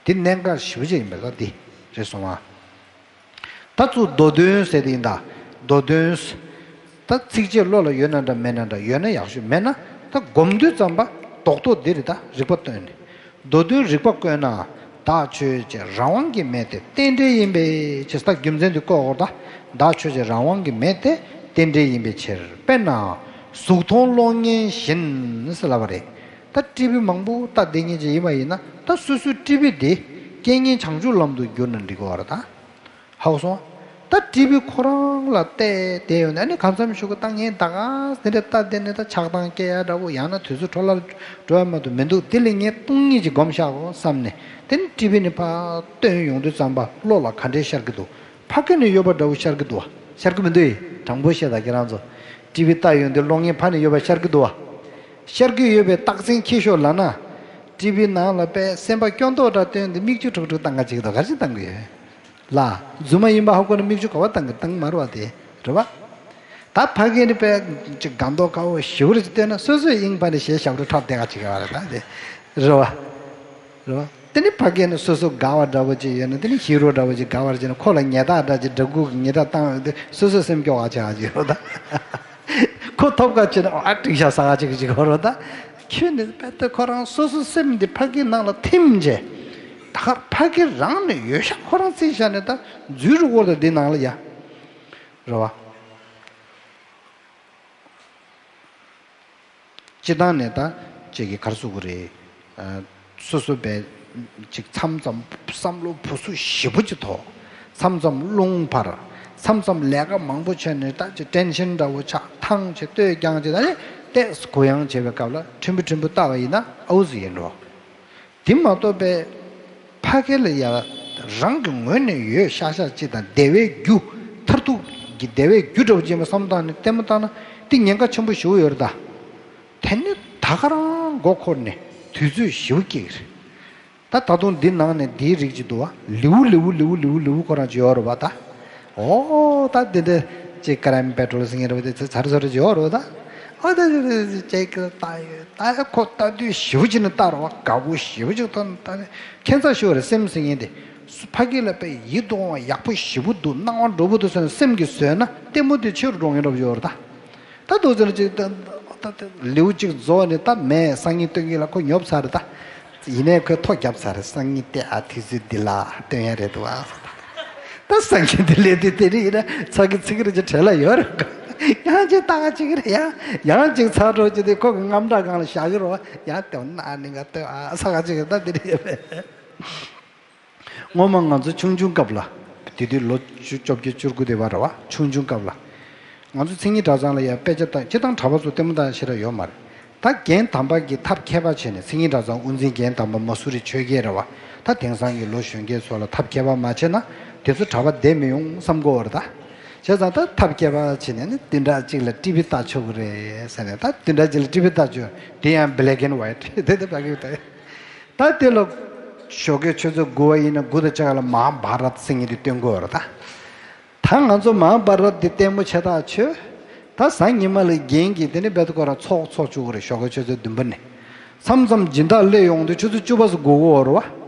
དེ་གནད་འགག་ཞེ་པོ་ཅིག་ཡིན་པས། ད་དེ་རེད་སོང་ཨ། ད་ཚུར་མདོ་དོན་ཟེར་དེ་ཡིན་ད། མདོ་དོན། ད་ཚིགས་བཅད་བློ་ལ་ཡོད་ན་འདྲ་མེད་ན་འདྲ། ཡོད་ན་ཡག་ཤོས། མེད་ན་ད་སྒོམ་དུས་ཙམ་པ་རྡོག་རྡོག་འདི་རེད། ད་རིག་པ་བཏོན་ནས། མདོ་དོན་རིག་པ་བཀོད་ན། བདག་ཆོས་ཅན་རང་དབང་གིས་མེད་དེ་རྟེན་འབྲེལ་ཡིན་པའི་ཕྱིར། ད་རྒྱུ་མཚན་འདི་བཀོད་འོར་ད། བདག་ཆོས་ཅན་རང་དབང་གིས་མེད་དེ་རྟེན་འབྲེལ་ཡིན་པའི་ཕྱིར། དཔེར་ན། གཟུགས་མཐོང་གློག་བརྙན་བཞིན་ཟེར་ལབ་པ་རེད། ད་ཊི་བི་མང་པོ་ལྟ་བསྡད་མཁན་ཅིག་ཡིན་པ་ཡིན་ན། ད་སོ་སོའི་ཊི་བི་དེ་རྐྱེན་ངན་བྱང་ཆུབ་ལམ་དུ་བསྒྱུར་ན་འགྲིག་གི་རེད་ད། ཧ་གོ་སོང་། ད་ཊི་བི་ཁོ་རང་ལ་བལྟས་བསྡད་ཡོང་ནས། ཨ་ནི་གང་འཚམ་ཞུ་གི། ད་ངས་ད་ག་དེ་འདྲ་ལྟ་བསྡད་ནས་ད་ཆགས་སྡང་སྐྱེ་ཡ་འདྲ་པོ། ཡང་ན་དུས་ཚོད་འཕྲོ་བརླག་འགྲོ་ཡ་མ་གཏོགས་མི་འདུག། དེ་ལས་ངས་སྟོང་ཉིད་ཅིག་སྒོམ་བཞག་གོ་བསམ་ནས། དེ་ནས་ཊི་བི་ནས་ཕར་བཏོན་ཡོང་དུས་ཙམ་པ་བློ་ལ་ག་འདྲས་ཤར་གི་འདུག། ཕ་གི་ནས་ཡོད་པ་འདྲ་པོ་ཤར་གི་འདུག་བ། ཤར་གི་མི་འདུག་ཨེ། དྲང་པོ་བཤད་ད། ཁྱེད་རང་ཚོ་ཊི་བི་ལྟ་ཡོང་དུས་གློག་བརྙན་ཕ་ནས་ཡོད་པ་ཤར་གི་འདུག་བ། ཤར་གི་ཡོད་པའི་རྟགས་མཚན་ཁྱེར་ཤོག་ལབ་ན། ཊི་བི་ནང་ལ་དཔེ་སེམས་པ་སྐྱོ་མདོག་འདྲ་སྟོན་དུས་མིག་ཆུ་ཁྲུག་ཁྲུག་བཏང་ག་ཅིག་འདུག། ག་རེ་བཏང་གི་ཡོད། ལ། རྫུན་མ་ཡིན་པ་ཧ་གོ་ན་མིག་ཆུ་ག་པར་བཏང་གི། བཏང་མ་རེད་བ། དེ་རེད་བ། ད་ཕ་གི་ནི་དཔེ་ཅིག་སྒང་ཏོག་དཀར་པོ་ཞེ་པོ་ཅིག་བཏོན་ན། སོ་སོའི་དབྱིངས་ཕ་ནས་ཞལ་ཞབས་བྲོ་འཁྲབ་བསྡད་ག་ཅིག་ཡོད་རེད། ད་དེ་རེད་བ། རེད་བ། དེ་ནི་ཕ་གི་ནི་སོ་སོ་དགའ་བ་འདྲ་པོ་ཅིག་ཡོད་ན། དེ་ནི་ཧི་རོ་འདྲ་པོ་ཅིག་དགའ་བར་བྱས་ན། ཁོ་ལ་ཉེས་རྡུང་འདྲ་ཅིག། དགྲ་འགུག་གི་ཉེས་རྡུང་བཏང་ཡོང་དུས་སོ་སོའི་སེམས་སྐྱོ་བ་ཆགས་ཀྱི་ཡོད་ད། ཁོ་ཐོབ་ག་བྱས་ན། ཨ། འགྲིག་ཤག་ཟེར་ག་ཅིག་ཅིག་ཡོད་རེད་ད། ཁྱོད་ནི་དཔེ་ད་ཁོ་རང་སོ་སོ་སེམས་འདི་ཕ་གིའི་ནང་ལ་ཐིམ་བྱས། ད་ག་ཕ་གི་རང་ནས་ཡོད་ཤག། ཁོ་རང་རྩིས་བཞག་ནས་ད་འཛུལ་རུ་བོར་ད་འདི་ནང་ལ་ཡ། རེད་བ། སྤྱིར་བཏང་ནས་ད་ཅིག་གི་ག་རེ་ཟེར་དགོས་རེད། ཨ། སོ་སོ་དཔེ་ཅིག་མཚམས་མཚམས་བསམ་བློ་འབུ་སུ་ཞེ་པོ་ཅིག་ཐོགས། མཚམས་མཚམས་རླུང་འཕར། མཚམས་མཚམས་ལས་ཀ་མང་པོ་བྱས་ནས་ད་ཅིག་ཊེན་ཤན་འདྲ་པོ་ཆགས། ཐང་ཆད། ལྟོས་རྐྱང་བྱས། ད་ནི་ཏོག་ཙམ་གུ་ཡངས་བྱེད་པའི་སྐབས་ལ་ཕྲན་བུ་ཕྲན་བུ་ལྟ་བ་ཡིན་ན་ཨའུ་ཙི་ཡིན་འགྲོ། དེ་མ་གཏོགས་པའི་ཕ་གི་ལ་ཡ་རང་གི་ངོས་ནས་ཡོད་ཤག་ཤག་ཅིག་དང་། བདེ་བའི་རྒྱུ། མཐར་ཐུག་གི་བདེ་བའི་རྒྱུ་འདྲ་པོ་ཅིག་ཡིན་པ་བསམ་བློ་བཏང་ནས་ལྟད་མོ་བལྟས་ན་དེ་ཉེན་ཁ་ཆེན་པོ་ཞེ་པོ་ཡོད་རེད་ད། དེ་ནི་ད་ག་རང་མགོ་འཁོར་ནས་དུས་ཚོད་ཞེ་པོ་སྐྱེལ་གི་རེད། ད་ད་དུང་འདི་ནང་ནས་འདིའི་རིགས་ཅིག་འདུག་བ། ལེའུ་ལེའུ་ལེའུ་ལེའུ་ལེའུ་ཁོ་རང་ཅིག་ཡོད་རེད་བ་ད། ཨོ་ད་འདི་འདྲ་ཅིག་ཀ་རའིམ་པེ་ཊོལ་ཟེར་མཁན་རེད་བ། དེ་ཚོ་ཚར་ཚར་ཅིག་ཡོད་རེད་བ་ད། ཨོ་ད་དེ་དེ་ཅིག་ལྟ་ཡོད་ད། ཁོ་ལྟ་དུས་ཞེ་པོ་ཅིག་ནི་ལྟ་རེད་བ། དགའ་པོ་ཞེ་པོ་ཅིག་ཐོན་ད། ཁྱད་མཚར་ཞིག་རེད། སེམས་ཟེར་མཁན་དེ་ཕ་གི་ལ་དཔེ་ཡིད་དུ་འོང་བ་ཡག་པོ་ཞེ་པོ་འདུག། སྣང་བ་འགྲོ་པོ་འདུག་ཟེར་ནས་སེམས་ཀྱིས་བཟོས་ན་ལྟད་མོ་དེ་ཆེ་རུ་འགྲོ་མཁན་འདྲ་པོ་ཡོད་རེད་ད། ད་དུང་ཟེར་ཅིག་ད་ད་ད་ལེའུ་གཅིག་རྫོགས་ནས་ད་མས་སང་ཉིན་སྟོན་གྱི་ལ་ཁོ་ཉོབ་ཚར་རེད་ད། ཡིན་ནའི་ཁོས་ཐོ་བརྒྱབ་ཚར་རེད། སང་ཉིན་ལྟས་ཨ། དུས་ཚོད་འདི་ལ་སྟོན་ཡ་རེད་འདུག་ཨ། ད་སང་ཉིན་འདི་ལས་དུས་དེ་རིང་ཡིན་ན་ཚ་གི་ཚིག་རེ་ཅིག་བྲེལ་ལ་ཡོད་རེད་ག། ཡང་ཅིག་ལྟ་ག་ཅིག་རེད་ཡ། ཡང་ཅིག་ཚར་འགྲོ་ཅིག་དེ་ཁོ་གི་རྔམ་སྐྲག་སྒང་ལ་བཞག་གི་རེད་བ། ཡང་ལྟས་ན་ནི་ག་ལྟོས་ཨ་ས་ག་ཅིག་ད་འདི་རེད་ཡོད་པས། སྔོན་མ་ང་ཚོ་ཆུང་ཆུང་སྐབས་ལ། དེ་དུས་ལོ་བཅུ་བཅོ་བརྒྱད་བཅུ་དགུ་དེ་བར་རེད་བ། ཆུང་ཆུང་སྐབས་ལ། ང་ཚོ་མཚན་ཉིད་གྲྭ་ཚང་ལ་ཡ་དཔེ་ཆ་ལྟ། སྤྱིར་བཏང་གྲྭ་པ་ཚོ་ལྟད་མོ་ལྟ་ཞེ་དྲག་ཡོད་མ་རེད། ད་རྒན་དམ་པ་གིས་ཐབས་མཁས་པ་བྱས་ནས། མཚན་ཉིད་གྲྭ་ཚང་དབུ་འཛིན་རྒན་དམ་པ་མ་སུ་རི་ཆོས་རྒྱལ་རེད་བ། ད་དེང་སང་གི་ལོ་གཞོན་སྐྱེས་ཚོ་ལ་ཐབས་མཁས་པ་མ་བྱས་ན་དེ་ཚོ་གྲྭ་པ་བསྡད་མི་ཡོང་བསམ་གོ་བ་རེད་ད། བྱས་ཙང་ད་ཐབས་མཁས་པ་བྱས་ནས་ནི་བདུན་ཕྲག་གཅིག་ལ་ཊི་བི་ལྟ་ཆོག་གི་རེད་ཟེར་ནས། ད་བདུན་ཕྲག་གཅིག་ལ་ཊི་བི་ལྟ་ཆོག། དེ་ཡང་བྷི་ལེག་ཨེན་ཝའིཊ་དེ་དེ་ཕ་གི་ལྟ། ད་དེ་ལ་ཞོགས་ཀའི་ཆུ་ཚོད་དགུ་པ་ཡིན་ན་དགུ་དང་ཕྱེད་ཀ་ལ་མ་ཧཱ་བྷ་རཏ་ཟེར་མཁན་དེ་སྟོན་གོ་རེད་ད། ད་ང་ཚོ་མ་ཧཱ་བྷ་རཏ་དེ་ལྟད་མོ་ཆེ་ཐག་ཆོད། ད་གཟའ་ཉི་མ་ལ་རྒན་གྱིས་དེ་ནས་རྦད་དེ་ཁོ་རང་ཚོགས་འཚོགས་བཅུག་གི་རེད། ཞོགས་ཀའི་ཆུ་ཚོད་བདུན་པ་ནས། མཚམས་མཚམས་སྦྱིན་བདག་སླེབས་ཡོང་དུས་ཆུ་ཚོད་བཅུ་པ་ཙམ་འགོར་གི་ཡོད་རེད་བ།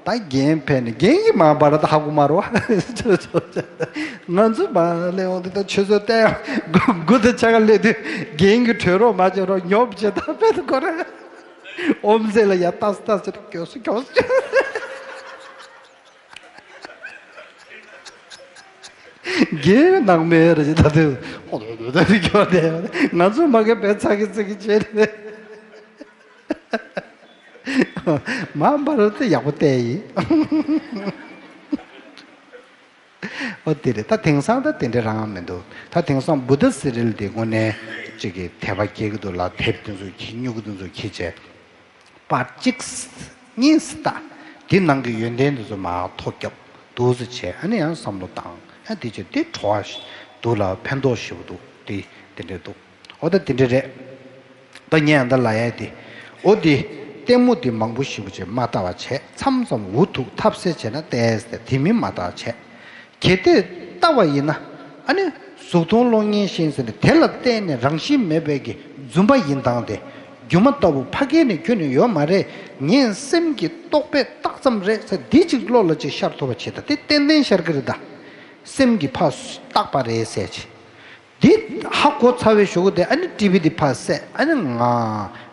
ད་རྒན་ཕེབས་ནས། རྒན་གྱིས་མ་ཧཱ་བྷ་རཏ་ཧ་གོ་མ་རེད་བ། ང་ཚོ་མ་སླེབས་ཡོང་དུས་ད་ཆུ་ཚོད་ཏོག་ཙམ་དགུ་དང་ཕྱེད་ཀ་སླེབས་དུས་རྒན་གྱིས་གྲོས་རོགས་མ་བྱས་རོགས་ཉོབ་བྱས། ད་རྦད་དེ་ཁོ་རང་ཨོམ་ཟེ་ལ་ཡ་ལྟ་སོང་ལྟ་སོང་། སྐྱོ་སོང་སྐྱོ་སོང་། རྒན་ནང་མི་རེད་ཅེས་ད་དུང་ཨོ་དོ་དོ་དོ་དོ་སྐྱོ་དེ། ང་ཚོ་མ་གི་དཔེ་ཚ་གི་ཚ་གི་བྱས་ནས། མ་ཧཱ་བྷ་རཏ་དེ་ཡག་པོ་བལྟས་ཡིན། ཨོ་དེ་རེད། ད་དེང་སང་ད་དེ་འདྲ་རང་མི་འདུག། ད་དེང་སང་བུདྡྷ་སི་རི་ཡལ་དེ་དངོས་གནས་ཅིག་གི་དད་པ་སྐྱེ་གི་འདུག་ལ། དེབ་དེ་ཚོ་ཁྱེར། སྨྱུ་གུ་དེ་ཚོ་ཁྱེར་བྱས། པར་གཅིག་གཉིས་ལྟ། དེ་ནང་གི་ཡོན་ཏན་དེ་ཚོ་མར་ཐོ་རྒྱབ། འདུག་སེ་བྱས། ཨ་ནི་ཡང་བསམ་བློ་བཏང་། ཨ་དེ་བྱས་དེ་བྲོ་བ་ཞིག་འདུག་ལ། ཕན་ཐོགས་ཞེ་པོ་འདུག། དེ་དེ་འདྲ་འདུག། འོ་ད་དེ་འདྲ་རེད། ད་ངས་ཡང་ད་ལབ་ཡ་དེ། འོ་དེ་ལྟད་མོ་དེ་མང་པོ་ཞེ་པོ་ཅིག་མ་ལྟ་བ་བྱས། མཚམས་མཚམས་འུ་ཐུག་ཐབས་ཟད་བྱས་ན་ལྟས་ཟེར། དེ་མིན་མ་ལྟ་བ་བྱས། གལ་ཏེ་ལྟ་བ་ཡིན་ན། ཨ་ནི་གཟུགས་མཐོང་གློག་བརྙན་བཞིན་ཟེར་ནས་དེ་ལ་བརྟེན་ནས་རང་བཞིན་མེད་པའི་གི་རྫུན་པ་ཡིན་སྟངས་དེ། སྒྱུ་མ་ལྟ་བུ་ཕ་གི་ནས་ཁྱོན་ནས་ཡོད་མ་རེད། ངའི་སེམས་ཀྱི་རྟོག་པས་བཏགས་ཙམ་རེད་ཟེར། འདི་གཅིག་བློ་ལ་ཅིག་ཤར་ཐུབ་པ་བྱེད། ད་དེ་ཏན་ཏན་ཤར་གི་རེད་ད། སེམས་ཀྱིས་ཕར་བཏགས་པ་རེད་ཟེར་བྱས། འདི་ཧ་གོ་ཚར་བའི་གཞུག་གུ་དེ་ཨ་ནི་ཊི་བི་འདི་ཕར་བསད། ཨ་ནི་ང་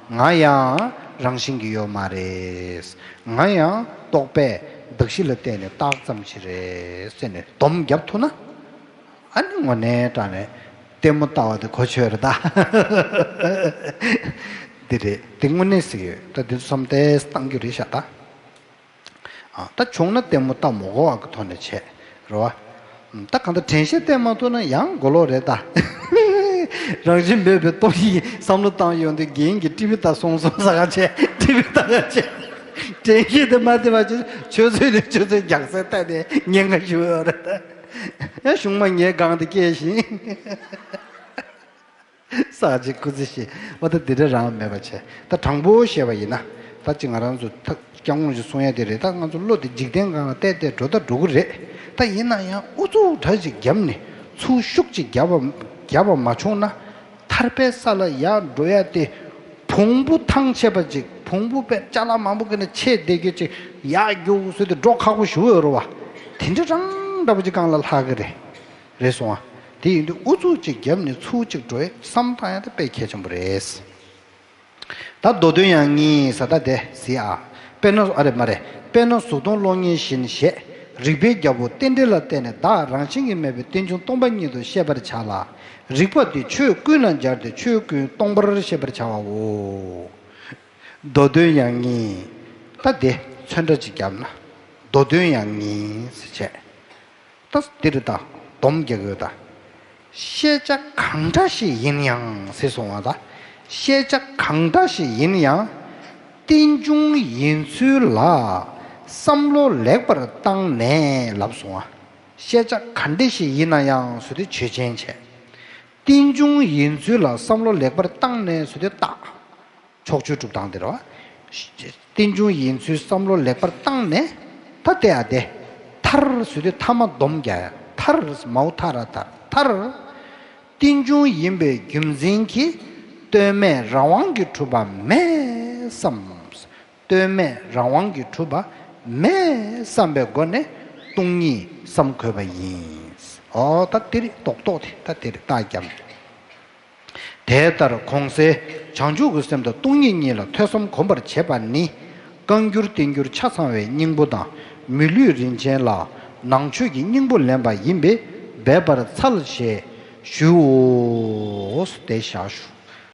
ང་ཡང་རང་བཞིན་གྱིས་ཡོད་མ་རེད། ང་ཡང་རྟོག་པས་གདགས་གཞི་ལ་བརྟེན་ནས་བཏགས་ཙམ་ཞིག་རེད་ཟེར་ནས་སྡོམ་བརྒྱབ་ཐུབ་ན། ཨ་ནི་དངོས་གནས་དྲང་ནས་ལྟད་མོ་ལྟ་བ་དེ་གོ་ཆོད་རེད་ད། འདི་རེད། འདི་དངོས་གནས་ཟེར་གྱི་ཡོད། ད་འདི་ཚོ་བསམ་གཏན་བཏང་རྒྱུ་རེད་ཤག་ད། ཨ། ད་བྱུང་ན་ལྟད་མོ་ལྟ་མི་དགོས་པ་གི་ཐོག་ནས་བྱས། རེད་བ། ད་གང་ལྟར་དྲན་ཤེས་བསྟེན་མ་ཐུབ་ན་ཡང་མགོ་ལོག་རེད་ད། རང་བཞིན་མེད་པའི་སྟོབས་ཀྱིས་བསམ་བློ་བཏང་ཡོང་དུས་རྒན་གྱིས་ཊི་བི་ལྟ་སོང་སོང་ཟེར་ག་བྱས། ཊི་བི་ལྟ་ག་བྱས། དྲན་ཤེས་དེ་མ་བསྟེན་པ་བྱས། ཆུ་ཚོད་ནས་ཆུ་ཚོད་རྒྱག་སའི་ཐད་ནས་ཉེན་ཁ་ཞུ་ཡོད་རེད་ད། ཡང་གཞུང་མ་ངའི་སྒང་དེ་སྐྱེལ་ཞིང་། ས་གཅིག་སྐུ་ཚེ་ཞེས་པ་ད་འདི་འདྲ་རང་མེད་པ་བྱས། ད་དྲང་པོ་བཤད་པ་ཡིན་ན། ད་ཅི་ང་རང་ཚོ་ད་སྐྱབས་མགོན་ཞིག་གསུང་ཡ་དེ་རེད། ད་ང་ཚོ་བློ་དེ་འཇིག་རྟེན་སྒང་ལ་གཏད་གཏད་འགྲོ་ད་འགྲོ་གི་རེད། ད་ཡིན་ན་ཡང་ཨུ་ཚུགས་འདྲ་ཅིག་བརྒྱབ་ནས་ཚུར་ཤུགས་ཅིག་བརྒྱབ་པ་བརྒྱབ་པ་མ་བྱུང་ན། ཐར་པའི་ས་ལ་ཡར་འགྲོ་ཡ་དེ་བོང་བུ་ཐང་ཆད་པ་ཅིག་བོང་བུ་དཔེ་ཅ་ལག་མང་པོ་གི་ནས་ཆད་བསྡད་རྒྱུ་ཅིག་ཡར་རྒྱུགས་ཟེར་དུས་འགྲོ་ཁག་པོ་ཞུ་འོས་རེད་བ། དེ་འདྲ་རང་འདྲ་པོ་ཅིག་སྒང་ལ་ལྷག་གི་རེད། རེད་སོང་ཨ། དེ་ཡིན་དུས་ཨུ་ཚུགས་ཅིག་བརྒྱབ་ནས་ཚུར་ཅིག་འགྲོ་ཡས་བསམ་བཏང་ཡ་དེ་དཔེ་གལ་ཆེན་པོ་རེད། ད་མདོ་དོན་ཡང་ངེས་ས་ད་དེ་གཟིགས་ཨ། དཔེར་ན་ཨ་རེ་མ་རེད། དཔེར་ན་གཟུགས་མཐོང་གློག་བརྙན་བཞིན་ཞེས། རིགས་པའི་རྒྱལ་པོ་རྟེན་འབྲེལ་ལ་བརྟེན་ནས་བདག་རང་བཞིན་གྱིས་མེད་པའི་རྟེན་འབྱུང་སྟོང་པ་ཉིད་དུ་ཤེས་པར་བྱ་ལ། རིགས་པ་དེ་ཆོས་ཀུན་ལ་སྦྱར་ཏེ་ཆོས་ཀུན་སྟོང་པར་ཤེས་པར་བྱ་བའོ། མདོ་དོན་ཡང་ངེས། ད་དེ་ཚོན་ཁྲ་ཅིག་བརྒྱབ་ན། མདོ་དོན་ཡང་ངེས་ཟེར་བྱས། ད་འདིར་ད་སྡོམ་རྒྱག་ཡོད་ད། ཤེས་བྱ་གང་འདྲ་ཞིག་ཡིན་ཡང་ཟེར་སོང་བ་ད། ཤེས་བྱ་གང་འདྲ་ཞིག་ཡིན་ཡང་། རྟེན་འབྱུང་ཡིན་ཚུལ་ལ་བསམ་བློ་ལེགས་པར་བཏང་ནས་ལབ་སོང་བ། ཤེས་བྱ་ག་འདྲ་ཞིག་ཡིན་ན་ཡང་ཟེར་དུས་ཆོས་ཅན་བྱས། རྟེན་འབྱུང་ཡིན་ཚུལ་ལ་བསམ་བློ་ལེགས་པར་བཏང་ནས་ཟེར་དུས་བཏགས། ཕྱོགས་ཆོས་སྒྲུབ་སྟངས་དེ་རེད་བ། རྟེན་འབྱུང་ཡིན་ཚུལ་བསམ་བློ་ལེགས་པར་བཏང་ནས། ད་དེ་ཡ་དེ། མཐར་ཟེར་དུས་མཐའ་མ་སྡོམ་རྒྱག་ཡ། མཐར་མའོ་མཐའ་ར་མཐར་མཐར། རྟེན་འབྱུང་ཡིན་པའི་རྒྱུ་མཚན་གྱིས་ལྟོས་མེད་རང་དབང་གིས་གྲུབ་པ་མེད་བསམ། ལྟོས་མེད་རང་དབང་གིས་གྲུབ་པ་མེད་བསམ་པའི་སྒོ་ནས་སྟོང་ཉིད་བསམ་དགོས་པ་ཡིན། ཨོ་ད་དེ་རེད། རྡོག་རྡོག་དེ་ད་དེ་རེད། རྟགས་རྒྱབ། དེ་ལྟར་གོང་གསལ་བྱང་ཆུབ་ཀྱི་སེམས་དང་སྟོང་ཉིད་གཉིས་ལ་ཐོས་བསམ་གོམས་པར་བྱེད་པ་ནི། བཀའ་འགྱུར་བསྟན་འགྱུར་ཆ་ཚང་བའི་སྙིང་པོ་དང་མི་ལུས་རིན་ཆེན་ལ་ནང་ཆོས་ཀྱི་སྙིང་པོ་ལེན་པ་ཡིན་པས་འབད་པར་འཚལ་ཞེས་ཞུའོ། དེ་བཞག་ཞུ།